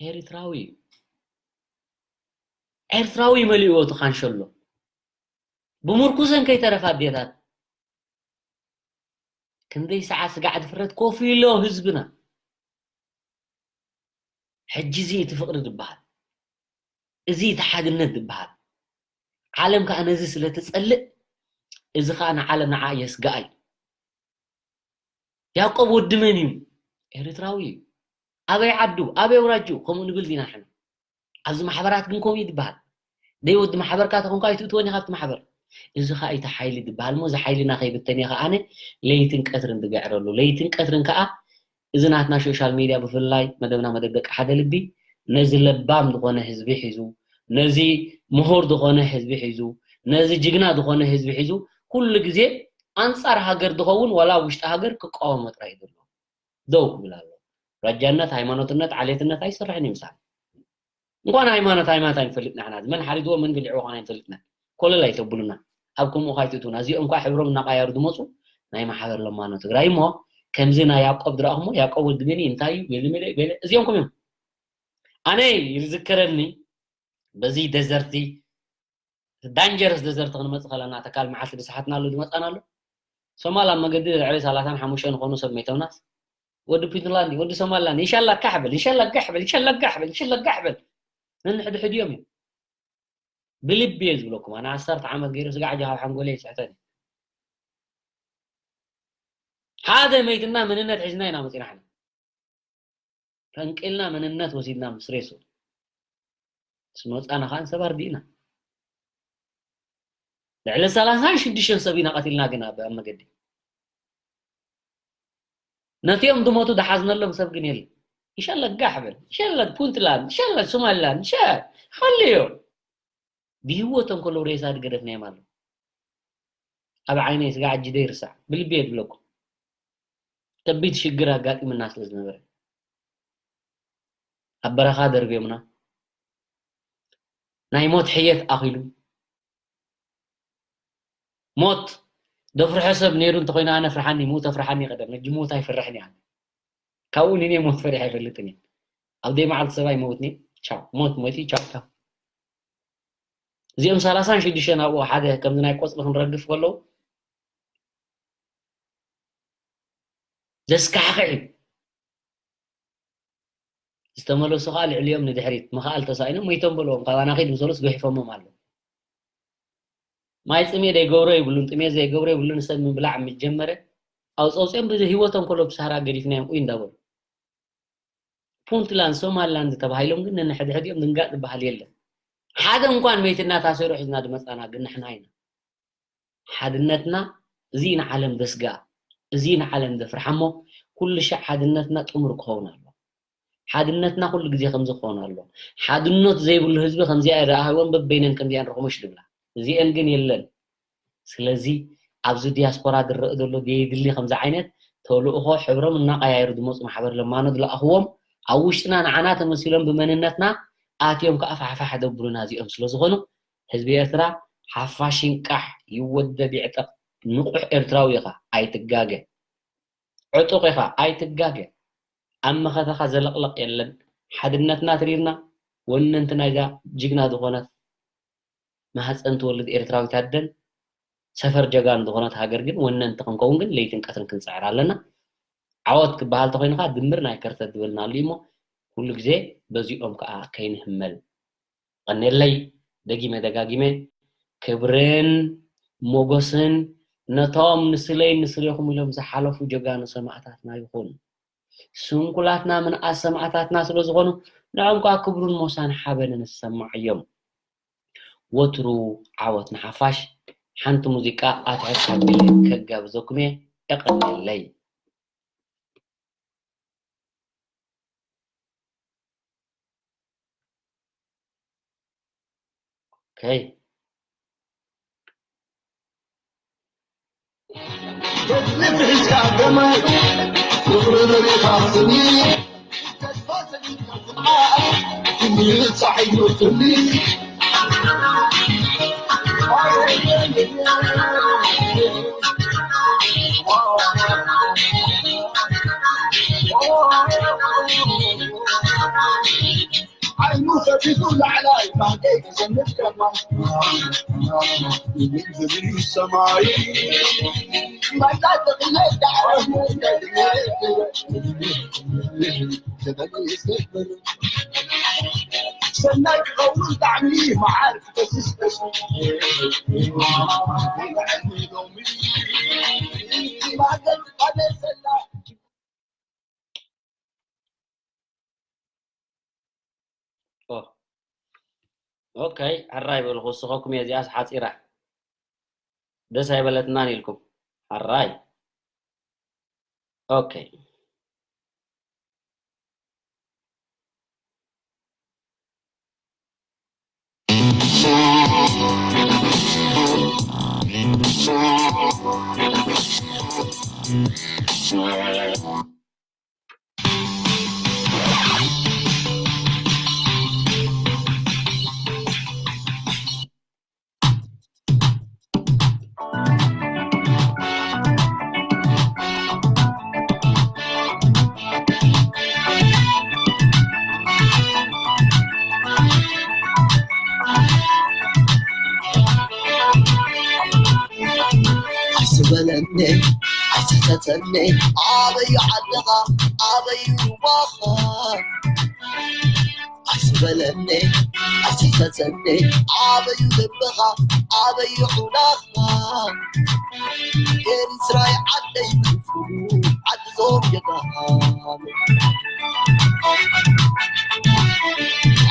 ኤርትራዊ እዩ። ኤርትራዊ መሊእዎ እቲ ካንሸሎ። ብምርኩሰን ከይተረፋ ኣዴታት ክንደይ ሰዓት ስጋዕ ድፍረት ኮፍ ኢሎ ህዝብና። ሕጂ እዚ እቲ ፍቕሪ ዝበሃል፣ እዚ እቲ ሓድነት ዝበሃል። ዓለም ከኣ ነዚ ስለ ትጸልእ፣ እዚ ከኣ ንዓለም ንዓ የስግኣ እዩ። ያዕቆብ ወዲ መን እዩ? ኤርትራዊ እዩ። ኣበይ ዓዱ? ኣበይ ኣውራጅኡ? ከምኡ ንብል ዲና ንሕና? ኣብዚ ማሕበራት ግን ከምኡ እዩ ዝበሃል። ደይ ወዲ ማሕበርካ ተኾንካ ኣይትእትዎን ኢኻ ኣብቲ ማሕበር። እዚ ኸኣ እቲ ሓይሊ ዝበሃል እሞ፣ እዚ ሓይልና ከይብተን እየ ኸኣ ኣነ ለይትን ቀትርን ዝግዕረሉ። ለይትን ቀትርን ከኣ እዚ ናትና ሶሻል ሚድያ ብፍላይ መደብና መደብ ደቂ ሓደ ልቢ ነዚ ለባም ዝኾነ ህዝቢ ሒዙ፣ ነዚ ምሁር ዝኾነ ህዝቢ ሒዙ፣ ነዚ ጅግና ዝኾነ ህዝቢ ሒዙ ኩሉ ግዜ ኣንጻር ሃገር ዝኸውን ዋላ ኣብ ውሽጢ ሃገር ክቃወሞ ጥራይ እዩ ዘሎ። ደው ክብል ኣሎ። ራጃነት፣ ሃይማኖትነት፣ ዓሌትነት ኣይሰርሕን እዩ ምሳና። እንኳን ሃይማኖት፣ ሃይማኖት ኣይንፈልጥና ንሕና። መን ሓሪድዎ መን በሊዕዎ ኸዓ ኣይንፈልጥና። ኮለል ኣይተብሉና። ኣብ ከምኡ ኸዓ ኣይትእትውና። እዚኦም እኳ ሕብሮም እናቐያሩ ዝመፁ ናይ ማሕበር ለማኖ ትግራይ እሞ፣ ከምዚ ናይ ያዕቆብ ዝረኣኹሞ፣ ያዕቆብ ወዲ ገኒ እንታይ እዩ? ገለ መለ፣ ገለ፣ እዚኦም ከም እዮም። ኣነ ይዝከረኒ፣ በዚ ደዘርቲ፣ ዳንጀረስ ደዘርቲ ክንመጽእ ከለና፣ ተካል መዓልቲ ዝሰሓትናሉ ዝመጻናሉ። ሶማል ኣብ መገዲ ልዕሊ ሰላሳን ሓሙሽተን ዝኾኑ ሰብ መይተውናስ፣ ወዲ ፑንትላንድ፣ ወዲ ሶማልላንድ፣ ኢንሻላ ጋሕ በል፣ ኢንሻላ ጋሕ በል፣ ኢንሻላ ጋሕ በል፣ ኢንሻላ ጋሕ በል። ነንሕድሕድ እዮም እዮም። ብልቢ እየ ዝብለኩም፣ ኣነ ዓሰርተ ዓመት ገይሩ ስጋዕ ጃኻ ሓንጎለይ ይስሕተኒ። ሓደ መይትና መንነት ሒዝና ኢና መጺና ሕና። ፈንቂልና መንነት ወሲድና ምስ ሬሱ። ምስ መጻና ኸዓ ሰብ ኣርዲእና። ልዕሊ ሰላሳን ሽዱሽተን ሰብ ኢና ቀቲልና ግን ኣብ፣ ኣብ መገዲ። ነቲኦም ዝሞቱ ዝሓዝነሎም ሰብ ግን የለን። ኢንሻላ ጋሕ በል፣ ኢንሻላ ፑንትላንድ፣ ኢንሻላ ሶማሊላንድ፣ ኢንሻ-፣ ኸልዮ። ብህይወቶም ከለዉ ሬሳ ዝገደፍናዮም ኣሎ። ኣብ ዓይነይ ስጋዕ ሕጂ ዘይርሳዕ፣ ብልቢ እየ ዝብለኩም። ከቢድ ሽግር ኣጋጢሙና ስለ ዝነበረ፣ ኣብ በረኻ ደርብዮምና፣ ናይ ሞት ሕየት ኣኺሉ፣ ሞት ደፍርሖ ሰብ ነይሩ እንተኾይኑ፣ ኣነ ፍርሓኒ፣ ምዉት ኣፍርሓኒ ቀደም፣ ሕጂ ምዉት ኣይፈርሕን እየ። ካብኡ ንኔ ሞት ፈሪሐ ኣይፈልጥን እየ። ኣብ ደይ መዓልቲ ሰብ ኣይመውትኒ። ቻው። ሞት ሞይቲ። ቻው ቻው። እዚኦም ሰላሳን ሽዱሽተን ኣብኡ ሓደ ከምዚ ናይ ቆጽሊ ክንረግፍ ከለዉ ዘስካሕክሕ እዩ። ዝተመለሱ ከዓ ልዕሊኦም ንድሕሪት ምኽኣል ተሳኢኖም ሞይቶም በልዎም። ካባና ኺድ ምስ በሉስ ገሒፎሞም ኣለዉ። ማይ ጽሜ ዘይገብሮ የብሉን፣ ጥሜት ዘይገብሮ የብሉን። ሰብ ምብላዕ ምስ ጀመረ ኣውጸውጺኦም ብዚ ህይወቶም ከሎ ብሳህራ ገዲፍናዮም ኡይ እንዳበሉ። ፑንትላንድ፣ ሶማሊላንድ ተባሂሎም ግን ነንሕድሕዲኦም ድንጋጽ ዝበሃል የለን። ሓደ እንኳን መይትና ታሰሩ ሒዝና ድመጻና ግን ንሕና ኢና። ሓድነትና እዚ ንዓለም ደስግኣ፣ እዚ ንዓለም ደፍርሓ እሞ ኩሉ ሻዕ ሓድነትና ጥሙር ክኸውን ኣሎ። ሓድነትና ኩሉ ግዜ ከምዚ ክኸውን ኣሎ። ሓድነት ዘይብሉ ህዝቢ ከምዚኣ ይረኣህወን በበይነን ከምዚኣን ረኽሙሽ ድብላ። እዚአን ግን የለን። ስለዚ ኣብዚ ዲያስፖራ ዝረአ ዘሎ ዘየድሊ ከምዚ ዓይነት ተልእኾ ሕብሮም እናቐያየሩ ዝመፁ ማሕበር ለማኖ ዝለኣኽዎም ኣብ ውሽጥና ንዓና ተመሲሎም ብመንነትና ኣትዮም ከዓ ፋሕፋሕ ደብሉና እዚኦም ስለ ዝኾኑ ህዝቢ ኤርትራ ሓፋሽ ይንቃሕ ይወደብ ይዕጠቕ ንቑሕ ኤርትራዊ ኢኻ ኣይትጋገ ዕጡቕ ኢኻ ኣይትጋገ ኣብ መኸተኻ ዘለቕለቕ የለን ሓድነትና ትሪርና ወነንቲ ናይዛ ጅግና ዝኾነት ማህፀን ትወልድ ኤርትራዊት ኣደን ሰፈር ጀጋኑ ዝኾነት ሃገር ግን ወነንቲ ክንከውን ግን ለይትን ቀትርን ክንፅዕር ኣለና። ዓወት ክበሃል ተኮይኑ ከዓ ድምር ናይ ከርተት ዝበልናሉ እዩ እሞ ኩሉ ግዜ በዚኦም ከዓ ከይንህመል። ቀኔለይ ደጊመ ደጋጊመ ክብርን ሞጎስን ነቶም ንስለይ ንስሌኹም ኢሎም ዝሓለፉ ጀጋኑ ሰማእታትና ይኹን። ስንኩላትና ምንኣስ ሰማእታትና ስለ ዝኾኑ ንዖም ከዓ ክብሩን ሞሳን ሓበንን ዝሰማዓዮም። ወትሩ ዓወት ንሓፋሽ። ሓንቲ ሙዚቃ ኣትሕት ኣቢለ ከጋብዘኩም እየ። የቐንየለይ። ኦኬ። ዓይኑ ከፊቱ ላዕላይ ማህደይ ክሰምር ከማን ዝብል ሰማይ ማይታት ተኺለ ዳዕረሙ ተመልስ ነበር ሰናይ ክኸውን ጣዕሚ መዓር ክፈስስ ተስፋ ሎሚ ማዘን ዝቃለል ዘላ ኦኬ ሕራይ በልኹ ወስኸኩም እየ እዚኣስ ሓፂራ ደስ ኣይበለትናን ኢልኩም ሕራይ ኦኬ ኣይስበለኒ ኣይሰተተኒ ኣበዩ ዓድኻ ኣበዩ ሩባኻ ኣይስበለኒ ኣይሰተተኒ ኣበዩ ልብኻ ኣበዩ ዑናኻ ኤርትራይ ዓደይ ዓድዞም የጋሃሉ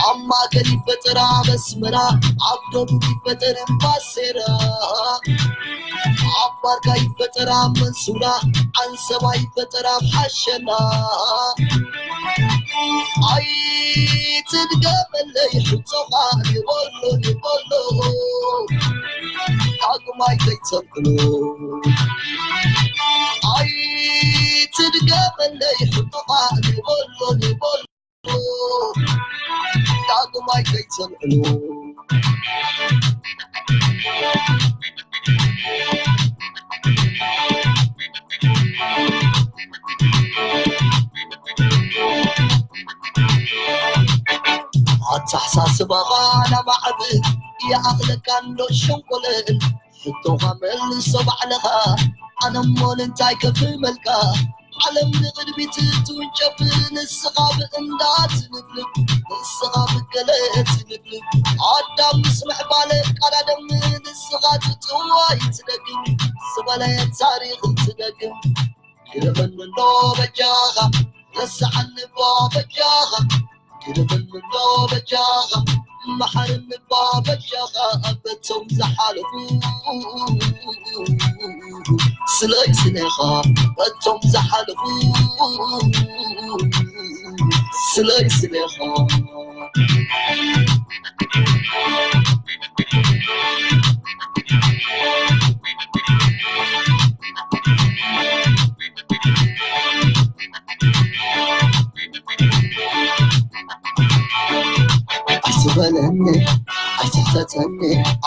ኣብ ማእከል ይፈጠራ መስመራ ኣብ ደቡብ ይፈጠር እምባሴራ ኣብ ባርካ ይፈጠር ኣብ መንሱራ ዓንሰባ ይፈጠር ኣብ ሓሸና ኣይትድገመለይ ሕቶኻ ይበሎ ይበሎ ዳግማይ ከይትሰምዕሎ ኣይትድገመለይ ሕቶኻ ይበሎ ይበሎ ዳግማይ ከይትሰምዕሉ ኣተሓሳስባኻ ናማዕብል ይኣኽለካ እንዶ ሸንኮለል ሕቶኻ መልሶ ባዕልኻ ኣነሞ እንታይ ከፍህመልካ ዓለም ንቕድሚት ትውንጨፍ ንስኻ ብእንዳ ትልብልብ ንስኻ ብገለ ትልብልብ ኣዳም ምስ ምዕባለ ቃዳደም ንስኻ ትጥዋይ ትደግም ዝበለ ታሪኽ ትደግም ግደፈኒ እንዶ በጃኻ ረስዓኒ እባ በጃኻ ግደፈኒ እንዶ በጃኻ መሓረኒ እባ በጃኻ በቶም ዝሓለፉ ስለይ ስሌኻ በቶም ዝሓለፉ ስለይ ስሌኻ ኣይትበለኒ ኣይትሕተተኒ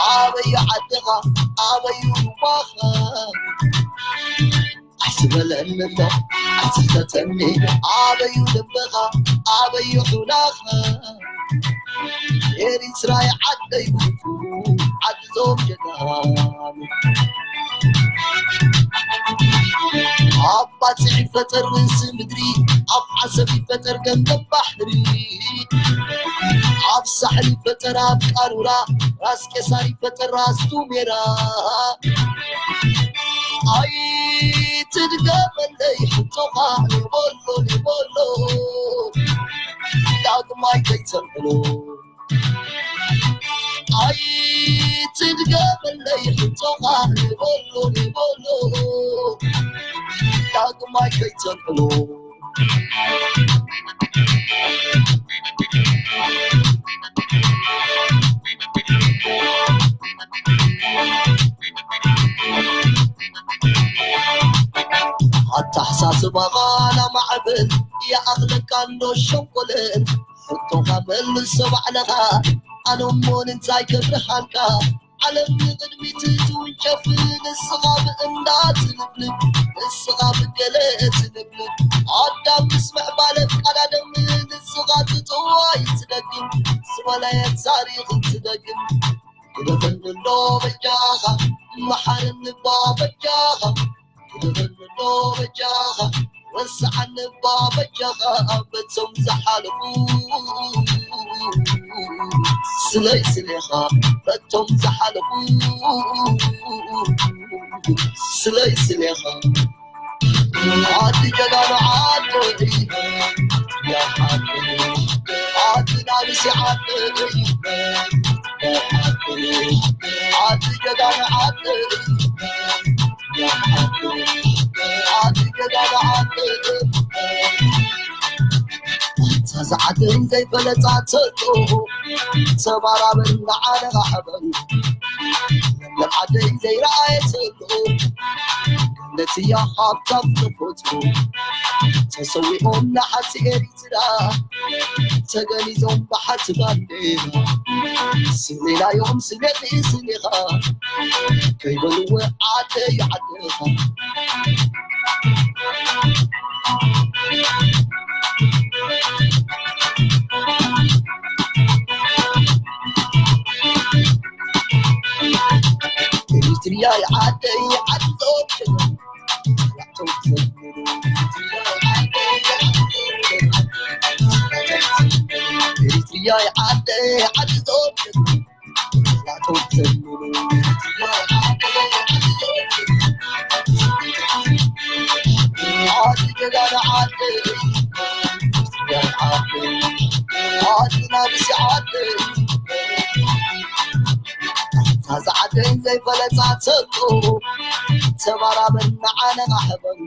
ኣበዩ ዓድኻ ኣበዩ ሩባኻ ኣይትበለኒ እሞ ኣይትሕተተኒ ኣበዩ ልብኻ ኣበዩ ዑናኻ ኤሪትራይ ዓደይ ዓድዞም ጀጋኑ ኣብ ባጽዕ ይፈጠር ርእሲ ምድሪ ኣብ ዓሰብ ይፈጠር ገምገም ባሕሪ ኣብ ሳሕል ይፈጠር ኣብ ቃሩራ ራስ ቄሳር ይፈጠር ራስ ቱሜራ ኣይትድገመለይ ሕቶኻ ሌቦሎ ሌቦሎ ዳግማይ ከይተልዕሎ ኣይትድገመለይ ሕቶኻ ሌቦሎ ሌቦሎ ዳግማይ ከይተልዕሎ ኣተሓሳስባኻ ናማዕብል ይኣኽለካ እንዶ ሸንኮለል ሕቶኻ መልሶ ባዕልኻ ኣነ እሞ እንታይ ከብርሃልካ ዓለም ንቕድሚት ትውንጨፍ ንስኻ ብእንዳ ትልብልብ ንስኻ ብገለ ትልብልብ ኣዳም ምስ ምዕባለ ቃዳደም ንስኻ ትጥዋይ ትደግም ዝበለየ ታሪኽ ትደግም ግደፈኒ እንዶ በጃኻ መሓረኒ እባ በጃኻ ግደፈኒ እንዶ በጃኻ ረስዓኒ እባ በጃኻ በቶም ዝሓለፉ ስለይ ስሌኻ በቶም ዝሓለፉ ስለይ ስሌኻ ዓዲ ጀጋኑ ዓዲ ዓዲ ናብሲ ዓዲ ዓዲ ጀጋኑ ዓዲ ዓዲ ጀጋኑ ዓዲ እታ ዝዓደይ ዘይፈለጣ ተሎ ተባራበር ንዓለኻ ሕበን ለምለም ዓደይ ዘይረኣየ ተሎ ነትያ ሃብታም ተፈጥሮ ተሰዊኦም ንሓንቲ ኤሪትራ ተገኒዞም ብሓንቲ ባንዴራ ስሌናዮም ስሌ ስሌኻ ከይበልዎ ዓደይ ዓድኻ ኤሪትርያ ዓደይ ዓድዞም ዝዓደይ ዘይፈለጣ ተሎ ተባራበር ንዓነ ኣሕበሉ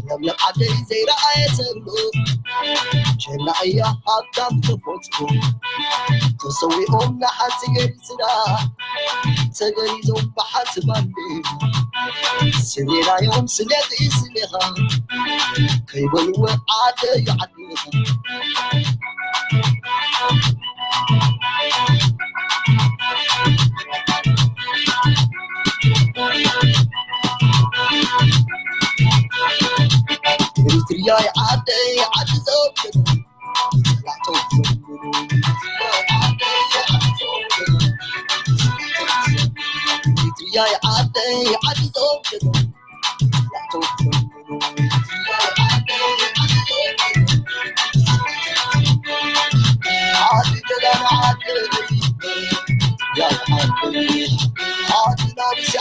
ለምለም ዓደይ ዘይረኣየ ተሎ ጀና እያ ሃብታም ተፈጥሮ ተሰዊኦም ንሓንቲ ኤርትራ ተገኒዞም ብሓንቲ ባንዴራ ስሌናዮም ስሌ ስሌኻ ከይበልዎ ዓደይ ዓደይ ኤሪትርያይ ዓደይ ዓዲ ዘወደደ ጸላእቶም ዘንብሩ ያይ ዓደይ ዓዲ ዞም ጀግና ዓዲ ጀጋኑ ዓደይ ያይ ዓደይ ዓዲ ናብሲ